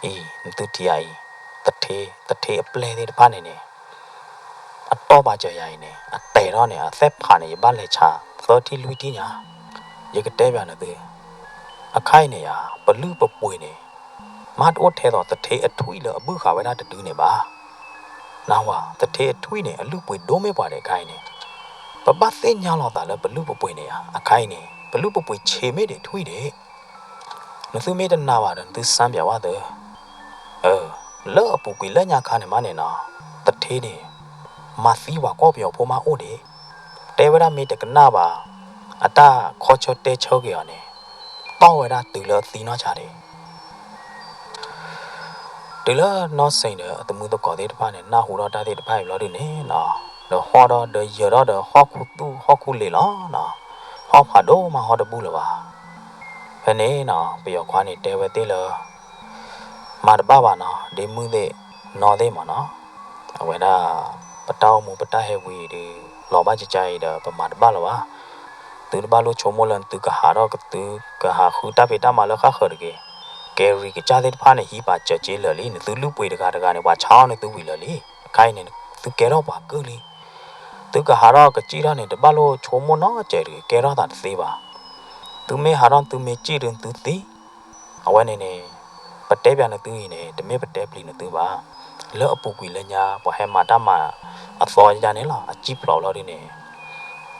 အံၤ, နသုထံၣ်ဧါအံၤ, သထ့, သထ့အပျဲၢ်သ့ၣ်တဖၣ်န့ၣ်န့ၣ် အတီၢ်ပာ်စၢၤယၤအံၤန့ၣ် အတဲာ်ထီၣ်န့ၣ် အသ့ၣ်ဖးန့ၣ် ယဘၣ်လဲၤဆးသၢထံၣ်လွံၢ်ထံၣ်ညါ, ယကတဲပၠးနသု, အခါအံၤန့ၣ်ဧါ, ပလုၢ်ပပှ့ၤန့ၣ် မ့ၢ်တအိၣ်ထဲသိးသထ့အထွံၣ်လၢအဘုၣ်ဃာ်ဝဲဒၣ်တဒုန့ၣ်ဘၣ်. နၢ်ဟူဧါ, သထ့အထွံၣ်န့ၣ် အလုၢ်ပှ့ၤဒိၣ်မ့ၢ်ပှၤဒဲးအခါအံၤန့ၣ်, ပဘၣ်သ့ၣ်ညါလီၤသးလၢပလုၢ်ပပှ့ၤန့ၣ်ဧါ, အခါအံၤန့ၣ် ပလုၢ်ပပှ့ၤဆံးမ့ၢ်ဒံးထွံၣ်ဒံး နသုမ့ၢ်တနာ်ဘၣ်ဒီး နသုစမ်းပၠးဝဲသု, အၢ, လၢအပူၤကွံာ်လၢညါခါန့ၣ်မးန့ၣ်နီၤ, သထ့န့ၣ် မၤသံပှၤကီၢ်ပယီၤဖိမးအိၣ်ဒံး, တဲဝဲဒၣ်မ့ၢ်တကနၣ်ဘၣ် အတၢ်ခီဆၢတဲဆၢက့ၤအီၤန့ၣ်, တီၢ်ဝဲဒၣ်တုၤလၢအသံနီၢ်ဆါဒံး တုၤလၢနီၢ်စ့ၣ်ဒီးအသမုသကိးသ့ၣ်တဖၣ်န့ၣ် နၢ်ဟူထီၣ်တၢ်သ့ၣ်တဖၣ်အံၤဘျီဒုန့ၣ်နီၤ, ဒီးဟီၣ်ဒီးဒီးယၢၤထီၣ်ဒီးဟီၣ်ခူသူၣ်ဟီၣ်ခူလ့ၤလီၤနီၤ, ဟီၣ်ဖးဒိၣ်မးဟီၣ်တဘူၣ်လၢၤဘၣ်. ဖဲန့ၣ်နီၤ ပယီၤခွါန့ၣ်တဲဝဲသ့ၣ်လၢ မၤတဘၣ်ဘၣ်နီၤ ဒ့မုၣ်သ့ၣ်နီၢ်သ့ၣ်မးနီၤ, အဝဲဒၣ် ပတၢ်အိၣ်မူပတၢ်ဟဲဝံၤဒီး လီၤဘၣ်ကကါအံၤဒီး ပမၤတဘၣ်လၢၤဘၣ်. သုတဘၣ်လိၣ်ဆိကမိၣ်လၢသုကဟးထီၣ်ကသု ကဟးဃုတၢ်ဖံးတၢ်မၤလၢဃၣ်ဃၢၤတဂ့ၤ. ကဲရံၤကစၢ်သ့ၣ်တဖၣ်န့ၣ် ဟံးပာ်စၢၤစ့လၢာ်လံ, နသုလုၢ်ပှ့ၤတဂၤတဂၤန့ၣ် ပှၤဆါအီၣ်နသုဝံၤလၢာ်လံ. အခါအံၤန့ၣ် သုကဲထီၣ်ပှၤကုၢ်လံ. သုကဟးထီၣ်ကစံၣ်ထီၣ်န့ၣ် တဘၣ်လိၣ်ဆိကမိၣ်နီတစဲးတဂ့ၤ, ကဲထီၣ်သးတသ့ဘၣ်. သုမ့ၢ်ဟးထီၣ်သုမ့ၢ်စံၣ်ဒီးသုသံ အဝဲန့ၣ်န့ၣ် ပတဲပၠးနသုအံၤန့ၣ် တမ့ၢ်ပတဲပျံၤနသုဘၣ်. လၢအပူၤကွံာ်လၢညါ ပှၤဟဲမၤတၢ်မၤအသီယါန့ၣ်လီၤ, အစံၣ်ဖျိးဘျီဒုန့ၣ်,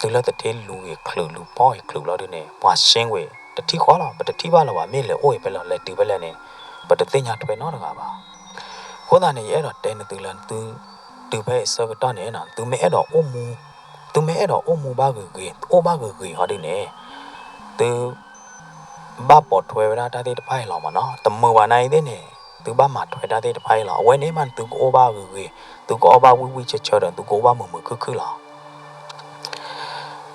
တုၤလၢသထ့လူၤဂ့ၤချုးလူၤဖီၣ်ဂ့ၤချုးဘျီဒုန့ၣ် ပှၤရှင်းဝဲတထံၣ်ဃီလီၤ. ပတထံၣ်ဘၣ်လၢၤဘၣ် မ့ၢ်လဲၤအိၣ်အံၤဖဲလဲၣ် လဲၤတုၤဖဲလဲၣ်န့ၣ် ပတသ့ၣ်ညါထွဲနီတဂၤဘၣ်. အဃိသတးန့ၣ် ယအဲၣ်ဒိးတဲနသုလၢသု တုၤဖဲအဆၢကတီၢ်န့ၣ် သုမ့ၢ်အဲၣ်ဒိးအိၣ်မူ သုမ့ၢ်အဲၣ်ဒိးအိၣ်မူဘၣ်ဂ့ၤဂ့ၤ အိၣ်ဘၣ်ဂ့ၤဂ့ၤဟီဒုန့ၣ် သု ဘၣ်ပိာ်ထွဲဝဲဒၣ်တၢ်သ့ၣ်တဖၣ်အံၤလီၤမ့ၢ်နီၤ. တမုာ်ဘၣ်နာ်အံၤသ့ၣ်န့ၣ် သုဘၣ်မၤထွဲတၢ်သ့ၣ်တဖၣ်အံၤလီၤ. အဝဲန့ၣ်မး သုကအိၣ်ဘၣ်ဂ့ၤဂ့ၤ, သုကအီၣ်ဘၣ်ဝံၣ်ဝံၣ်ဆၢဆၢဒီး သုကအိၣ်ဘၣ်မုာ်မုာ်ခုၣ်ခုၣ်လီၤ.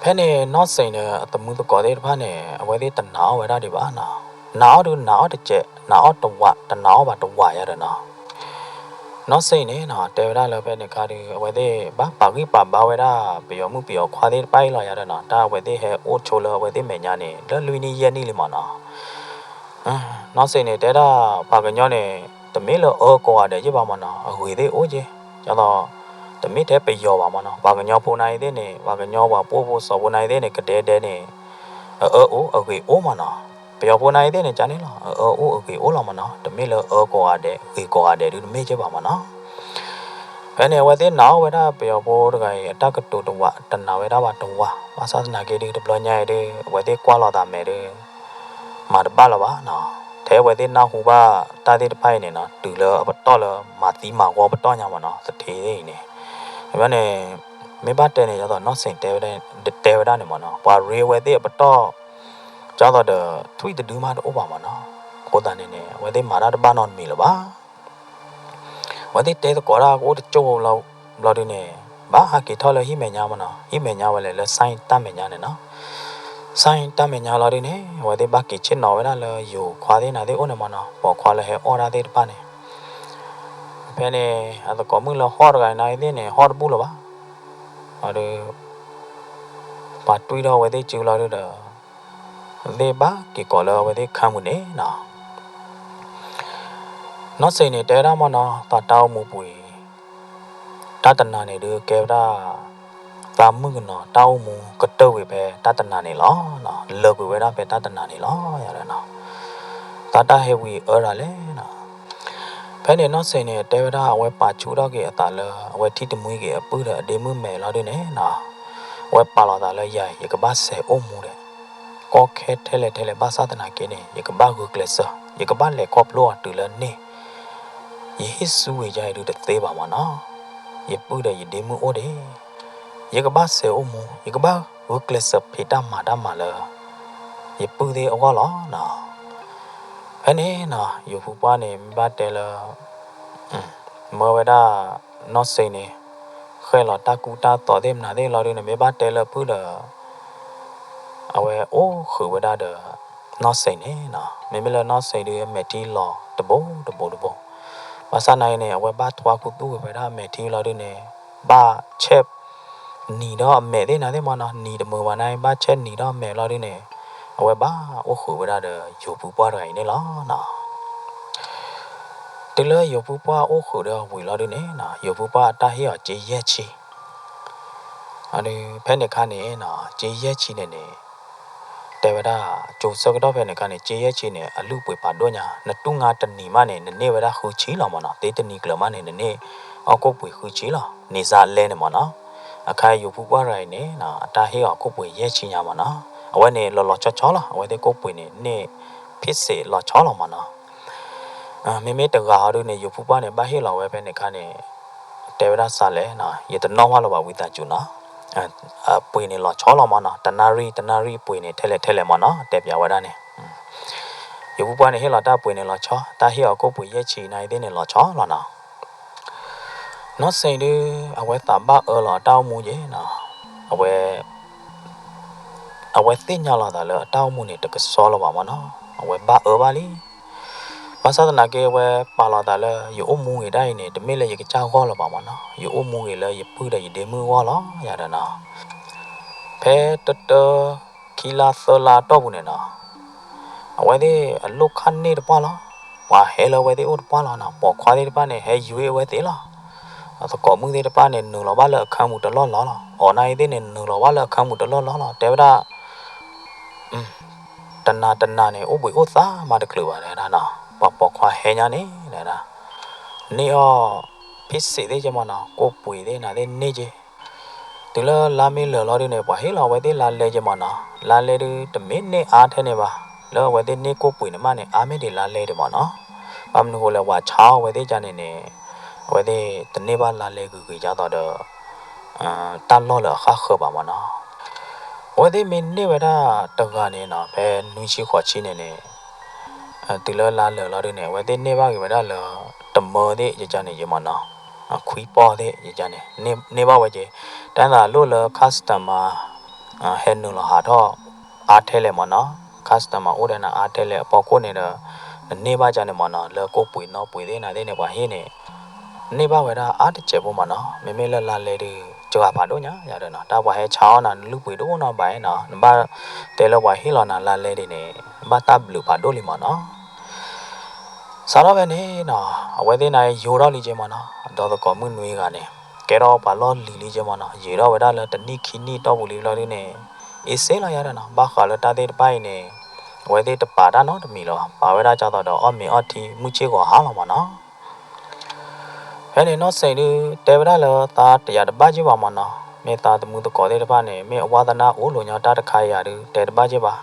ဖဲန့ၣ် နီၢ်စ့ၣ်န့ၣ် အသမုသကိးသ့ၣ်တဖၣ်န့ၣ် အဝဲသ့ၣ်တနာ်အီၣ်ဝဲဒၣ်ဒံးဘၣ်နီၤ. နာ်အီၣ်ဒုး နာ်အီၣ်တစဲး, နာ်အီၣ်တဝး, တနာ်အီၣ်ဘၣ်တဝးယၤဒီးနီၤ. နီၢ်စ့ၣ်န့ၣ်နီၤ တဲဝဲဒၣ်လၢဖဲန့ၣ်ခါဒုး အဝဲသ့ၣ်ဘၣ်ပာ်ဂံၢ်ပာ်ဘါဝဲဒၣ် ပယီၤမုၣ်ပယီၤခွါသ့ၣ်တဖၣ်အံၤလီၤယၤဒီးနီၤ. တၢ်အဝဲသ့ၣ်ဟဲအိၣ်ဆိလၢအဝဲသ့ၣ်မဲာ်ညါန့ၣ် လၢလွံၢ်နံၣ်ယဲၢ်နံၣ်လံမ့ၢ်နီၤ. နီၢ်စ့ၣ်န့ၣ် တဲဒၣ်ပှၤကညီန့ၣ် တမ့ၢ်လၢအၢကိးဂၤဒဲးက့ဘၣ်မ့ၢ်နီၤ, အဂ့ၤသ့ၣ်အိၣ်က့. ဒ်သိး တမ့ၢ်ထဲပယီၤဘၣ်မ့ၢ်နီၤ, ပှၤကညီဖိနာ်အံၤသ့ၣ်န့ၣ် ပှၤကညီပှၤပှိၢ်ဖိစီၤဖိနာ်အံၤသ့ၣ်န့ၣ် ကဒဲဒဲန့ၣ် အအၢအိၣ်အဂ့ၤအိၣ်မ့ၢ်နီၤ. ပယီၤဖိနာ်အံၤသ့ၣ်န့ၣ် ကန့ၣ်လီၤ, အအၢအိၣ်အဂ့ၤအိၣ်လီၤမ့ၢ်နီၤ, တမ့ၢ်လၢအၢကိးဂၤဒဲး ဂ့ၤကိးဂၤဒဲးဒုးတမ့ၢ်က့ဘၣ်မ့ၢ်နီၤ. ဖဲန့ၣ် အဝဲသ့ၣ်နာ်အီၣ်ဝဲဒၣ်ပယီၤဖိတဂၤအံၤ အတၢ်ကတိၤတဝး တနာ်ဝဲဒၣ်ဘၣ်တဝး, ဘၣ်ဆၣ်သနာ်က့ဒုး တဘျီညါအံၤဒုး အဝဲသ့ၣ်ကွၢ်လီၤသးမဲာ်ဒုး မၤတဘၣ်လၢၤဘၣ်နီၤ. ထဲအဝဲသ့ၣ်နၢ်ဟူဘၣ်တၢ်သ့ၣ်တဖၣ်အံၤန့ၣ်နီၤ တုၤလၢအပတီၢ်လၢမၤသံမၤဂီၤပတီၢ်ညါမ့ၢ်နီၤ, သထ့သ့ၣ်အံၤန့ၣ်. အဝဲန့ၣ် မ့ၢ်ဘၣ်တဲန့ၣ် ဒ်သိးနီၢ်စ့ၣ်တဲဝဲဒၣ်, တဲဝဲဒၣ်န့ၣ်မ့ၢ်နီၤ, ပှၤရ့ဝဲသ့ၣ်အပတီၢ် ဒ်သိးဒီး ထွံၣ်တဒုမးတအိၣ်ဘၣ်မ့ၢ်နီၤ. အဃိသတးန့ၣ်န့ၣ် အဝဲသ့ၣ်မၤတၢ်တဘၣ်နီတမံၤလၢၤဘၣ်. အဝဲသ့ၣ်တဲသကိးတၢ်ကအိၣ်တကၠိၢ်ဘျီဒုန့ၣ် ဘၣ်ဟးက့ၤထီၣ်လၢဟံၣ်မဲာ်ညါမ့ၢ်နီၤ, ဟံၣ်မဲာ်ညါဝဲလဲၣ်လၢ စဲၣ်တၢ်မဲာ်ညါန့ၣ်နီၤ. စဲၣ်တၢ်မဲာ်ညါလီၤဒုန့ၣ် အဝဲသ့ၣ်ဘၣ်က့ၤဆ့ၣ်နီၤဝဲဒၣ်လၢယိၤခွါသ့ၣ်နၤသ့ၣ်အိၣ်န့ၣ်မ့ၢ်နီၤ, ပိာ်ခွါလၢဟဲအီၣ်တၢ်သ့ၣ်တဖၣ်န့ၣ်. ဖဲန့ၣ် အသကိးမုၣ်လၢဟီၣ်တဂၤနၤသ့ၣ်န့ၣ် ဟီၣ်တဘူၣ်လၢၤဘၣ်. အဒုး ပှၤတွံၢ်ထီၣ်အဝဲသ့ၣ်စုလီၤဒုဒီး သ့ၣ်ဘၣ်က့ၤကိးလၢအဝဲသ့ၣ်ခါမုၢ်န့ၣ်နီၤ. နီၢ်စ့ၣ်န့ၣ် တဲဝဲဒၣ်မ့ၢ်နီၤ, သးတၢ်အိၣ်မူပူၤအံၤ တၢ်တနၤန့ၣ်ဒုးကဲဝဲဒၣ် သးမုၣ်ကနီၤ တၢ်အိၣ်မူကတၢၢ်ကွံာ်ဖဲတၢ်တနၤန့ၣ်လီၤ. လၢာ်ကွံာ်ဝဲဒၣ်ဖဲတၢ်တနၤန့ၣ်လီၤ. ယၤဒီးနီၤ သးတၢ်ဟဲဝံၤအၢဒၣ်လဲၣ်နီၤ. ဖဲန့ၣ်နီၢ်စ့ၣ်န့ၣ် တဲဝဲဒၣ် အဝဲပာ်ဆူၣ်ထီၣ်က့ၤအသးလၢ အဝဲထံၣ်တမှံက့ၤအပုၢ်ဒီးအဒ့မုၣ်မဲာ်လီၤဒုန့ၣ်နီၤ, အဝဲပာ်လီၤသးလၢယၤ ယကဘၣ်စဲးအိၣ်မူဒီး ကီခဲထဲလဲၣ်ထဲလဲၣ် ဘၣ်ဆၣ်သနာ်က့န့ၣ် ယကဘၣ်ဂုာ်ကျဲးစၢး, ယကဘၣ်လဲၤခီဖျိအီၤတုၤလၢန့ၢ် ယဟံၣ်စုဝံၤယါအံၤဒုးတသ့ဘၣ်မ့ၢ်နီၤ. ယပုၢ်ဒီးယဒ့မုၣ်အိၣ်ဒံး, ယကဘၣ်စဲးအိၣ်မူ, ယကဘၣ်ဂုာ်ကျဲးစၢးဖံးတၢ်မၤတၢ်မၤလၢ ယပုၢ်သ့ၣ်အဂီၢ်လီၤနီၤ. ဖဲန့ၣ်နီၤ ယိၤဖုပှၢ်န့ၣ် မ့ၢ်ဘၣ်တဲလၢ မၢဝဲဒၣ် နီၢ်စ့ၣ်န့ၣ် ဃဲလီၤတၢ်ကူတၢ်သိးသ့ၣ်မနုၤသ့ၣ်လီၤဒုန့ၣ် မ့ၢ်ဘၣ်တဲလၢဖုၣ်ဒီး အဝဲအိၣ်ဃုာ်ဝဲဒၣ်ဒီး နီၢ်စ့ၣ်န့ၣ်နီၤ. မ့မ့ၢ်လၢနီၢ်စ့ၣ်ဒုး အမဲာ်ထံလီၤတဘိတဘိတဘိ. ဘၣ်ဆၣ်နာ်အံၤန့ၣ် အဝဲဘၣ်ထွါခူသူၣ်ကွံာ်ဝဲဒၣ်အမဲာ်ထံလီၤဒုန့ၣ် ဘၣ်ဆဲး နံၤဒီးအမဲာ်သ့ၣ်နၤသ့ၣ်မ့ၢ်နီၤ, နံၤတမုာ်ဘၣ်နာ်အံၤ ဘၣ်ဆဲးနံၤဒီးအမဲာ်လီၤဒုန့ၣ် အဝဲဘၣ်အိၣ်ဃုာ်ဝဲဒၣ်ဒီးယိၤဖုပှၢ်တဂၤအံၤန့ၣ်လီၤနီၤ. တုၤလၢယိၤဖုပှၢ်အိၣ်ဃုာ်ဒီးဝံၤလီၤဒုန့ၣ်နီၤ ယိၤဖုပှၢ်အတၢ်ဟ့ၣ်အီၤကၠ့ယဲၢ်ဆံ အဒုး ဖဲန့ၣ်ခါန့ၣ်နီၤ ကၠ့ယဲၢ်ဆံန့ၣ်န့ၣ် တဲဝဲဒၣ် ကၠိၤဆၢကတီၢ်ဖဲန့ၣ်ခါန့ၣ် ကၠ့ယဲၢ်ဆံန့ၣ် အလုၢ်အပှ့ၤပာ်ဒိၣ်ညါ, နတူၢ်ငါတနံၤမးန့ၣ် နန့ၢ်ဝဲဒၣ်ဃုဆံလီၤမ့ၢ်နီၤ, သ့တနံၤကျၢၤမးန့ၣ် နန့ၢ်အီၣ်ကိၣ်ပှ့ၤဃုဆံလီၤ, န့ၢ်စးလဲန့ၣ်မ့ၢ်နီၤ. အခါယိၤဖုပှၢ်တဂၤအံၤန့ၣ်နီၤ အတၢ်ဟ့ၣ်အီၤကိၣ်ပှ့ၤယဲၢ်ဆံညါမ့ၢ်နီၤ, အဝဲန့ၣ်လီၤလီၤဆီဆီလီၤ, အဝဲသ့ၣ်ကိၣ်ပှ့ၤန့ၣ် န့ၢ်ဖံးစ့းလီၤဆီလီၤမ့ၢ်နီၤ. မ့မ့ၢ်တဂၤအီၤဒုန့ၣ် ယိၤဖုပှၢ်န့ၣ် ဘၣ်ဟ့ၣ်လီၤဝဲဖဲန့ၣ်ခါန့ၣ် တဲဝဲဒၣ်စးလဲၣ်နီၤ, ယတနီၣ်ဘၣ်လၢၤဘၣ်ဝံသးစူၤနီၤ, အပှ့ၤန့ၣ်လီၤဆီလီၤမ့ၢ်နီၤ, တနၣ်ရံၣ်တနၣ်ရံၣ်ပှ့ၤန့ၣ် ထဲလဲၣ်ထဲလဲၣ်မ့ၢ်နီၤ, တဲပၠးဝဲဒၣ်န့ၣ်. ယိၤဖုပှၢ်န့ၣ်ဟ့ၣ်လီၤတၢ်ပှ့ၤန့ၣ်လီၤဆီ, တၢ်ဟ့ၣ်အီၤကိၣ်ပှ့ၤယဲၢ်ဆံနၤအံၤသ့ၣ်န့ၣ်လီၤဆီလီၤနီၤ. နီၢ်စ့ၣ်ဒု အဝဲသးဘၣ်အၢလီၤအတၢ်အိၣ်မူက့နီၤ, အဝဲ အဝဲသ့ၣ်ညါလီၤသးလၢအတၢ်အိၣ်မူန့ၣ် တကဆှီလၢၤဘၣ်မ့ၢ်နီၤ, အဝဲဘၣ်အၢဘၣ်လံ. ဘၣ်ဆၣ်သနာ်က့ အဝဲပာ်လီၤသးလၢ ယအိၣ်မူဂ့ၤဒၣ်အံၤန့ၣ် တမ့ၢ်လၢယကစၢ်ဂီၢ်လၢၤဘၣ်မ့ၢ်နီၤ, ယအိၣ်မူဂ့ၤလၢယပုၢ်ဒီးယဒ့မုၣ်အဂီၢ်လီၤ ယၤဒီးနီၤ. ဖဲတတၢ ခံလါသၢလါအတီၢ်ပူၤန့ၣ်နီၤ, အဝဲသ့ၣ်အလိၣ်ခၣ်န့ၢ်တပှၢ်လီၤ. ပှၤဟဲလၢအဝဲသ့ၣ်အိၣ်တပှၢ်လီၤနီၤ, ပိာ်ခွါသ့ၣ်တဖၣ်န့ၣ် ဟဲယွ့အဝဲသ့ၣ်လီၤ. အသကိးမုၣ်သ့ၣ်တဖၣ်န့ၣ် နုာ်လီၤဘၣ်လၢအခၢမူၤတလီၢ်လီၢ်လီၤ. အိၣ်နာ်အံၤသ့ၣ်န့ၣ် နုာ်လီၤဘၣ်လၢအခၢမူၤတလီၢ်လီၢ်လီၤ. တဲဝဲဒၣ် တနၤတနၤန့ၣ် အိၣ်ဘှံးအိၣ်သါမးတချုးဘၣ်ဒၣ်နီၤ, ပှၤပိာ်ခွါဟဲညါန့ၣ်ဒၣ် န့ၢ်အီၣ် ဖံစံးသ့ၣ်က့မးနီၤ, ကိၣ်ပှ့ၤသ့ၣ်နၤသ့ၣ်န့ၢ်က့. တုၤလၢလါမ့ၢ်လၢာ်လီၤဒုန့ၣ် ပှၤဟ့ၣ်လီၤအဝဲသ့ၣ်လါလဲက့မးနီၤ. လါလဲဒု တမ့ၢ်န့ၢ်အါထဲန့ၣ်ဘၣ်, လၢအဝဲသ့ၣ်န့ၢ်ကိၣ်ပှ့ၤန့ၣ်မးန့ၣ် အါမ့ၢ်ဒံးလါလဲဒံးမးနီၤ. ဘၣ်မနုၤဃိလဲၣ် ဝၤဆါအီၤအဝဲသ့ၣ်ကန့ၣ်န့ၣ် အဝဲသ့ၣ်တန့ၢ်ဘၣ်လါလဲဂ့ၤဂ့ၤဒ်သိးဒီး တၢ်လီၢ်လၢအဃၣ်ဃၢၤဘၣ်မ့ၢ်နီၤ. အဝဲသ့ၣ်မ့ၢ်န့ၢ်ဝဲဒၣ်တဂၤန့ၣ်နီၤ ဖဲနွံဆံဃိးဆံန့ၣ်န့ၣ် တုၤလၢလါလၢာ်လီၤဒုန့ၣ် အဝဲသ့ၣ်န့ၢ်ဘၣ်က့ၤဝဲဒၣ်လၢ တမၢသ့ၣ်ယကန့ၣ်ယမ့ၢ်နီၤ, ခွံပီၢ်သ့ၣ်ယကန့ၣ် န့ၢ်ဘၣ်ဝဲက့ၤ, တၢ်သးလိၣ်လၢ customer ဟဲနုာ်လီၤဟးထီၣ် အါထဲလဲၣ်မ့ၢ်နီၤ, customer အိၣ်ဒီးနၤအါထဲလဲၣ်အဖီခိၣ်န့ၣ်ဒီး နန့ၢ်ဘၣ်ကန့ၣ်မ့ၢ်နီၤ လၢကိၣ်ပှ့ၤနီၣ်ပှ့ၤသ့ၣ်နၤသ့ၣ်န့ၣ် ပှၤဟ့ၣ်န့ၣ် န့ၢ်ဘၣ်ဝဲဒၣ်အါတစဲးဖိမ့ၢ်နီၤ, မ့မ့ၢ်လၢလါလဲဒုး စှၤဖးဒိၣ်ညါယၤဒီးနီၤ, တၢ်ပှၤဟဲဆါအီၣ်နၤနလုၢ်ပှ့ၤတအိၣ်နီတဘျီနီၤ, နဘၣ်တဲလၢပှၤဟ့ၣ်လီၤနၤလါလဲဒ်န့ၣ် ဘၣ်တၢ်ဘျုးဖးဒိၣ်လံမ့ၢ်နီၤ. စးထီၣ်ဖဲန့ၣ်နီၤ အဝဲသ့ၣ်န့ၣ်ယိၤထီၣ်လံက့မ့ၢ်နီၤ, ဒီးသကိးမုၣ်နွံဂၤန့ၣ် ကဲထီၣ်ပှၤလီၢ်လံၤလံက့မ့ၢ်နီၤ, ယံာ်ထီၣ်ဝဲဒၣ်လၢတနံၣ်ခံနံၣ်တီၢ်ပူၤလံဘျီဒုန့ၣ် အ့စ့လီၤယၤဒီးနီၤ, ဘၣ်ဃးလၢတၢ်သ့ၣ်တဖၣ်အံၤန့ၣ် အဝဲသ့ၣ်တပာ်တၢ်နီတမံၤလၢၤဘၣ်, ပာ်ဝဲဒၣ်ကၢ်သိးဒီးအီၣ်မ့ၤအီထံ မုၢ်ဆ့ၣ်ဂီၤဟါလီၤမ့ၢ်နီၤ. ဖဲန့ၣ်နီၢ်စ့ၣ်ဒုး တဲဝဲဒၣ်လၢသးတယာ်တဘၣ်က့ဘၣ်မ့ၢ်နီၤ, မ့ၢ်သးသမူသကိးသ့ၣ်တဖၣ်န့ၣ် မ့ၢ်အဝါသနၢ်အိၣ်လိာ်ညီတၢ်တခါအံၤယၤဒုး တဲတဘၣ်က့ဘၣ်,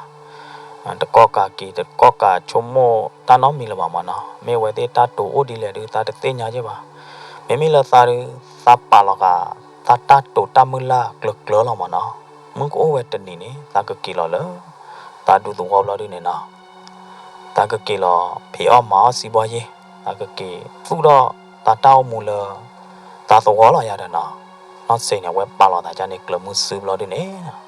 တကီၢ်ကးက့ၤ တကီၢ်ကးဆိကမိၣ်တၢ်နီတမံၤလၢၤဘၣ်မ့ၢ်နီၤ, မ့ၢ်အဝဲသ့ၣ်တၢ်တိာ်အိၣ်ဒ်လဲၣ်ဒုး သးတသ့ၣ်ညါက့ဘၣ်. မ့မ့ၢ်လၢသးဒုး သးပာ်လီၤဃာ် သးတၢ်တိာ်တၢ်မုၢ်လၢ်ကျၢၤကျၢၤလီၤမ့ၢ်နီၤ, မုၢ်ကအိၣ်ဝဲတနံၤန့ၣ် သးကက့ၤလီၤလၢ သးဒူသဝီဘျီဒုန့ၣ်နီၤ သးကက့ၤလီၤဖံးအီၣ်မၤအီၣ်စံးဘီယ့ၢ်, သးကက့ၤသူၣ်ထီၣ်သးတၢ်အိၣ်မူလၢ သးသဝီလီၤယၤဒီးနီၤ, နီၢ်စ့ၣ်န့ၣ် အဝဲပာ်လီၤသးကန့ၣ် ကျၢၤမုၢ်စုဘျီဒုန့ၣ်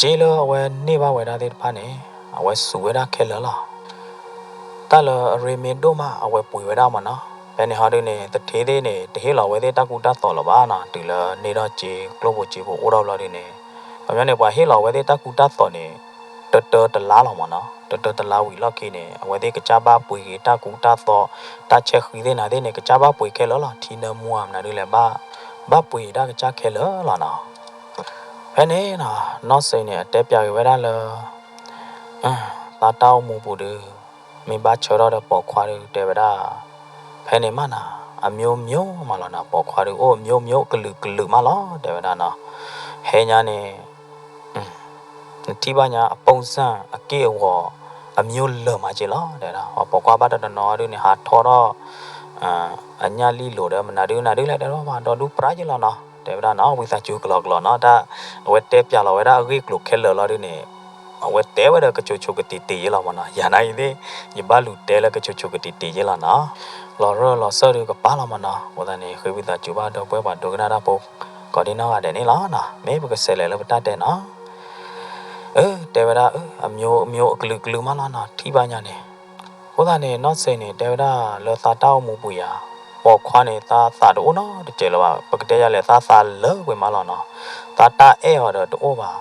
စ့လၢအဝဲန့ၢ်ဘၣ်ဝဲဒၣ်သ့ၣ်တဖၣ်န့ၣ် အဝဲစူးဝဲဒၣ်ခဲလၢာ်လီၤ. တၢ်လၢအရ့မ့ၢ်ဒိၣ်မး အဝဲပှ့ၤဝဲဒၣ်မ့ၢ်နီၤ, ဖဲန့ၣ်ဟီဒုန့ၣ် သထ့သ့ၣ်န့ၣ် တဟ့ၣ်လီၤအဝဲသ့ၣ်တၢ်ကူတၢ်သိးလၢၤဘၣ်နီၤ, တုၤလၢန့ၢ်ထီၣ်စ့ ကျိၣ်ဖိစ့ဖိအိၣ်ထီၣ်ဘျီဒုန့ၣ်, ခီပညီန့ၣ် ပှၤဟ့ၣ်လီၤအဝဲသ့ၣ်တၢ်ကူတၢ်သိးန့ၣ် တတၢတလါလီၤမ့ၢ်နီၤ, တတၢတလါဝံၤလီၢ်ခံန့ၣ် အဝဲသ့ၣ်ကစၢ်ဘၣ်ပှ့ၤက့ၤတၢ်ကူတၢ်သိး, တၢ်ဆဲဃံသ့ၣ်နၤသ့ၣ်န့ၣ် ကစၢ်ဘၣ်ပှ့ၤခဲလၢာ်လီၤ, ထံနၢမူဧါမနုၤဒုလဲၣ်ဘၣ်, ဘၣ်ပှ့ၤဒၣ်ကစၢ်ခဲလၢာ်လီၤနီၤ. ဖဲန့ၣ်နီၤ နီၢ်စ့ၣ်န့ၣ် အတဲပၠးက့ၤဝဲဒၣ်လၢ သးတၢ်အိၣ်မူပူၤဒုး မ့ၢ်ဘၣ်ဆၢထီၣ်ဒီးပိာ်ခွါဒုး တဲဝဲဒၣ်, ဖဲန့ၣ်မးနီၤ အမျိုးမျိုးမးလီၤနီၤ, ပိာ်ခွါဒုးအိၣ် မျိုးမျိုး ကလုာ်ကလုာ်မးလီၤ တဲဝဲဒၣ်နီၤ, ဟဲညါန့ၣ် နထံၣ်ဘၣ်ညါအ ပုံစံ အက့ၢ်အဂီၤ အမျိုးလၢာ်မးက့လီၤ တဲဝဲဒၣ်, ပှၤပိာ်ခွါဘၣ်တနီၤနီၤဒုးန့ၣ် ဟးထီၣ်ထီၣ် အညၣ်လံၣ်လိၤဒီး မနုၤဒုးနၤဒုးလဲၣ် တဲထီၣ်ဘၣ် ဒီဒူပြါက့လီၤနီၤ တဲဝဲဒၣ်နီၤ, ဝံသးစူၤကလီကလီနီၤ, တၢ်အဝဲတဲပၠးလီၤဝဲဒၣ်အဂ့ၢ်အကျိၤခဲလၢာ်လီၤဒုးန့ၣ် အဝဲတဲဝဲဒီးကဆိးဆိးကတံာ်တံာ်ယ့လီၤမးနီၤ, ယၤနာ်အံၤသ့ၣ် ယဘၣ်လူၤတဲလၢကဆိးဆိးကတံာ်တံာ်ယ့လီၤနီၤ, လီၤရၢၢ်လီၤစၢၢ်ဒုးကပာ်လီၤမးနီၤ, အဃိသတးန့ၣ် ဃ့ဝံသးစူၤဘၣ်ဒီပုၢ်ဝဲၢ်ပှၤဒိကနၣ်တၢ်ဖိ ကိးဒံနီၢ်ဂၤဒဲးန့ၣ်လီၤနီၤ, မ့ၢ်ပကဆဲးလဲၤလၢပတၢ်တဲနီၤ အၢ တဲဝဲဒၣ် အမျိုးမျိုး အကလုာ်ကလုာ်မးလီၤနီၤ ထံၣ်ဘၣ်ညါန့ၣ်, အဃိသတးန့ၣ် နီၢ်စ့ၣ်န့ၣ် တဲဝဲဒၣ်လၢသးတၢ်အိၣ်မူပူၤယၤ, ပိာ်ခွါန့ၣ် သးသးတအိၣ်နီတစဲးလၢၤဘၣ်, ပကတဲယၤလဲၣ် သးသးလၢကွံာ်မးလီၤနီၤ, သးတၢ်အဲၣ်အီၤဒီးတအိၣ်ဘၣ်,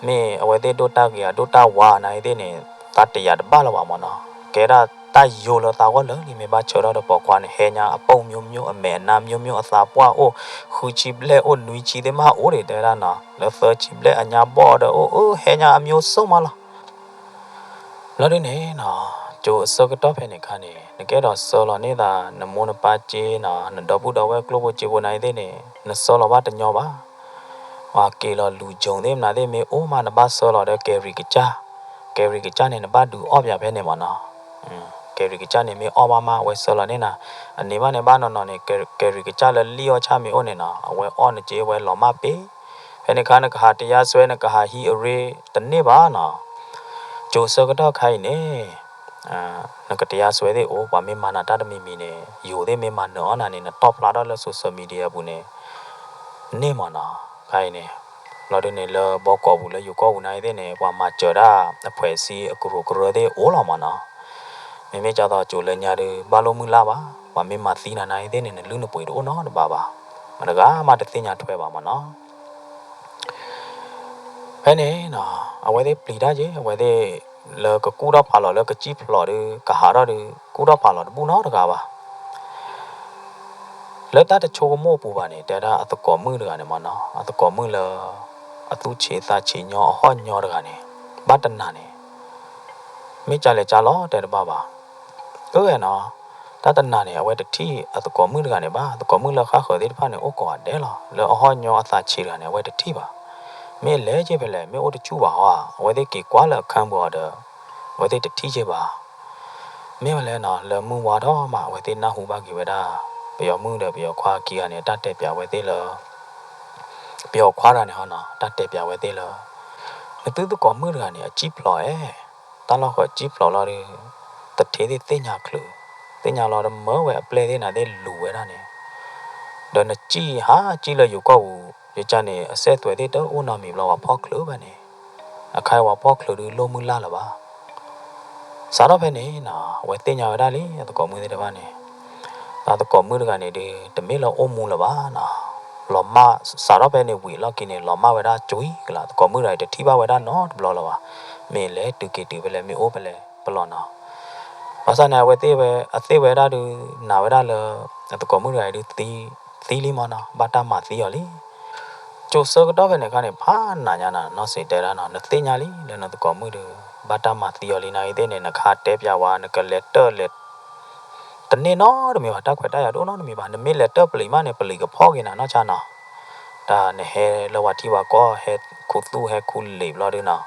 မ့ၢ်အဝဲသ့ၣ်ဒိၣ်တၢ်ဂ့ၤဧါ ဒိၣ်တၢ်ဝါနၤအံၤသ့ၣ်န့ၣ် သးတယာ်တဘၣ်လၢၤဘၣ်မးနီၤ, ကဲဒၣ်တၢ်ယိလၢသးဂီၢ်လၢာ်လံ, မ့ၢ်ဘၣ်ဆၢထီၣ်ဒီးပိာ်ခွါန့ၣ် ဟဲညါအ ပုံမျိုးမျိုး အမဲာ်အနါ မျိုးမျိုး အသးပှၢ်အိၣ်, ဃုဆံဘျဲၣ်အိၣ် နွံဆံသ့ၣ်မးအိၣ်ဒံး တဲဝဲဒၣ်နီၤ, လၢသၢဆံဘျဲၣ်အညါဘီၣ်ဒီးအိၣ် အၢ ဟဲညါ အမျိုးစုံ မးလီၤ လီၤဒုးန့ၣ်နီၤ, ကၠိအဆၢကတီၢ်ဖဲန့ၣ်အခါန့ၣ် နကအဲၣ်ဒိးဆှၢလီၤန့ၢ်သး နမိၢ်နပၢ်စ့နီၤ နဒီပုၢ်ဒီဝဲၢ်ကျိၣ်ဖိစ့ဖိနၤအံၤသ့ၣ်န့ၣ် နဆှၢလီၤဘၣ်တညီဘၣ်, ပှၤက့ၤလီၤလူၤ drone သ့ၣ်မနုၤသ့ၣ် မ့ၢ်အိၣ်မး နဘၣ်ဆှၢလီၤဒီး ကဲရံၤကစၢ်, ကဲရံၤကစၢ်န့ၣ် နဘၣ်ဒုးအီၣ်ပၠးဖဲန့ၣ်မးနီၤ, ကဲရံၤကစၢ်န့ၣ် မ့ၢ်အီၣ်ဘၣ်မး အဝဲဆှၢလီၤန့ၢ်နၤ, အန့ၣ်ဘၣ်န့ၣ် ဘၣ်နီၤနီၤန့ၣ် ကဲရံၤကစၢ်လၢလံၣ်အီၣ်ဆၣ်မ့ၢ်အိၣ်န့ၣ်နီၤ အဝဲအီၣ်နက့ အဝဲလီၤမၢ်ပ့ၢ် ဖဲန့ၣ်အခါ နကဟးတယါစွဲ နကဟးဟံးအရ့ တန့ၢ်ဘၣ်နီၤ, ကၠိဆၢကတီၢ်ခါအံၤန့ၣ် နကတယါစွဲသ့ၣ်အိၣ် ပှၤမ့ၢ်မၤနၤတၢ်တမံၤမံၤန့ၣ် ယိၤသ့ၣ်မ့ၢ်မၤနၢၤအီၣ်နၤန့ၣ် နတီၣ်ဖျါထီၣ်လၢ social media အပူၤန့ၣ် န့ၢ်မးနီၤ, ခါအံၤန့ၣ် လီၤဒုးန့ၣ် လၢဘီကီးပူၤ လၢယိၤကီၢ်ပူၤနၤအံၤသ့ၣ်န့ၣ် ပှၤမၤစၢၤဒၣ် အဖွဲ့အစည်း အကရူၢ်ကရၢသ့ၣ်အိၣ်လီၤမးနီၤ, မ့မ့ၢ်ကၢ်သိးကၠိလၢညါဒုး ဘၣ်လိာ်မုၢ်လၢ်ဘၣ်, ပှၤမ့ၢ်မၤသံနၤနၤအံၤသ့ၣ်န့ၣ် နလုၢ်နပှ့ၤတအိၣ်နီတဘျီဘၣ်, မတဂၤမးတသ့ၣ်ညါထွဲဘၣ်မးနီၤ ဖဲန့ၣ်နီၤ အဝဲသ့ၣ်ပျံၤတၢ်က့ၤ အဝဲသ့ၣ် လၢကကူၣ်ထီၣ်ဖးလီၤ လၢကစံၣ်ဖျိးဒီး ကဟးထီၣ်ဒီး ကူၣ်ထီၣ်ဖးလီၤတဘူၣ်နီတဂၤဘၣ်. လၢတၢ်တဆိကမိၣ်အပူၤဘၣ်န့ၣ် တဲဒၣ်အသကိးမုၣ်တဂၤန့ၣ်မးနီၤ, အသကိးမုၣ်လၢ အသူၣ်ဆံးသးဆံးညီ အဟီၣ်ညီတဂၤန့ၣ် ဘၣ်တနၤန့ၣ် မ့ၢ်ကလဲၤကလီၤတဲတဘၣ်ဘၣ်. အၢ နီၤ, တၢ်တနၤန့ၣ် အဝဲတထံၣ်အသကိးမုၣ်တဂၤန့ၣ်ဘၣ်. အသကိးမုၣ်လၢဃၣ်ဃၢၤသ့ၣ်တဖၣ်န့ၣ် အိၣ်ကိးဂၤဒဲးလီၤ. လၢအဟီၣ်ညီအသးဆံးတဂၤန့ၣ် အဝဲတထံၣ်ဘၣ်. မ့ၢ်အလဲၤက့ၤဖဲလဲၣ်, မ့ၢ်အိၣ်တဆူၣ်ဘၣ်ဟီဧါ, အဝဲသ့ၣ်က့ၤကွၢ်လၢအခၢၣ်ပူၤအီၤဒီး အဝဲသ့ၣ်တထံၣ်က့ၤဘၣ်. မ့ၢ်ဝဲလဲၣ်နီၤ, လၢမုၢ်ဝါထီၣ်မး အဝဲသ့ၣ်နၢ်ဟူဘၣ်က့ၤဝဲဒၣ် ပယီၤမုၣ်ဒီးပယီၤခွါခံဂၤန့ၣ် အတၢ်တဲပၠးဝဲသ့ၣ်လၢ ပယီၤခွါတဂၤန့ၣ်ဟီနီၤ တၢ်တဲပၠးဝဲသ့ၣ်လၢ နသုသကိးမုၣ်တဂၤန့ၣ် အကံၣ်ဖျိးအဲၣ်, တၢ်လီၢ်ဃၢၤကံၣ်ဖျိးလီၤဒီး တထ့သ့ၣ်သ့ၣ်ညါချုး, သ့ၣ်ညါလီၤဒီးမၢဝဲအပျဲၢ်သ့ၣ်နၤသ့ၣ်လူၤဝဲဒၣ်န့ၣ်, ဒီးနကံၣ်ဟးကံၣ်လၢယိၤကီၢ်ပူၤ ယကန့ၣ် အစဲးသွဲးသ့ၣ်တအိၣ်နီတမံၤဘျီ ပှၤဖီၣ်ချုးဘၣ်န့ၣ်, အခါအံၤပှၤဖီၣ်ချုးဒုးလိၣ်မုၢ်လၢ်လၢၤဘၣ်. စးထီၣ်ဖဲန့ၣ်နီၤ အဝဲသ့ၣ်ညါဝဲဒၣ်လံ အသကိးမုၣ်သ့ၣ်တဖၣ်န့ၣ်, အသကိးမုၣ်တဂၤန့ၣ်ဒုး တမ့ၢ်လၢအိၣ်မူလၢၤဘၣ်နီၤ, လီၤမၢ် စးထီၣ်ဖဲန့ၣ်ဝံၤအလီၢ်ခံန့ၣ် လီၤမၢ်ဝဲဒၣ်ကွံာ်ကလး သကိးမုၣ်တဂၤအံၤ တထံၣ်ဘၣ်ဝဲဒၣ်နီတဘျီလၢၤဘၣ်, မ့ၢ်လဲၤတုၤက့ၤတုၤဖဲလဲၣ် မ့ၢ်အိၣ်ဖဲလဲၣ်ပလီၢ်နီၤ. ဘၣ်ဆၣ်န့ၣ် အဝဲသ့ၣ်ဝဲ အသ့ၣ်ဝဲဒၣ်ဒုး နာ်ဝဲဒၣ်လၢ အသကိးမုၣ်တဂၤအံၤဒုး သံလံမၢ်နီၤ, ဘၣ်တၢ်မၤသံအီၤလံ. ကၠိဆၢကတီၢ်ဖဲန့ၣ်အခါန့ၣ် ဖးနးညါနီၤ နီၢ်စ့ၣ်တဲဒၣ်နီၤ နသ့ၣ်ညါလံ လၢနသကိးမုၣ်ဒုး ဘၣ်တၢ်မၤသံအီၤလံ နာ်ဂ့ၤသ့ၣ်န့ၣ် နခါတဲပၠးဝဲ နကလဲၤတၢၢ်လဲၤ တန့ၢ်နီတမံၤဘၣ် တၢ်ခွဲးတၢ်ယာ်တအိၣ်နီတမံၤဘၣ် နမ့ၢ်လဲၤတၢၢ်ပျံၤမးန့ၣ် ပျံၤကဖီၣ်က့ၤနၤနီၢ်ဆါနီၤ, တၢ်နဟဲလၢပှၤထံပှၤကီၢ် ဟဲခူသူၣ်ဟဲခူလံာ်ဘျီဒုးနီၤ,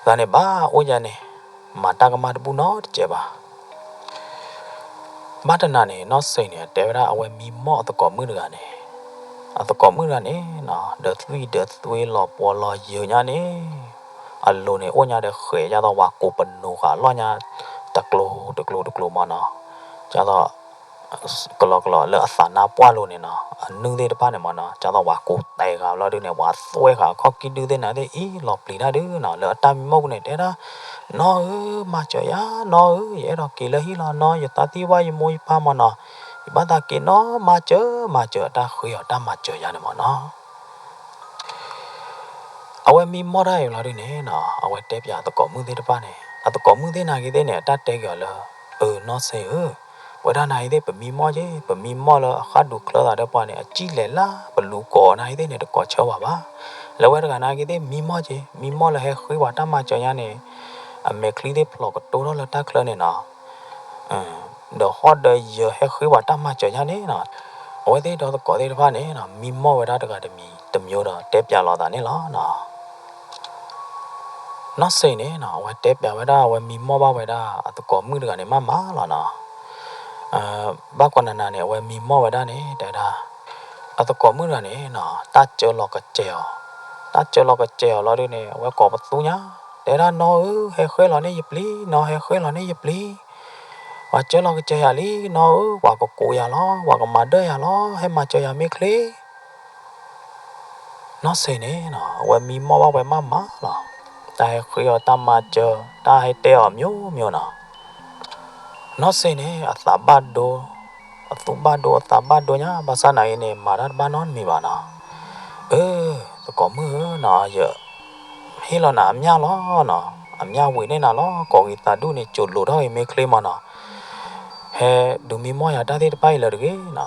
သးန့ၣ်ဘၣ်အိၣ်ယၤန့ၣ် မၤတၢ်ကမၣ်တဘူၣ်နီတစဲးဘၣ်. ဘၣ်တနၤန့ၣ် နီၢ်စ့ၣ်န့ၣ် တဲဝဲဒၣ်အဝဲမံမီၢ်အသကိးမုၣ်တဂၤန့ၣ်, အသကိးမုၣ်တဂၤန့ၣ်နီၤ ဒီးသွံၣ်ဒီးသွ့လီၤပှီၤလီၤယၢၤညါန့ၣ်, အလိၤန့ၣ်အိၣ်ညါဒီးဃဲး ဒ်သိးဝၤကိးပနိၤဃာ်အလီၢ်ညါ တကျိၤတကျိၤတကျိၤမၢ်နီၤ, ဒ်သိး ကလီကလီလၢအသးနါပှၢ်လိၤန့ၣ်နီၤ အနုၢ်သ့ၣ်တဖၣ်န့ၣ်မၢ်နီၤ ဒ်သိးဝၤကိးတဲာ်ဃာ်ဘျီဒုးန့ၣ် ပှၤသွဲဃာ်အခီၣ်ကံၣ်ဒုသ့ၣ်နၤသ့ၣ်အံၤ လီၤပျံၤတၢ်ဒုးနီၤ လၢအတၢ်မံမီၢ်ပူၤန့ၣ် တဲဒၣ် နီၢ်ဧၢ မၤစၢၤယၤ နီၢ်ဧၢ ယအဲၣ်ဒိးက့ၤလၢဟံၣ်လီၤ နီၢ် ယသးသံဝဲယမိၢ်ယပၢ်မၢ်နီၤ, ယဘၣ်သးက့ၤနီၢ် မၤစၢၤ မၤစၢၤ အတၢ်ဃ့အီၤတၢ်မၤစၢၤယၤန့ၣ်မၢ်နီၤ. အဝဲမံမီၢ်တၢ်အံၤလီၤဒုးန့ၣ်နီၤ အဝဲတဲပၠးအသကိးမုၣ်သ့ၣ်တဖၣ်န့ၣ် အသကိးမုၣ်သ့ၣ်နၤဂ့ၤသ့ၣ်န့ၣ် အတၢ်တဲက့ၤအီၤလၢ အၢ နီၢ်စ့ၣ်ဧၢ, ပဝဲဒၣ်နၤဂ့ၤသ့ၣ် ပမံမီၢ်က့ၤ ပမံမီၢ်လၢအဃၣ်ဒူးချၢသးဒီးပှၤန့ၣ် အစံၣ်လဲၤလၢ ပလူၤကိးနၤဂ့ၤသ့ၣ်န့ၣ် တကိးဆၢဝဲဘၣ်. လၢဝဲတဂၤနၤဂ့ၤသ့ၣ် မံမီၢ်က့ၤ မံမီၢ်လၢဟဲဃ့ပှၤတၢ်မၤစၢၤညါန့ၣ် အမဲာ်ချံသ့ၣ်ဖျိးကတိၤထီၣ်လၢတၢ်ချၢန့ၣ်နီၤ ဒီးဟီၣ်ဒီးယၢၤဟဲဃ့ပှၤတၢ်မၤစၢၤညါန့ၣ်နီၤ, အဝဲသ့ၣ်ဒီးသကိးသ့ၣ်တဖၣ်န့ၣ်နီၤ မံမီၢ်ဝဲဒၣ်တဂၤတမံၤတမံၤဒီးတဲပၠးလီၤသးန့ၣ်လီၤနီၤ. နီၢ်စ့ၣ်န့ၣ်နီၤ အဝဲတဲပၠးဝဲဒၣ် အဝဲမံမီၢ်ဘၣ်ဝဲဒၣ်အသကိးမုၣ်တဂၤန့ၣ် မးမးလီၤနီၤ. ဘၣ်ကွၢ်နၤနၤန့ၣ် အဝဲမံမီၢ်ဝဲဒၣ်န့ၣ် တဲဝဲဒၣ် အသကိးမုၣ်တဂၤန့ၣ်နီၤ တၢ်စၢလီၤကစဲၤအီၤ, တၢ်စၢလီၤကစဲၤအီၤလီၤဒုးန့ၣ် အဝဲကိးပသူညါ တဲဒၣ် နီၢ်ဧၢ ဟဲဃ့လီၤန့ၢ်ယပျံၤ နီၢ် ဟဲဃ့လီၤန့ၢ်ယပျံၤ ပှၤစၢလီၤကစဲၤယၤလံ နီၢ်ဧၢ ပှၤကကိးယၤလီၤ ပှၤကမၤဒၢၣ်ယၤလီၤ ဟဲမၤစၢၤယၤမ့ၢ်ချ့ နီၢ်စ့ၣ်န့ၣ်နီၤ အဝဲမံမီၢ်ဘၣ်ဝဲမးမးလီၤ. တၢ်ဟဲဃ့အီၤတၢ်မၤစၢၤ တၢ်ဟဲတဲအီၤ မျိုးမျိုး နီၤ. နီၢ်စ့ၣ်န့ၣ် အသးဘၣ်ဒိ, အသူၣ်ဘၣ်ဒိ အသးဘၣ်ဒိညါ ဘၣ်ဆၣ်နာ်ဂ့ၤန့ၣ် မၤတၢ်တဘၣ်နီတမံၤဘၣ်နီၤ. အၢ သကိးမုၣ်ဧၢနီၤ ယ ဟ့ၣ်လီၤနၤအမျၢ်လီၤနီၤ, အမျၢ်ဝံၤန့ၢ်နၤလီၤ ကိးဂ့ၤသးဒူၣ်န့ၣ် စိာ်လိာ်ထီၣ်ဂ့ၤမ့ၢ်ချ့မးနီၤ. ဟဲဒုးမံမီၢ်ယၤတၢ်သ့ၣ်တဖၣ်အံၤလၢၤတဂ့ၤနီၤ.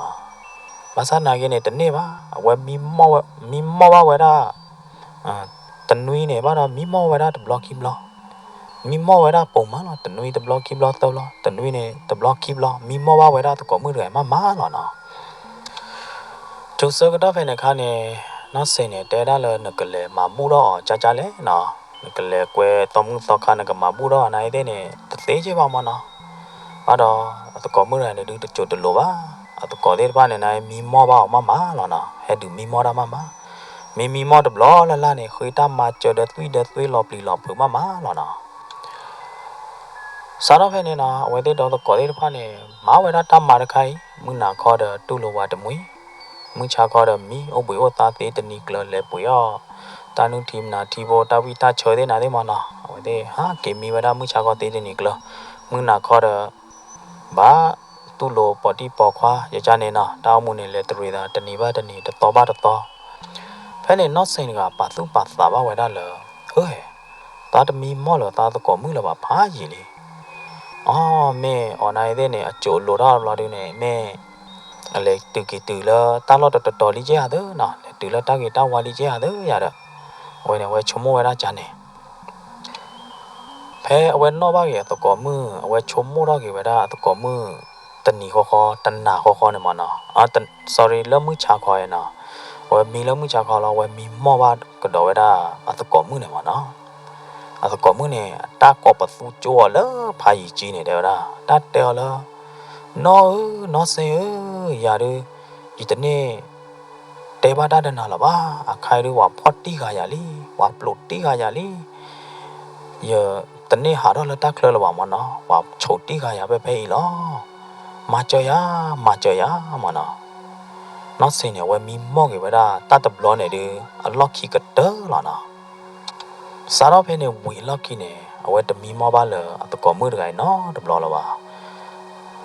ဘၣ်ဆၣ်နာ်ဂ့ၤန့ၣ် တန့ၢ်ဘၣ် အဝဲမံမီၢ်ဘၣ်ဝဲဒၣ် တနွံန့ၣ်ဘၣ်ဒီး မံမီၢ်ဝဲဒၣ်တဘျီခံဘျီ, မံမီၢ်ဝဲဒၣ်ပိာ်မးလီၤ. တနွံတဘျီခံဘျီသၢဘျီ, တနွံန့ၣ်တဘျီခံဘျီ, မံမီၢ်ဘၣ်ဝဲဒၣ်သကိးမုၣ်တဂၤမးမးလီၤနီၤ. ကၠိဆၢကတီၢ်ဖဲန့ၣ်အခါန့ၣ် နီၢ်စ့ၣ်န့ၣ် တဲဒၣ်လၢနကလဲၤမၤဘူၣ်ထီၣ်အီၤကၠၢ်ကၠၢ်လဲၣ်နီၤ, နကလဲၤကွဲသီမုၣ်သီခါ နကမၤဘူၣ်ထီၣ်အီၤနာ်ဂ့ၤသ့ၣ်န့ၣ် တသ့က့ဘၣ်မးနီၤ. ဘၣ်ဒီးအသကိးမုၣ်တဂၤန့ၣ်ဒုးတစိာ်တလိာ်ဘၣ်, အသကိးသ့ၣ်တဖၣ်န့ၣ် နမံမီၢ်ဘၣ်အီၤမးမးလီၤနီၤ, ဟဲဒုးမံမီၢ်တၢ်မးမး, မ့ၢ်မံမီၢ်တဘျီလၢ်လၢ်န့ၣ် ဃ့တၢ်မၤစၢၤဒီးသွံၣ်ဒီးသွ့လီၤပျံၤလီၤဖုးမးမးလီၤနီၤ. စးထီၣ်ဖဲန့ၣ်နီၤ အဝဲသ့ၣ်ဒီးသကိးသ့ၣ်တဖၣ်န့ၣ် မၤဝဲဒၣ်တၢ်မၤတခါအံၤ မုၢ်နၤခီဒီးတူၢ်လိာ်ဝၤတမှံၤ, မုၢ်ဆါခီဒီးမံအိၣ်ဘှံးအိၣ်သါသ့တနံၤကျၢၤ လဲၤပှ့ၤအီၣ် တၢ်နုၢ်ထံမနၤထံဖိ တၢ်ဝံၣ်တၢ်ဆၢသ့ၣ်နၤသ့ၣ်မးနီၤ, အဝဲသ့ၣ်ဟးက့ၤမံဝဲဒၣ်မုၢ်ဆါခီသ့တနံၤကျၢၤ, မုၢ်နၤခီဒီး ဘၣ်တူၢ်လိာ်ပိာ်တံၢ်ပိာ်ခွါ ယကန့ၣ်နီၤ, တၢ်အိၣ်မူန့ၣ် လဲၤတရံးသးတနံၤဘၣ်တနံၤ တသီဘၣ်တသီ. ဖဲန့ၣ်နီၢ်စ့ၣ်တဂၤ ပာ်သူၣ်ပာ်သးဘၣ်ဝဲဒၣ်လၢ အၢ သးတမံမီၢ်လၢၤသးသကိးမုၣ်လၢၤဘၣ်ဖးယံာ်လံ. အီ မ့ၢ်အီၤနၤအံၤသ့ၣ်န့ၣ် အစိာ်အလိာ်ထီၣ်ဘျီဒုးန့ၣ် မ့ၢ် အလဲၤတုၤက့ၤတုၤလၢတၢ်လီၢ်တတီၤတီၤလံကဲဧါသၢနီၤ, လဲၤတုၤလၢတၢ်ဂ့ၤတၢ်ဝါလံကဲဧါသၢယၤဒီး အဝဲန့ၣ် အဝဲဆိကမိၣ်ဝဲဒၣ်ကန့ၣ် ဖဲအဝဲနီၣ်ဘၣ်က့ၤအသကိးမုၣ် အဝဲဆိကမိၣ်ထီၣ်က့ၤဝဲဒၣ်အသကိးမုၣ် တနံၤဃီဃီ တနၤဃီဃီန့ၣ်မးနီၤ, အ sorry လၢမုၢ်ဆါခီအံၤနီၤ, အဝဲမံလၢမုၢ်ဆါခီလီၤ အဝဲမံမီၢ်ဘၣ်ကဒီးဝဲဒၣ်အသကိးမုၣ်န့ၣ်မးနီၤ. အသကိးမုၣ်န့ၣ် တၢ်ကိးပသူကၠိအီၤလၢဖးယံၤကံန့ၣ် တဲဝဲဒၣ် တၢ်တဲအီၤလၢ နီၢ်ဧၢ နီၢ်စ့ၣ်ဧၢ, ယၤဒုး ယတန့ၢ် တဲဘၣ်တၢ်တနၤလၢၤဘၣ်, အခါအံၤဒုး ပှၤဖီၣ်တံၢ်ဃာ်ယၤလံ, ပှၤပျိးတံၢ်ဃာ်ယၤလံ, ယတန့ၢ်ဟးထီၣ်လၢတၢ်ချၢလၢၤဘၣ်မၢ်နီၤ, ပှၤဆိးတံၢ်ဃာ်ယၤဖဲဖဲအံၤလီၤ. မၤစၢၤယၤ, မၤစၢၤယၤမၢ်နီၤ. နီၢ်စ့န့ၣ် အဝဲမံမီၢ်က့ၤဝဲဒၣ်တၢ်တဘျီန့ၣ်ဒုး အလီၢ်ခံကတၢၢ်လီၤနီၤ. စးထီၣ်ဖဲန့ၣ်ဝံၤအလီၢ်ခံန့ၣ် အဝဲတမံမီၢ်ဘၣ်လၢအသကိးမုၣ်တဂၤအံၤနီတဘျီလၢၤဘၣ်.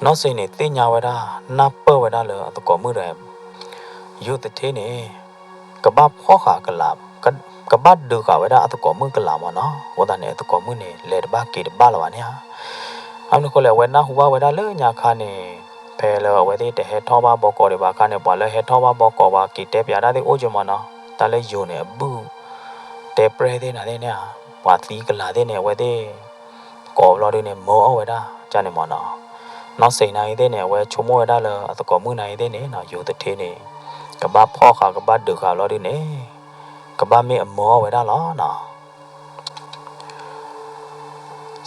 နီၢ်စ့န့ၣ်သ့ၣ်ညါဝဲဒၣ် နၢ်ပၢၢ်ဝဲဒၣ်လၢအသကိးမုၣ်တဂၤအံၤ, ယိၤသထ့န့ၣ် ကဘၣ်ဖီၣ်ဃာ်ကလး, ကဘၣ်ဒုးဃာ်ဝဲဒၣ်အသကိးမုၣ်ကလးမၢ်နီၤ. အဃိသတးန့ၣ် အသကိးမုၣ်န့ၣ် လဲၤတဘၣ်က့ၤတဘၣ်လၢၤဘၣ်န့ၣ်ဧါ. အမနုၤအဃိလဲၣ် အဝဲနၢ်ဟူဘၣ်ဝဲဒၣ်လၢညါခါန့ၣ် ဖဲလၢအဝဲသ့ၣ်တဟဲထီၣ်ဘၣ်ဘီကီးဒံးဘၣ်အခါန့ၣ် ပှၤလၢဟဲထီၣ်ဘၣ်ဘီကီး ပှၤက့ၤတဲပၠးတၢ်သ့ၣ်အိၣ်က့မၢ်နီၤ. တၢ်လၢယိၤန့ၣ် အဘုၣ်တဲပြဲၢ်သ့ၣ်နၤသ့ၣ်န့ၣ်ဧါ, ပှၤသံကလးသ့ၣ်န့ၣ် အဝဲသ့ၣ် ကိးဘျီဒုန့ၣ် မၢအီၣ်ဝဲဒၣ်ကန့ၣ်မၢ်နီၤ. နီၢ်စ့နၤအံၤသ့ၣ်န့ၣ် အဝဲဆိကမိၣ်ဝဲဒၣ်လၢအသကိးမုၣ်နၤအံၤသ့ၣ်န့ၣ်နီၤ ယိၤသထ့န့ၣ် ကဘၣ်ဖီၣ်ဃာ်ကဘၣ်ဒုးဃာ်ဘျီဒုန့ၣ် ကဘၣ်မ့ၢ်အမၢအီၣ်ဝဲဒၣ်လီၤနီၤ.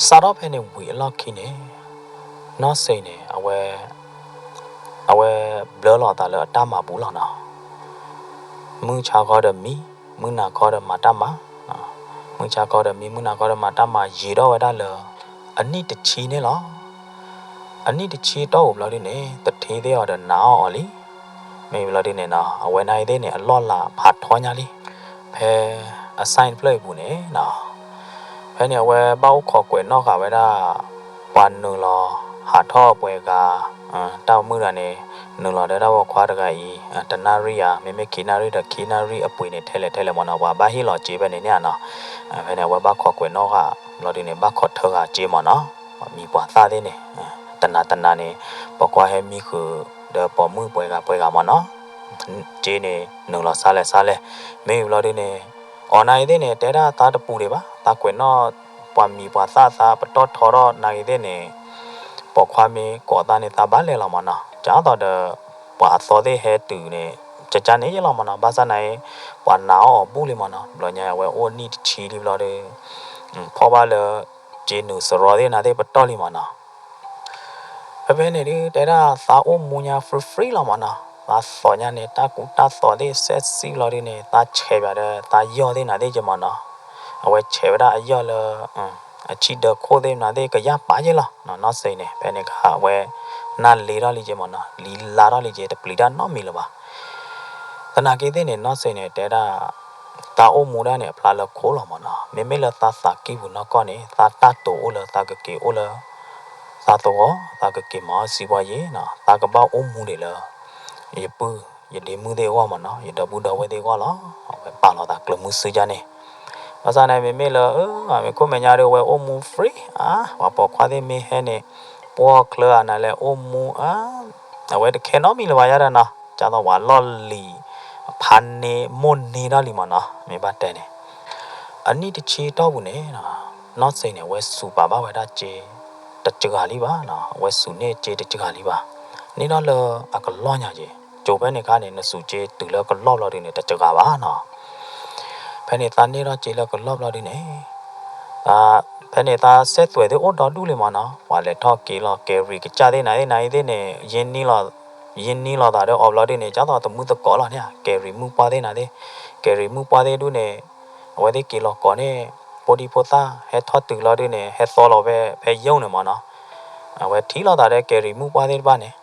စးထီၣ်ဖဲန့ၣ်ဝံၤအလီၢ်ခံန့ၣ် နီၢ်စ့န့ၣ် အဝဲ အဝဲဘျၢလီၤအသးလၢအတၢ်မၤပူၤလီၤနီၤ. မုၢ်ဆါခီဒီးမံ, မုၢ်နၤခီဒီးမၤတၢ်မၤ, မုၢ်ဆါခီဒီးမံ မုၢ်နၤခီဒီးမၤတၢ်မၤ ယံာ်ထီၣ်ဝဲဒၣ်လၢ အနံၣ်တဆံန့ၣ်လီၤ. အနံၣ်တဆံတီၢ်ပူၤဘျီဒုန့ၣ် သထ့သ့ၣ်အီၤဒီးနာ်အီၣ်အီၤလံ. မ့ၢ်ဘျီဒုန့ၣ်နီၤ အဝဲနၤအံၤသ့ၣ်န့ၣ် အလီၢ်လၤဖးထီညါလံ. ဖဲအ sign ဖျၢၣ်အံၤပူၤန့ၣ်နီၤ ဖဲန့ၣ်အဝဲဘၣ်အိၣ်ခိးကွဲးနီၣ်ဃာ်ဝဲဒၣ် ပှၤနုာ်လီၤဟးထီၣ်ပှဲၤဂၤ တၢ်မုၣ်တဂၤန့ၣ် နုာ်လီၤဒီးတၢ်ပိာ်ခွါတဂၤအံၤ တနၣ်ရံၣ်ဧါ မ့မ့ၢ်ခံနၣ်ရံၣ်ဒီးခံနၣ်ရံၣ်အပှ့ၤန့ၣ် ထဲလဲၣ်ထဲလဲၣ်မၢ်နီၤ ပှၤဘၣ်ဟ့ၣ်လီၤစ့ဖဲန့ၣ်န့ၣ်ဧါနီၤ. ဖဲန့ၣ်အဝဲဘၣ်ခိးကွဲးနီၣ်ဃာ် ဘျီဒုန့ၣ် ဘၣ်ခိးထၢဃာ်စ့မၢ်နီၤ. ပှၤမံၤပှၤသၣ်သ့ၣ်န့ၣ် တနၤတနၤန့ၣ် ပိာ်ခွါဟဲမံဃုာ်ဒီးပိာ်မုၣ်ပှဲၤဂၤပှဲၤဂၤမၢ်နီၤ စ့န့ၣ် နုာ်လီၤဆါလဲၣ်ဆါလဲၣ်. မ့ၢ်ဘျီဒုန့ၣ် အီၤနၤအံၤသ့ၣ်န့ၣ် တဲဒၣ်သးတပူၤဒံးဘၣ် သးကွဲးနီၣ် ပှၤမံၤပှၤသၣ်သးပတီၢ်ထီထီၣ်နၤအံၤသ့ၣ်န့ၣ် ပိာ်ခွါမ့ၢ်ကိးသးန့ၣ် သးဘၣ်လဲၤလီၤမၢ်နီၤ. ကသိးဒီး ပှၤအသီသ့ၣ်ဟဲတုၤန့ၣ် ကကန့ၣ်ယလီၤမၢ်နီၤ. ဘၣ်ဆၣ်နၤအံၤ ပှၤနာ်အီၣ်အီၤဘူၣ်လံမၢ်နီၤ. ဘျီညါအဝဲအိၣ်နံၣ်တဆံလံဘျီဒီး ဖီၣ်ဘၣ်လၢ စ့နုာ်စရီသ့ၣ်နၤသ့ၣ်ပတီၢ်လံမၢ်နီၤ. ဖဲဖဲန့ၣ်ဒုး တဲဒၣ်သးအိၣ်မူညါ free free လီၤမၢ်နီၤ. သးသီးညါန့ၣ် တၢ်ကူတၢ်သိးသ့ၣ် စဲးစံဘျီဒုန့ၣ် သးဆဲးဘၣ်ဒီး သးယီၢ်သ့ၣ်နၤသ့ၣ်ကမၢ်နီၤ. အဝဲဆဲးဝဲဒၣ်အယီၢ်လၢ အဆံဒၢခိၣ်သ့ၣ်နၤသ့ၣ်ကယၢ်ပာ်ယဲလီၤ. နီၢ်စ့န့ၣ် ဖဲန့ၣ်ခါ အဝဲ နၢ်လ့ထီၣ်လံကမၢ်နီၤ. လံလါထီၣ်လံက တပျံၤတၢ်နီတမံၤလၢၤဘၣ်. သနာ်က့သ့ၣ်န့ၣ် နီၢ်စ့န့ၣ် တဲဒၣ် သးအိၣ်မူဒၣ်န့ၣ် အဖျါလၢခိလီၤမၢ်နီၤ. မ့မ့ၢ်လၢသးသးကံၢ်ပူၤနီၢ်ကီၢ်န့ၣ် သးတၢ်တိာ်အိၣ်လၢသးကက့ၤအိၣ်လၢ သးသဝီ သးကက့ၤမၤအီၣ်စံးပှၤယ့ၤနီၤ. သးကဘၣ်အိၣ်မူဒံးလၢ ယပုၢ်ယဒ့မုၣ်သ့ၣ်အဂီၢ်မၢ်နီၤ, ယဒီပုၢ်ဒီဝဲၢ်သ့ၣ်အဂီၢ်လီၤ. အဝဲပာ်လီၤသးကျၢၤမုဆူဒ်န့ၣ်. ဘၣ်ဆၣ်န့ၣ် မ့မ့ၢ်လၢ မ့ၢ်ခိၣ်မဲာ်ညါဒီး အဝဲအိၣ်မူ free ဧါ, ပှၤပိာ်ခွါသ့ၣ်မ့ၢ်ဟဲန့ၣ် ပှီၢ်ချၢဧါ နလဲၤအိၣ်မူဧါ, အဝဲတခဲနီတမံၤလၢၤဘၣ်ယါဒီးနီၤ, ကသိးပှၤလီၢ်လံၤ ဖးန့ၢ်မိၢ်န့ၢ်ထီၣ်လံမၢ်နီၤ, မ့ၢ်ဘၣ်တဲန့ၣ်. အနံၣ်တဆံတီၢ်ပူၤန့ၣ် နီၢ်စ့န့ၣ် အဝဲစူးပာ်ဘၣ်ဝဲဒၣ်စ့ တစှၤလံဘၣ်နီၤ, အဝဲစူးန့ၢ်စ့တစှၤလံဘၣ်, န့ၢ်ထီၣ်လၢအကလီၢ်ညါက့ၤ, ကၠိဖဲန့ၣ်အခါန့ၣ် နစူးစ့တုၤလၢကလီၢ်ဘျီဒုန့ၣ် တစှၤဘၣ်နီၤ. ဖဲန့ၣ်သးန့ၢ်ထီၣ်စ့လၢကလီၢ်ဘျီဒုန့ၣ် ဖဲန့ၣ်သးစဲသွဲးသ့ၣ်အိၣ်ဒီဒူၣ်လံမၢ်နီၤ, ပှၤလဲၤထီၣ်က့ၤလီၤ ကဲရံၤကစၢ်သ့ၣ်နၤသ့ၣ်နၤအံၤသ့ၣ်န့ၣ် ယ့ၢ်နံၣ်လီၤသးဒီးအီၤဘျီဒုန့ၣ် ကသိးသမုၢ်သကိးလီၤန့ၣ် ကဲရံၤမုၣ်ပှၢ်သ့ၣ်နၤသ့ၣ်, ကဲရံၤမုၣ်ပှၢ်သ့ၣ်ဒုန့ၣ် အဝဲသ့ၣ်က့ၤလီၤကိးန့ၣ် ဖိဒံဖိသၣ် ဟဲထီၣ်တုၤလီၤဒုန့ၣ် ဟဲသီလီၤဖဲ ဖဲယိၣ်န့ၣ်မၢ်နီၤ, အဝဲထံၣ်လိာ်သးဒီးကဲရံၤမုၣ်ပှၢ်သ့ၣ်တဖၣ်န့ၣ်,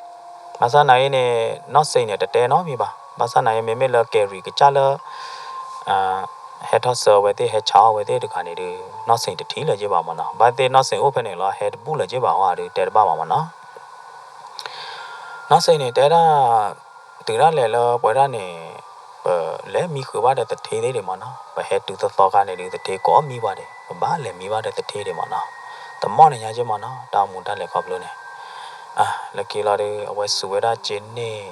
ဘၣ်ဆၣ်နၤအံၤန့ၣ် နီၢ်စ့န့ၣ် တတဲနီတမံၤဘၣ်, ဘၣ်ဆၣ်နၤအံၤ မ့မ့ၢ်လၢကဲရံၤကစၢ်လၢ ဟဲထီၣ်ဆှၢအဝဲသ့ၣ် ဟဲဆါအီၣ်အဝဲသ့ၣ်တဂၤန့ၣ်ဒုး နီၢ်စ့တထံၣ်လၢၤက့ၤဘၣ်မၢ်နီၤ, ဘၣ်သ့ၣ်နီၢ်စ့အိၣ်ဖဲန့ၣ်လီၤ ဟဲတဘူၣ်လၢၤက့ၤဘၣ်ဟီဒုး တဲတဘၣ်ဘၣ်မၢ်နီၤ. နီၢ်စ့န့ၣ် တဲဒၣ် တုၤဒၣ်လဲာ်လၢပဝဲဒၣ်န့ၣ် ပလဲၤမံဃုာ်ဘၣ်ဒီးသထ့သ့ၣ်ဒံးမၢ်နီၤ, ပဟဲတုၤသီသီခါန့ၣ်ဒုး သထ့ကိးမံပှၤဒံး ပဘၣ်လဲၤမံဘၣ်ဒီးသထ့ဒံးမၢ်နီၤ, တမီၢ်န့ၣ်ညါက့ၤမၢ်နီၤ တၢ်အိၣ်မူတၢ်လဲၤခီဖျိန့ၣ်, လၢခံလီၤဒုး အဝဲစူးဝဲဒၣ်စ့န့ၢ်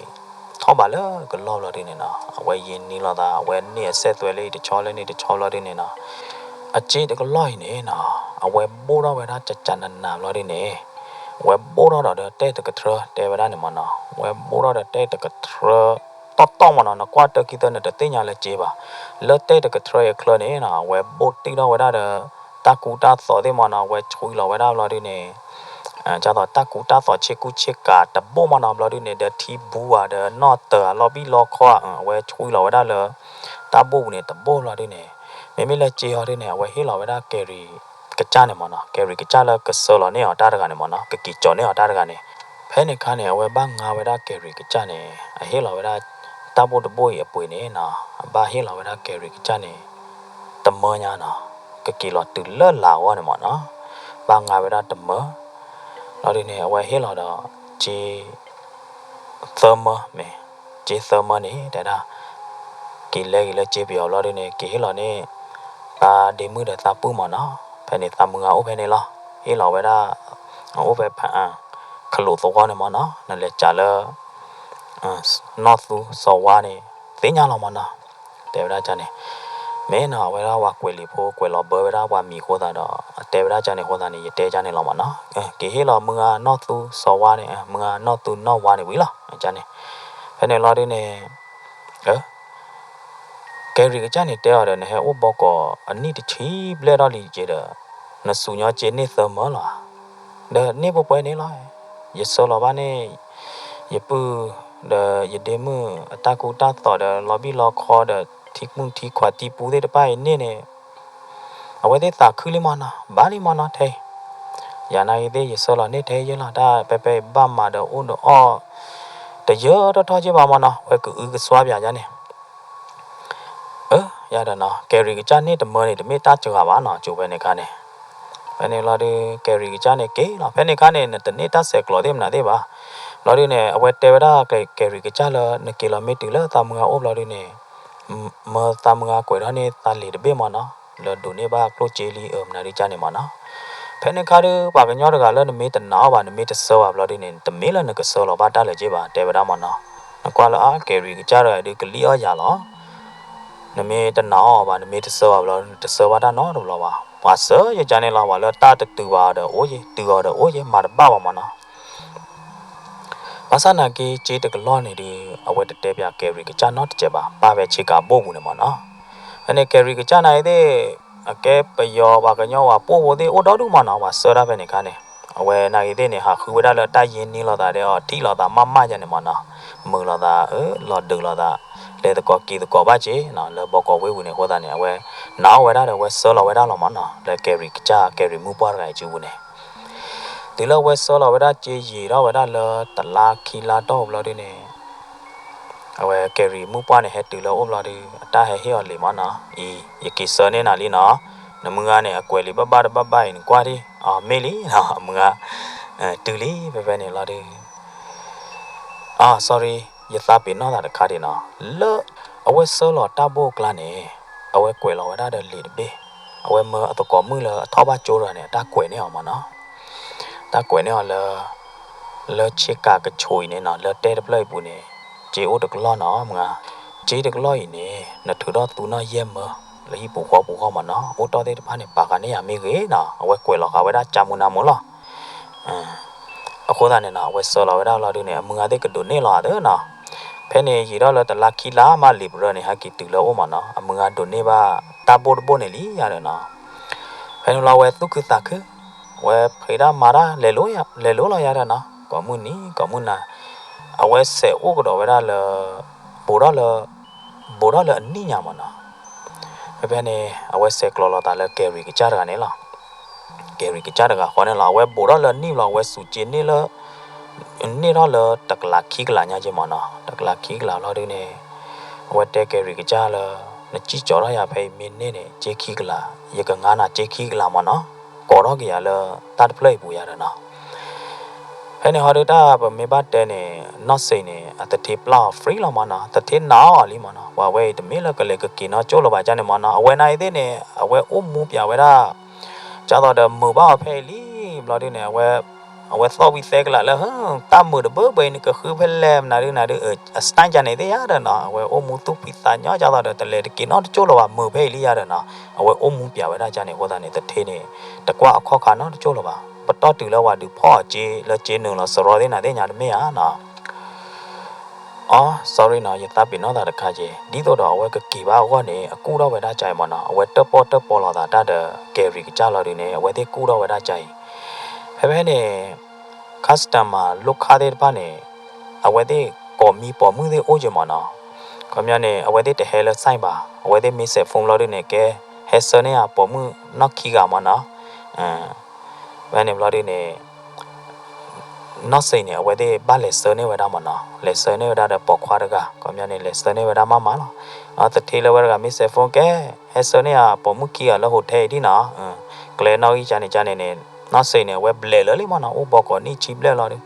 ထီၣ်ဘးလၢကလီၢ်ဘျီဒုးန့ၣ်နီၤ, အဝဲယ့ၢ်နံၣ်လိာ်သး အဝဲန့ၢ်အစဲသွဲးလၢအံၤတဆီလၢန့ၣ်တဆီဘျီဒုးန့ၣ်နီၤ, အစ့တကလီၢ်အံၤန့ၣ်နီၤ အဝဲဘိၣ်ထီၣ်ဝဲဒၣ်ကကနနၤဘျီဒုးန့ၣ် အဝဲဘိၣ်ထီၣ်ဒီးတဲတကထြၢတဲဝဲဒၣ်န့ၣ်မၢ်နီၤ, အဝဲဘိၣ်ထီၣ်ဒီးတဲတကထြၢ တီတီမၢ်နီၤ, နကွၢ်တၢ်ခံသၢနတသ့ၣ်ညါလၢစ့ဘၣ်, လၢတဲတကထြၢအံၤအချၢန့ၣ်နီၤ အဝဲဘိၣ်တံၢ်ထီၣ်ဝဲဒၣ်ဒီး တၢ်ကူတၢ်သိးသ့ၣ်မၢ်နီၤ, အဝဲဆွံလီၤဝဲဒၣ်ဘျီဒုးန့ၣ် ဒ်သိးတၢ်ကူတၢ်သိးဆ့ကူဆ့ကၤတဘိၣ်မးနီၤ ဘျီဒုန့ၣ် ဒီးထံဘူဧါ ဒီးနီၣ်တၢၤဧါ လီၤဘံၣ်လီၤခီဧါ အဝဲဆွံလီၤဝဲဒၣ်လၢ တၢ်ဘိၣ်ပူၤန့ၣ်တဘိၣ်လီၤဒုန့ၣ်, မ့မ့ၢ်လၢစ့ဟီဒုန့ၣ် အဝဲဟ့ၣ်လီၤဝဲဒၣ်ကဲၤရံၤကစၢ်န့ၣ်မးနီၤ, ကဲၤရံၤကစၢ်လၢကဆှၢလီၤန့ၢ်အီၤတၢ်တဂၤန့ၣ်မးနီၤ, ကက့ၤကၠီၤန့ၢ်အီၤတၢ်တဂၤန့ၣ်, ဖဲန့ၣ်အခါန့ၣ် အဝဲဘၣ်ငါဝဲဒၣ်ကဲၤရံၤကစၢ်န့ၣ် အဟ့ၣ်လီၤဝဲဒၣ် တၢ်ဘိၣ်တဘိၣ်အံၤအပှ့ၤန့ၣ်နီၤ, အဘၣ်ဟ့ၣ်လီၤဝဲဒၣ်ကဲၤရံၤကစၢ်န့ၣ် တမၢညါနီၤ, ကက့ၤလီၤတုၤလၢလာ်အဂီၢ်န့ၣ်မးနီၤ, ဘၣ်ငါဝဲဒၣ်တမၢ, လီၤဒုန့ၣ် အဝဲဟ့ၣ်လီၤဒီး က့ သၢမၢမ့ၢ်, က့သၢမၢန့ၣ် တဲဒၣ် က့ၤလဲၤက့ၤလၢက့ပယီၤဘျီဒုန့ၣ် က့ၤဟ့ၣ်လီၤန့ၢ် သးဒ့မုၣ်ဒီးသးပုၢ်မးနီၤ, ဖဲန့ၣ်သးမုၢ်ဂၤအိၣ်ဖဲန့ၣ်လီၤ, ဟ့ၣ်လီၤဝဲဒၣ် အိၣ်ဖဲဖးအၣ် ခလိာ်သဝီန့ၣ်မးနီၤ, နလဲၤစးလၢ နီၢ်သူစီၤဝါန့ၣ် သ့ၣ်ညါလီၤမးနီၤ, တဲဝဲဒၣ်ကန့ၣ်, မ့ၢ်နီၤ အဝဲဒၣ်ပှၤကွဲးလံာ်ဖိ ကွဲးလီၤဘၢဝဲဒၣ်ပှၤမံၤအဃိသတးဒီး အတဲဝဲဒၣ်ကန့ၣ်အဃိသတးန့ၣ် ယတဲကန့ၣ်လီၤမးနီၤ, က့ၤဟ့ၣ်လီၤမုၢ်ဂၤနီၢ်သူစီၤဝါန့ၣ် မုၢ်ဂၤနီၢ်သူနီၢ်ဝါန့ၣ်ဝံၤလီၤ, ကန့ၣ်, ဖဲန့ၣ်လီၤဒုန့ၣ် ကဲၤရံၤကစၢ်န့ၣ်တဲအီၤဒီး နဟဲအိၣ်ဘီကီးအနံၣ်တဆံဘျဲၣ်ထီၣ်လံက့ဒီး နစူၤညီက့န့ၢ်သၢမၢလီၤ, ဒီးန့ၢ်ပှဲၤပှဲၤန့ၣ်လီၤ, ယဆှၢလီၤဘၣ်န့ၣ် ယပုၢ် ဒီးယဒ့မုၣ်အတၢ်ကူတၢ်သိးဒီးလီၤဘံၣ်လီၤခီဒီး ထံမုၢ်ထံခွးတံပူသ့ၣ်တဖၣ်အံၤန့ၣ်န့ၣ် အဝဲသ့ၣ်သးခုလံမးနီၤ, ဘၣ်လံမးနီၤထဲအံၤ, ယၤနာ်ဂ့ၤသ့ၣ်ယဆှၢလီၤန့ၢ်ထဲယဲလီၤ, တၢ်ပဲပဲဘၣ်မၤဒီးအိၣ်ဒီးအီၣ် တယၢၤထီၣ်ထီၣ်က့ဘၣ်မးနီၤ, ဝဲကအုကစွါပၠးယါန့ၣ် အၢ ယၤဒီးနီၤ ကဲၤရံၤကစၢ်န့ၣ်တမၢန့ၣ် တမ့ၢ်တၢ်စှၤဘၣ်နီၤ, ကၠိဖဲန့ၣ်အခါန့ၣ်, ဖဲန့ၣ်လီၤဒုး ကဲၤရံၤကစၢ်န့ၣ်က့ၤလီၤ, ဖဲန့ၣ်အခါန့ၣ် နတန့ၢ်တၢ်ဆဲးကျိးသ့ၣ်မနုၤသ့ၣ်ဘၣ်, လီၤဒုးန့ၣ် အဝဲတဲဝဲဒၣ်ကဲၤရံၤကစၢ်လၢ နက့ၤလီၤမ့ၢ်တုၤလၢသးမုၢ်ဂၤအိၣ်ဘျီဒုးန့ၣ် မၢသးမုၢ်ဂၤကွဲးထီၣ်န့ၢ်သးလံာ်တဘ့ၣ်မးနီၤ, လၢဒိးန့ၢ်ဘၣ်ကျိၣ်စ့လံအၢမနုၤဒုးကန့ၣ်မးနီၤ, ဖဲန့ၣ်အခါဒုး ပှၤကညီတဂၤလၢနမ့ၢ်တနာ်အီၤဘၣ် နမ့ၢ်တဆှၢဘၣ်ဘျီဒုးန့ၣ် တမ့ၢ်လၢနကဆှၢလီၤဘၣ်တၢ်လၢၤက့ဘၣ် တဲဝဲဒၣ်မးနီၤ, နကွၢ်လၢအကဲၤရံၤကစၢ်တဂၤဒုးကလံၣ်အီၣ်ယၤလီၤ နမ့ၢ်တနာ်အီၤဘၣ် နမ့ၢ်တဆှၢဘၣ်ဘျီ နတဆှၢဘၣ်တၢ်နီတဘျီဘၣ်, ပှၤဆှၢယကန့ၣ်လီၤ, ပှၤလၢတၢ်တတုၤဘၣ်အီၤဒီးအိၣ်ယဲ တုၤအီၤဒီးအိၣ်ယဲ မၤတဘၣ်ဘၣ်မးနီၤ, ဘၣ်ဆၣ်နာ်က့ စ့တကလီၢ်န့ၣ်ဒုး အဝဲတတဲပၠးကဲၤရံၤကစၢ်နီတစဲးဘၣ်, ပၣ်ဝဲဆ့ကၤဘိၣ်ပူၤန့ၣ်မးနီၤ, ဖဲန့ၣ်ကဲၤရံၤကစၢ်နာ်ဂ့ၤသ့ၣ် အကဲပယီၤပှၤကညီဝဲပိာ်ဖိသ့ၣ်အိၣ်ဒီဒူၣ်မးနီၤ, ပှၤဆှၢတၢ်ဖဲန့ၣ်အခါန့ၣ်, အဝဲနာ်ဂ့ၤသ့ၣ်န့ၣ် ဟးဃုဝဲဒၣ်လၢတၢ်ယ့ၢ်န့ၢ်လိာ်သးဒီးအီၤ ထံၣ်လိာ်သးမးမးယါန့ၣ်မးနီၤ, မုာ်လိာ်သး အၢ လီၤဒုးလိာ်သး လဲၤသကိးက့ၤသကိးဘၣ်က့ၤနီၤ, လၢဘီကီးဝ့ၢ်ပူၤန့ၣ်အဃိသတးန့ၣ် အဝဲနာ်အီၤဝဲဒၣ်ဒီး အဝဲဆှၢလီၤဝဲဒၣ်လီၤမးနီၤ, လၢကဲၤရံၤကစၢ် ကဲၤရံၤမုၢ်ပှၢ်တဂၤအံၤစုပူၤန့ၣ် တုၤလၢအဝဲဆှၢလီၤဝဲဒၣ်က့ၤယံာ်ထီၣ်ဝဲဒၣ်လၢတလါခံလါတီၢ်ဘျီဒုန့ၣ်, အဝဲကဲၤရံၤမုၢ်ပှၢ်န့ၣ် ဟဲတုၤလၢအအိၣ်ဘျီဒု အတၢ်ဟဲဟ့ၣ်အီၤလံာ်မးနီၤ, အံၤ ယက့ၤဆှၢန့ၢ်နၤလံနီၤ, နမုၢ်ဂၤန့ၣ် အကွဲးလံာ်ဘၣ်ဘၣ်တဘၣ်ဘၣ်အံၤ နကွၢ်ထံၣ်, အမ့ၢ်လံနီၤ အမုၢ်ဂၤ, တုၤလံ ဖဲဖဲန့ၣ်လီၤဒု အ sorry ယသးပ့ၤနီၣ်သးတခါဒံးနီၤ, လၢအဝဲဆှၢလီၤတၢ်ဘိၣ်အကျါန့ၣ်, အဝဲကွဲးလီၤဝဲဒၣ်ဒီးလံာ်တဘ့ၣ်, အဝဲမၢအသကိးမုၣ်လၢအထီၣ်ဘၣ်ကၠိတဂၤန့ၣ် အတၢ်ကွဲးန့ၢ်အီၤမးနီၤ, တၢ်ကွဲးန့ၢ်အီၤလၢ လၢဆ့ကၤကဆိးအံၤန့ၣ်နီၤ, လၢတဲတဖျၢၣ်အံၤပူၤန့ၣ်, စ့အိၣ်တကလီၢ်နီၤ မုၢ်ဂၤ, စ့တကလီၢ်အံၤန့ၣ် နထုးထီၣ်သူနီၢ်ယဲၢ်မၢ, လၢဟံၣ်ပူၤဃီပူၤဃီမးနီၤ, အိၣ်တ့ၢ်သ့ၣ်တဖၣ်န့ၣ် ပာ်ဃာ်န့ၢ်ယၤမ့ၢ်ဂ့ၤနီၤ, အဝဲကွဲးလီၤဃာ်ဝဲဒၣ်ကၢ်မူနၢ်မူလီၤ အဃိသတးန့ၣ်နီၤ, အဝဲဆှၢလီၤဝဲဒၣ်လီၤဒုန့ၣ် အမုၢ်ဂၤသ့ၣ်ကဒိးန့ၢ်လီၤသ့နီၤ, ဖဲန့ၣ်ယံာ်ထီၣ်လၢတလါခံလါမးလံာ်ပရၢန့ၣ် ဟဲက့ၤတုၤလၢအအိၣ်မးနီၤ, အမုၢ်ဂၤဒိးန့ၢ်ဘၣ်တၢ်ဘိၣ်တဘိၣ်န့ၣ်လံယါဒီးနီၤ, ဖဲန့ၣ်လီၤအဝဲသူၣ်ခုသးခု, အဝဲဖံးတၢ်မၤတၢ်လဲၤလိၤယါ, လဲၤလိၤလီၤယါဒီးနီၤ, ကိးမုၢ်နံၤ ကိးမုၢ်နၤ, အဝဲဆဲးအိၣ်ကဒီးဝဲဒၣ်လၢ ဘူးထီၣ်လၢ ဘူးထီၣ်လၢအနံၣ်ညါမးနီၤ, ဖဲဖဲန့ၣ် အဝဲဆဲးကျိးလီၤသးလၢကဲၤရံၤကစၢ်တဂၤန့ၣ်လီၤ ကဲၤရံၤကစၢ်တဂၤဃီန့ၣ်လီၤ, အဝဲဘူးထီၣ်လၢအနံၣ်ဘျီ အဝဲစူးက့န့ၢ်လၢ န့ၢ်ထီၣ်လၢတကလးခံကလးညါက့မးနီၤ, တကလးခံကလးလီၤဒုန့ၣ်, အဝဲတဲကဲၤရံၤကစၢ်လၢ နစံၣ်ကၠီၤထီၣ်ယၤဖဲအံၤမ့ၢ်န့ၢ်န့ၣ် က့ခံကလး, ယကငါနၤက့ခံကလးမးနီၤ, ကိးထီၣ်က့ၤယၤလၢတၢ်တဖျၢၣ်အံၤပူၤယၤဒီးနီၤ ဖဲန့ၣ်ဟီဒုတၢ်ပမ့ၢ်ဘၣ်တဲန့ၣ် နီၢ်စ့ၢ်န့ၣ် အတထ့ပျၢ်အီၤ free လီၤမးနီၤ, တထ့နာ်အီၤလံမးနီၤ, ပှၤဝဲအံၤတမ့ၢ်လၢကလဲၤကက့ၤနီၢ်ကၠိလၢၤဘၣ်ကန့ၣ်မးနီၤ, အဝဲနာ်အံၤသ့ၣ်န့ၣ် အဝဲအိၣ်မူပၠးဝဲဒၣ် ကၢ်သိးဒီးမုာ်ဘၣ်အီၤဖဲအံၤလံ, ဘျီဒုန့ၣ် အဝဲ အဝဲသီၣ်ဝံၤသဲကလးလၢ တၢ်မုာ်တဘၣ်ဘၣ်အံၤ နကဃုဖဲလဲၣ်မနုၤဒုနၤဒု အ style ကန့ၣ်သ့ၣ်ယါဒီးနီၤ, အဝဲအိၣ်မူသူၣ်ဖှံသးညီ ကၢ်သိးဒီးတလဲၤတက့ၤနီၢ်တကၠိလၢၤဘၣ် မုာ်ဖဲအံၤလံယါဒီးနီၤ, အဝဲအိၣ်မူပၠးဝဲဒၣ်ကန့ၣ်အဃိသတးန့ၣ် တထ့န့ၣ် တကွၢ်အခီၣ်ခါနီၢ်တကၠိလၢၤဘၣ်, ပတီၢ်တုၤလၢဝဲဒုးဖီၣ်အီၤက့ လၢက့နုာ်လီၤစရီသ့ၣ်နၤသ့ၣ်ညါတမ့ၢ်ဧါနီၤ အ sorry နီၤ, ယသးပ့ၤနီၣ်သးတခါက့, ဒ်သိးဒီးအဝဲကက့ၤဘၣ်အဂီၢ်န့ၣ် အကူၣ်ထီၣ်ဝဲဒၣ်ကၢ်အံၤမးနီၤ, အဝဲတၢၣ်ပီၣ်တၢၣ်ပီလီၤသးတၢ်ဒီး ကဲၤရံၤကစၢ်လီၤဒုန့ၣ် အဝဲသ့ၣ်ကူၣ်ထီၣ်ဝဲဒၣ်ကၢ်အံၤ, ဖဲဖဲန့ၣ် customer လိၣ်ခါသ့ၣ်တဖၣ်န့ၣ် အဝဲသ့ၣ်ကိးမံၤပိာ်မုၣ်သ့ၣ်အိၣ်က့ၤမ့ၢ်နီၤ. ခီပညီန့ၣ် အဝဲသ့ၣ်တဟဲလၢ site ဘၣ်, အဝဲသ့ၣ်မ့ၢ် cell phone လီၤဒုန့ၣ် ကဲ ဟဲဆှၢန့ၢ်အပိာ်မုၣ်နီၢ်ခံဂၤမ့ၢ်နီၤ. ဖဲန့ၣ်ဘျီဒုန့ၣ် နီၢ်စ့ၣ်န့ၣ် အဝဲသ့ၣ်ဘၣ်လဲၤဆှၢန့ၢ်ဝဲဒၣ်မ့ၢ်နီၤ, လဲၤဆှၢန့ၢ်ဝဲဒၣ်ဒီးပိာ်ခွါတဂၤ, ခီပညီန့ၣ် လဲၤဆှၢန့ၢ်ဝဲဒၣ်မးမးလီၤ. သထ့လၢဝဲတဂၤမ့ၢ် cell phone ကဲ ဟဲဆှၢန့ၢ်အပိာ်မုၣ်ခံဂၤလၢ hotel အံၤဒ်နီၤ. ကျဲနီၣ်ဂံၢ်ကန့ၣ်ကန့ၣ်န့ၣ် နီၢ်စ့ၣ်န့ၣ် အဝဲဘျဲးလၢာ်လံမ့ၢ်နီၤ, အိၣ်ဘီကိးနံၣ်ဆံဘျဲၣ်လီၤဒီး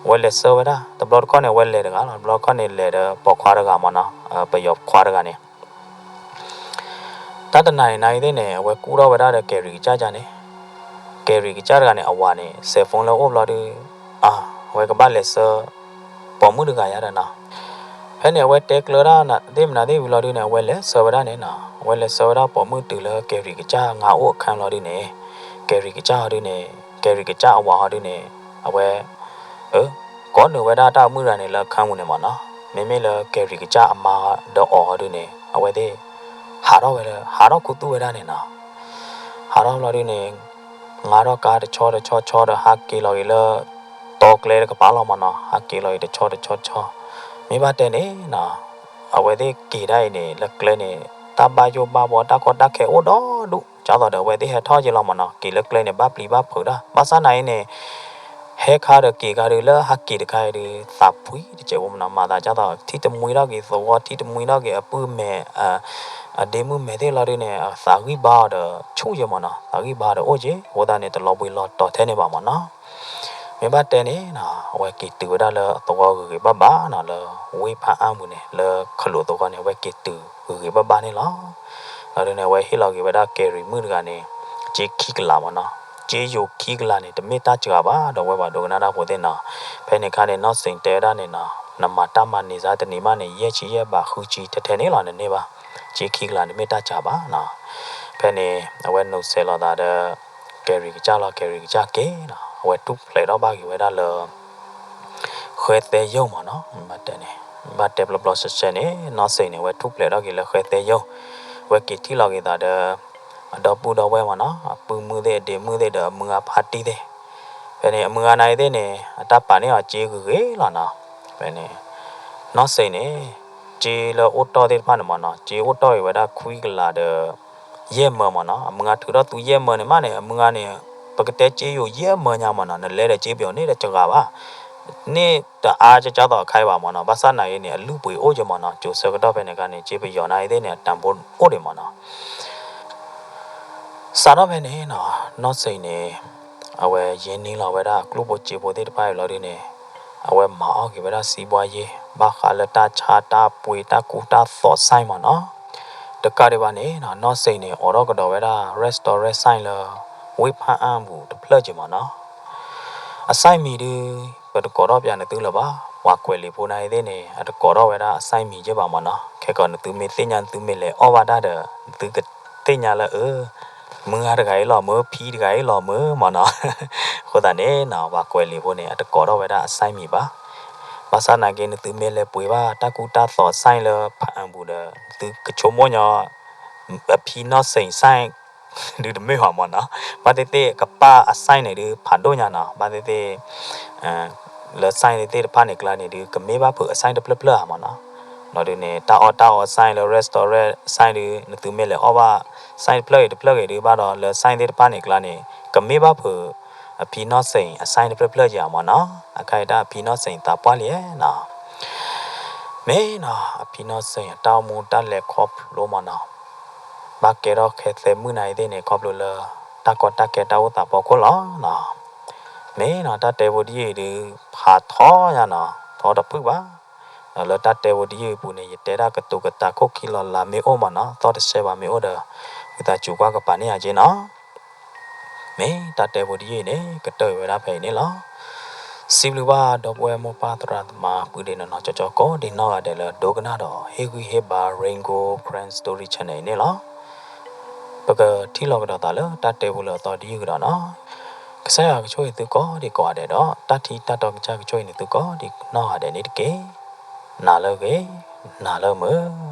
အဝဲလဲၤဆှၢဝဲဒၣ်, တဘျီတခီၣ်န့ၣ် အဝဲလဲၤတဂၤလီၤ, တဘျီတခီၣ်န့ၣ် လဲၤဒီးပိာ်ခွါတဂၤမ့ၢ်နီၤ, ပယီၤခွါတဂၤန့ၣ် တၢ်တနၤန့ၣ်နၤအံၤသ့ၣ်န့ၣ် အဝဲကူၣ်ထီၣ်ဝဲဒၣ်ဒီး ကဲရံၤကစၢ်ကန့ၣ်, ကဲရံၤကစၢ်တဂၤန့ၣ် အဝၤန့ၣ် cell phone လၢအိၣ်ဘျီဒု အဝဲကဘၣ်လဲၤဆှၢ ပိာ်မုၣ်တဂၤယါဒီးနီၤ. ဖဲန့ၣ် အဝဲတဲကျၢၤတၢ်သ့ၣ်မနုၤသ့ၣ်ဝံၤလီၤဒုန့ၣ် အဝဲလဲၤဆှၢဝဲဒၣ်န့ၣ်နီၤ, အဝဲလဲၤဆှၢဝဲဒၣ်ပိာ်မုၣ်တုၤလၢ ကဲရံၤကစၢ် ငါအိၣ်အခန်း လီၤဒုန့ၣ်, ကဲရံၤကစၢ်ဟီဒုန့ၣ်, ကဲရံၤကစၢ်အဝၤဟီဒုန့ၣ် အဝဲ ကိးနုာ်ဝဲဒၣ်တၢ်မုၣ်တဂၤန့ၣ်လၢ ခန်း ပူၤန့ၣ်မ့ၢ်နီၤ. မ့မ့ၢ်လၢ ကဲရံၤကစၢ်အမါဒီးအီၤဟီဒုန့ၣ် အဝဲသ့ၣ် ဟးထီၣ်ဝဲလၢ ဟးထီၣ်ခူသူၣ်ဝဲဒၣ်န့ၣ်နီၤ. ဟးထီၣ်ဘျီဒုန့ၣ် ငါထီၣ်ကါတဆီတဆီဆီဒီး ဟးက့ၤလီၤက့ၤလၢ တီကျဲတကပၤလီၤမ့ၢ်နီၤ, ဟးက့ၤလီၤက့ၤတဆီတဆီဆီ, မ့ၢ်ဘၣ်တဲန့ၣ်နီၤ, အဝဲသ့ၣ်က့ၤဒၣ်အံၤန့ၣ် လၢကျဲန့ၣ် တၢ်ဘၣ်ယိၣ်ဘၣ်ဘီ တၢ်ကီတၢ်ခဲအိၣ်ဒီဒူၣ်, ကၢ်သိးဒီး အဝဲသ့ၣ်ဟဲထီၣ်က့ၤလီၤမ့ၢ်နီၤ, က့ၤလၢကျဲန့ၣ် ဘၣ်ပျံၤဘၣ်ဖုးတၢ်, ဘၣ်ဆၣ်နၤအံၤန့ၣ် ဟဲခါဒီးက့ၤခါဒုး လၢဟးက့ၤတခါအံၤဒုး သးဖှံတစဲးဖိမ့ၢ်နီၤ, မၤသးကၢ်သိး ထံၣ်တမှံထီၣ်က့ၤသဝီ, ထံၣ်တမှံထီၣ်က့ၤအပုၢ်မဲာ် အဒ့မုၣ်မဲာ်သ့ၣ်လီၤဒုန့ၣ် အသးဂံၢ်ဘါအီၤဒီးဆူၣ်ယဲမ့ၢ်နီၤ, သးဂံၢ်ဘါဒီးအိၣ်က့ၤ, အဃိသတးန့ၣ် တလီၤဘှံးလီၤတီၤထဲန့ၣ်ဘၣ်မ့ၢ်နီၤ. မ့ၢ်ဘၣ်တဲန့ၣ်နီၤ, အဝဲက့ၤတုၤဝဲဒၣ်လၢအသဝီဂ့ၤဂ့ၤဘၣ်ဘၣ်နီၤ, လၢဝ့ၢ်ဖးအါပူၤန့ၣ် လၢခလိာ်သဝီန့ၣ် အဝဲက့ၤတုၤဂ့ၤဂ့ၤဘၣ်ဘၣ်န့ၣ်လီၤ. လီၤဒုန့ၣ် အဝဲဟ့ၣ်လီၤက့ၤဝဲဒၣ်ကဲရံၤမုၣ်တဂၤန့ၣ် စ့ခံကလးမ့ၢ်နီၤ, စ့ယိၤခံကလးန့ၣ် တမ့ၢ်တၢ်စှၤဘၣ်, ဒီးဝဲပှၤဒိကနၣ်တၢ်ဖိသ့ၣ်နီၤ, ဖဲန့ၣ်ခါန့ၣ် နီၢ်စ့ၣ်တဲဝဲဒၣ်န့ၣ်နီၤ, နမၤတၢ်မၤန့ၢ်စါတနံၤမးန့ၣ် ယဲၢ်ဆံယဲၢ်ဘးဃုဆံထဲထဲန့ၣ်လီၤ, နန့ၢ်ဘၣ်, စ့ခံကလးန့ၣ်မ့ၢ်တၢ်စှၤဘၣ်နီၤ. ဖဲန့ၣ် အဝဲနုာ်ဆဲးလီၤသးဒီး ကဲရံၤကစၢ်လီၤ, ကဲရံၤကစၢ်က့ၤနီၤ, အဝဲထူၣ်ဖျဲးထီၣ်ဘၣ်က့ၤဝဲဒၣ်လၢ ဃဲသဲယိၣ်မ့ၢ်နီၤ, ဘၣ်တဲန့ၣ် ဘၣ်တဲဘျီဘျီစဲးစဲးန့ၣ် နီၢ်စ့ၣ်န့ၣ် အဝဲထူၣ်ဖျဲးထီၣ်က့ၤလၢဃဲသဲယိၣ်, အဝဲက့ၤထံၣ်လီၤက့ၤသးဒီး အဒီပုၢ်ဒီဝဲၢ်မ့ၢ်နီၤ, အပုၢ်မုၣ်သ့ၣ် အဒ့မုၣ်သ့ၣ်ဒီးအမုၢ်ဂၤဖါတံၢ်သ့ၣ်, ဖဲန့ၣ်အမုၢ်ဂၤနၤအံၤသ့ၣ်န့ၣ် အတၢ်ပာ်န့ၢ်အီၤစ့ဂ့ၤဂ့ၤလီၤနီၤ. ဖဲန့ၣ် နီၢ်စ့ၣ်န့ၣ် စ့လၢအိၣ်တီၢ်သ့ၣ်တဖၣ်န့ၣ်မ့ၢ်နီၤ, စ့အိၣ်တီၢ်အံၤဝဲဒၣ်ခွံကလးဒီး ယဲၢ်မၢမ့ၢ်နီၤ, အမုၢ်ဂၤထုးထီၣ်သူယဲၢ်မၢန့ၣ်မးန့ၣ် အမုၢ်ဂၤန့ၣ် ပကတဲစ့ယိၤယဲၢ်မၢညါမ့ၢ်နီၤ, နလဲဒီးစ့ပယီၤန့ၣ်တစှၤဘၣ်, န့ၣ်တအါကကၢ်သိးအခါအံၤဘၣ်မ့ၢ်နီၤ, ဘၣ်ဆၣ်နာ်ဂ့ၤန့ၣ် အလုၢ်ပှ့ၤအိၣ်က့မ့ၢ်နီၤ, ကၠိၤဆၢကတီၢ်ဖဲန့ၣ်အခါန့ၣ် စ့ပယီၤနာ်ဂ့ၤသ့ၣ်န့ၣ် အတၢ်ဘိအိၣ်ဒံးမ့ၢ်နီၤ. စးထီၣ်ဖဲန့ၣ်နီၤ, နီၢ်စ့ၣ်န့ၣ် အဝဲယဲၢ်နံၣ်လီၤဝဲဒၣ်အကျိၣ်ဖိစ့ဖိသ့ၣ်တဖၣ်အံၤလီၤဒုန့ၣ်, အဝဲမၤအီၣ်က့ၤဝဲဒၣ်စံးဘှါယ့ၢ် ဘၣ်ဃးလၢတၢ်ဆါတၢ်ပှ့ၤတၢ်ကူတၢ်သိး site မ့ၢ်နီၤ. တကးဒံးဘၣ်န့ၣ်နီၤ, နီၢ်စ့ၣ်န့ၣ် အိးထီၣ်ကဒီးဝဲဒၣ် restaurant site လၢ ဝ့ၢ်ဖးအါပူၤတဖျၢၣ်က့မ့ၢ်နီၤ. အ site မံၤဒု ပတကိးထီၣ်ပျးနသုလၢၤဘၣ်, ပှၤကွဲးလံာ်ဖိနာ်ဂ့ၤသ့ၣ်န့ၣ် အတကိးထီၣ်ဝဲဒၣ်အ site မံၤက့ဘၣ်မ့ၢ်နီၤ. ခဲကီးနသုမ့ၢ်သ့ၣ်ညါ နသုမ့ၢ်လဲၤအီၣ်ဘၣ်တၢ်ဒီး နသုကသ့ၣ်ညါလၢအ မုၢ်ဂၤတဂၤအံၤလီၤမၢ, ဖံတဂၤအံၤလီၤမၢမ့ၢ်နီၤ. အဃိသတးန့ၣ်နီၤ, ပှၤကွဲးလံာ်ဖိန့ၣ် အတကိးထီၣ်ဝဲဒၣ်အ site မံၤဘၣ်. ဘၣ်ဆၣ်နာ်က့ နသုမ့ၢ်လဲၤပှ့ၤဘၣ်တၢ်ကူတၢ်သိး site လၢဖးအါပူၤဒီး နသုကဆိကမိၣ်ညီ အဖံနီၢ်စ့ၣ် site ဒုတမ့ၢ်ဘၣ်မ့ၢ်နီၤ. ဘၣ်သ့ၣ်သ့ၣ်ကပာ်အ site န့ၣ်ဒုဖးဒိၣ်ညါနီၤ. ဘၣ်သ့ၣ်သ့ၣ် လၢ site သ့ၣ်တဖၣ်န့ၣ်ကျါန့ၣ်ဒု ကမ့ၢ်ဘၣ်ဖုးအ site တဖျၢၣ်ဖျၢၣ်ဧါမ့ၢ်နီၤ. လီၤဒုန့ၣ် တၢ်အီၣ်တၢ်အီ site လၢ restaurant site ဒု နသုမ့ၢ်လဲၤအီၣ်ဘၣ် site တဖျၢၣ်ဂ့ၤတဖျၢၣ်ဂ့ၤဒုဘၣ်ဒီး လၢ site သ့ၣ်တဖၣ်န့ၣ်ကျါန့ၣ် ကမ့ၢ်ဘၣ်ဖုး အဖံနီၢ်စ့ၣ်အ site တဖျၢၣ်ဖျၢၣ်ဧါမ့ၢ်နီၤ. အခါအံၤတၢ်အဖံနီၢ်စ့ၣ်သးပှၢ်လံနီၤ. မ့ၢ်နီၤ အဖံနီၢ်စ့ၣ်အတၢ်အိၣ်မူတၢ်လဲၤခီဖျိမ့ၢ်နီၤ. ဘၣ်ကဲထီၣ်ခဲသဲမုၣ်နၤအံၤသ့ၣ်န့ၣ် ခီဖျိလၢ တၢ်ကီတၢ်ခဲတၢ်အိၣ်သးဖီခိၣ်လီၤနီၤ. မ့ၢ်နီၤ တၢ်တဲဖိတယုၢ်အံၤဒု ဖးထီညါနီၤ, ထီတဖုၣ်ဘၣ်. ဒီးလၢတၢ်တဲဖိတယုၢ်အံၤအပူၤန့ၣ် ယတဲဒၣ်ကတိၤကတးခိၣ်ခံလီၤလးမ့ၢ်အိၣ်မ့ၢ်နီၤ, သီၣ်တဆဲးဘၣ်မ့ၢ်အိၣ်ဒီး ဝံသးစူၤကွၢ်ကပၤန့ၢ်ယၤက့နီၤ. မ့ၢ်တၢ်တဲဖိတယုၢ်အံၤန့ၣ် ကတၢၢ်အံၤဝဲဒၣ်ဖဲအံၤန့ၣ်လီၤ. စံးဘျုးဘၣ်ဒီပုၢ်ဝဲၢ်မိၢ်ပၢ်သရၣ်သမါ ပုၢ်ဒ့နီၢ်နီၢ်ကၠီကၠီကိးဒံးနီၢ်ဂၤဒဲးလၢဒိကနၣ်ဒီး ဟ့ၣ်ဂံၢ်ဟ့ၣ်ဘါ Rain Gold Karen Story Channel အံၤန့ၣ်လီၤ. ပကထံၣ်လိာ်ကဒီးသးလၢတၢ်တဲဖိလၢအသီတယုၢ်ကဒီးနီၤ. ကစၢ်ယွၤကဆိၣ်ဂ့ၤသုကိးဒံးကိးဂၤဒဲးဒီး တၢ်ထံတၢ်တီကစၢ်ကဆိၣ်ဂ့ၤန့ၢ်သုကိးဒံးနီၢ်ဂၤဒဲးန့ၣ်တက့ၢ်. နၤလၢအဂ့ၤ, နၤလၢမုာ်.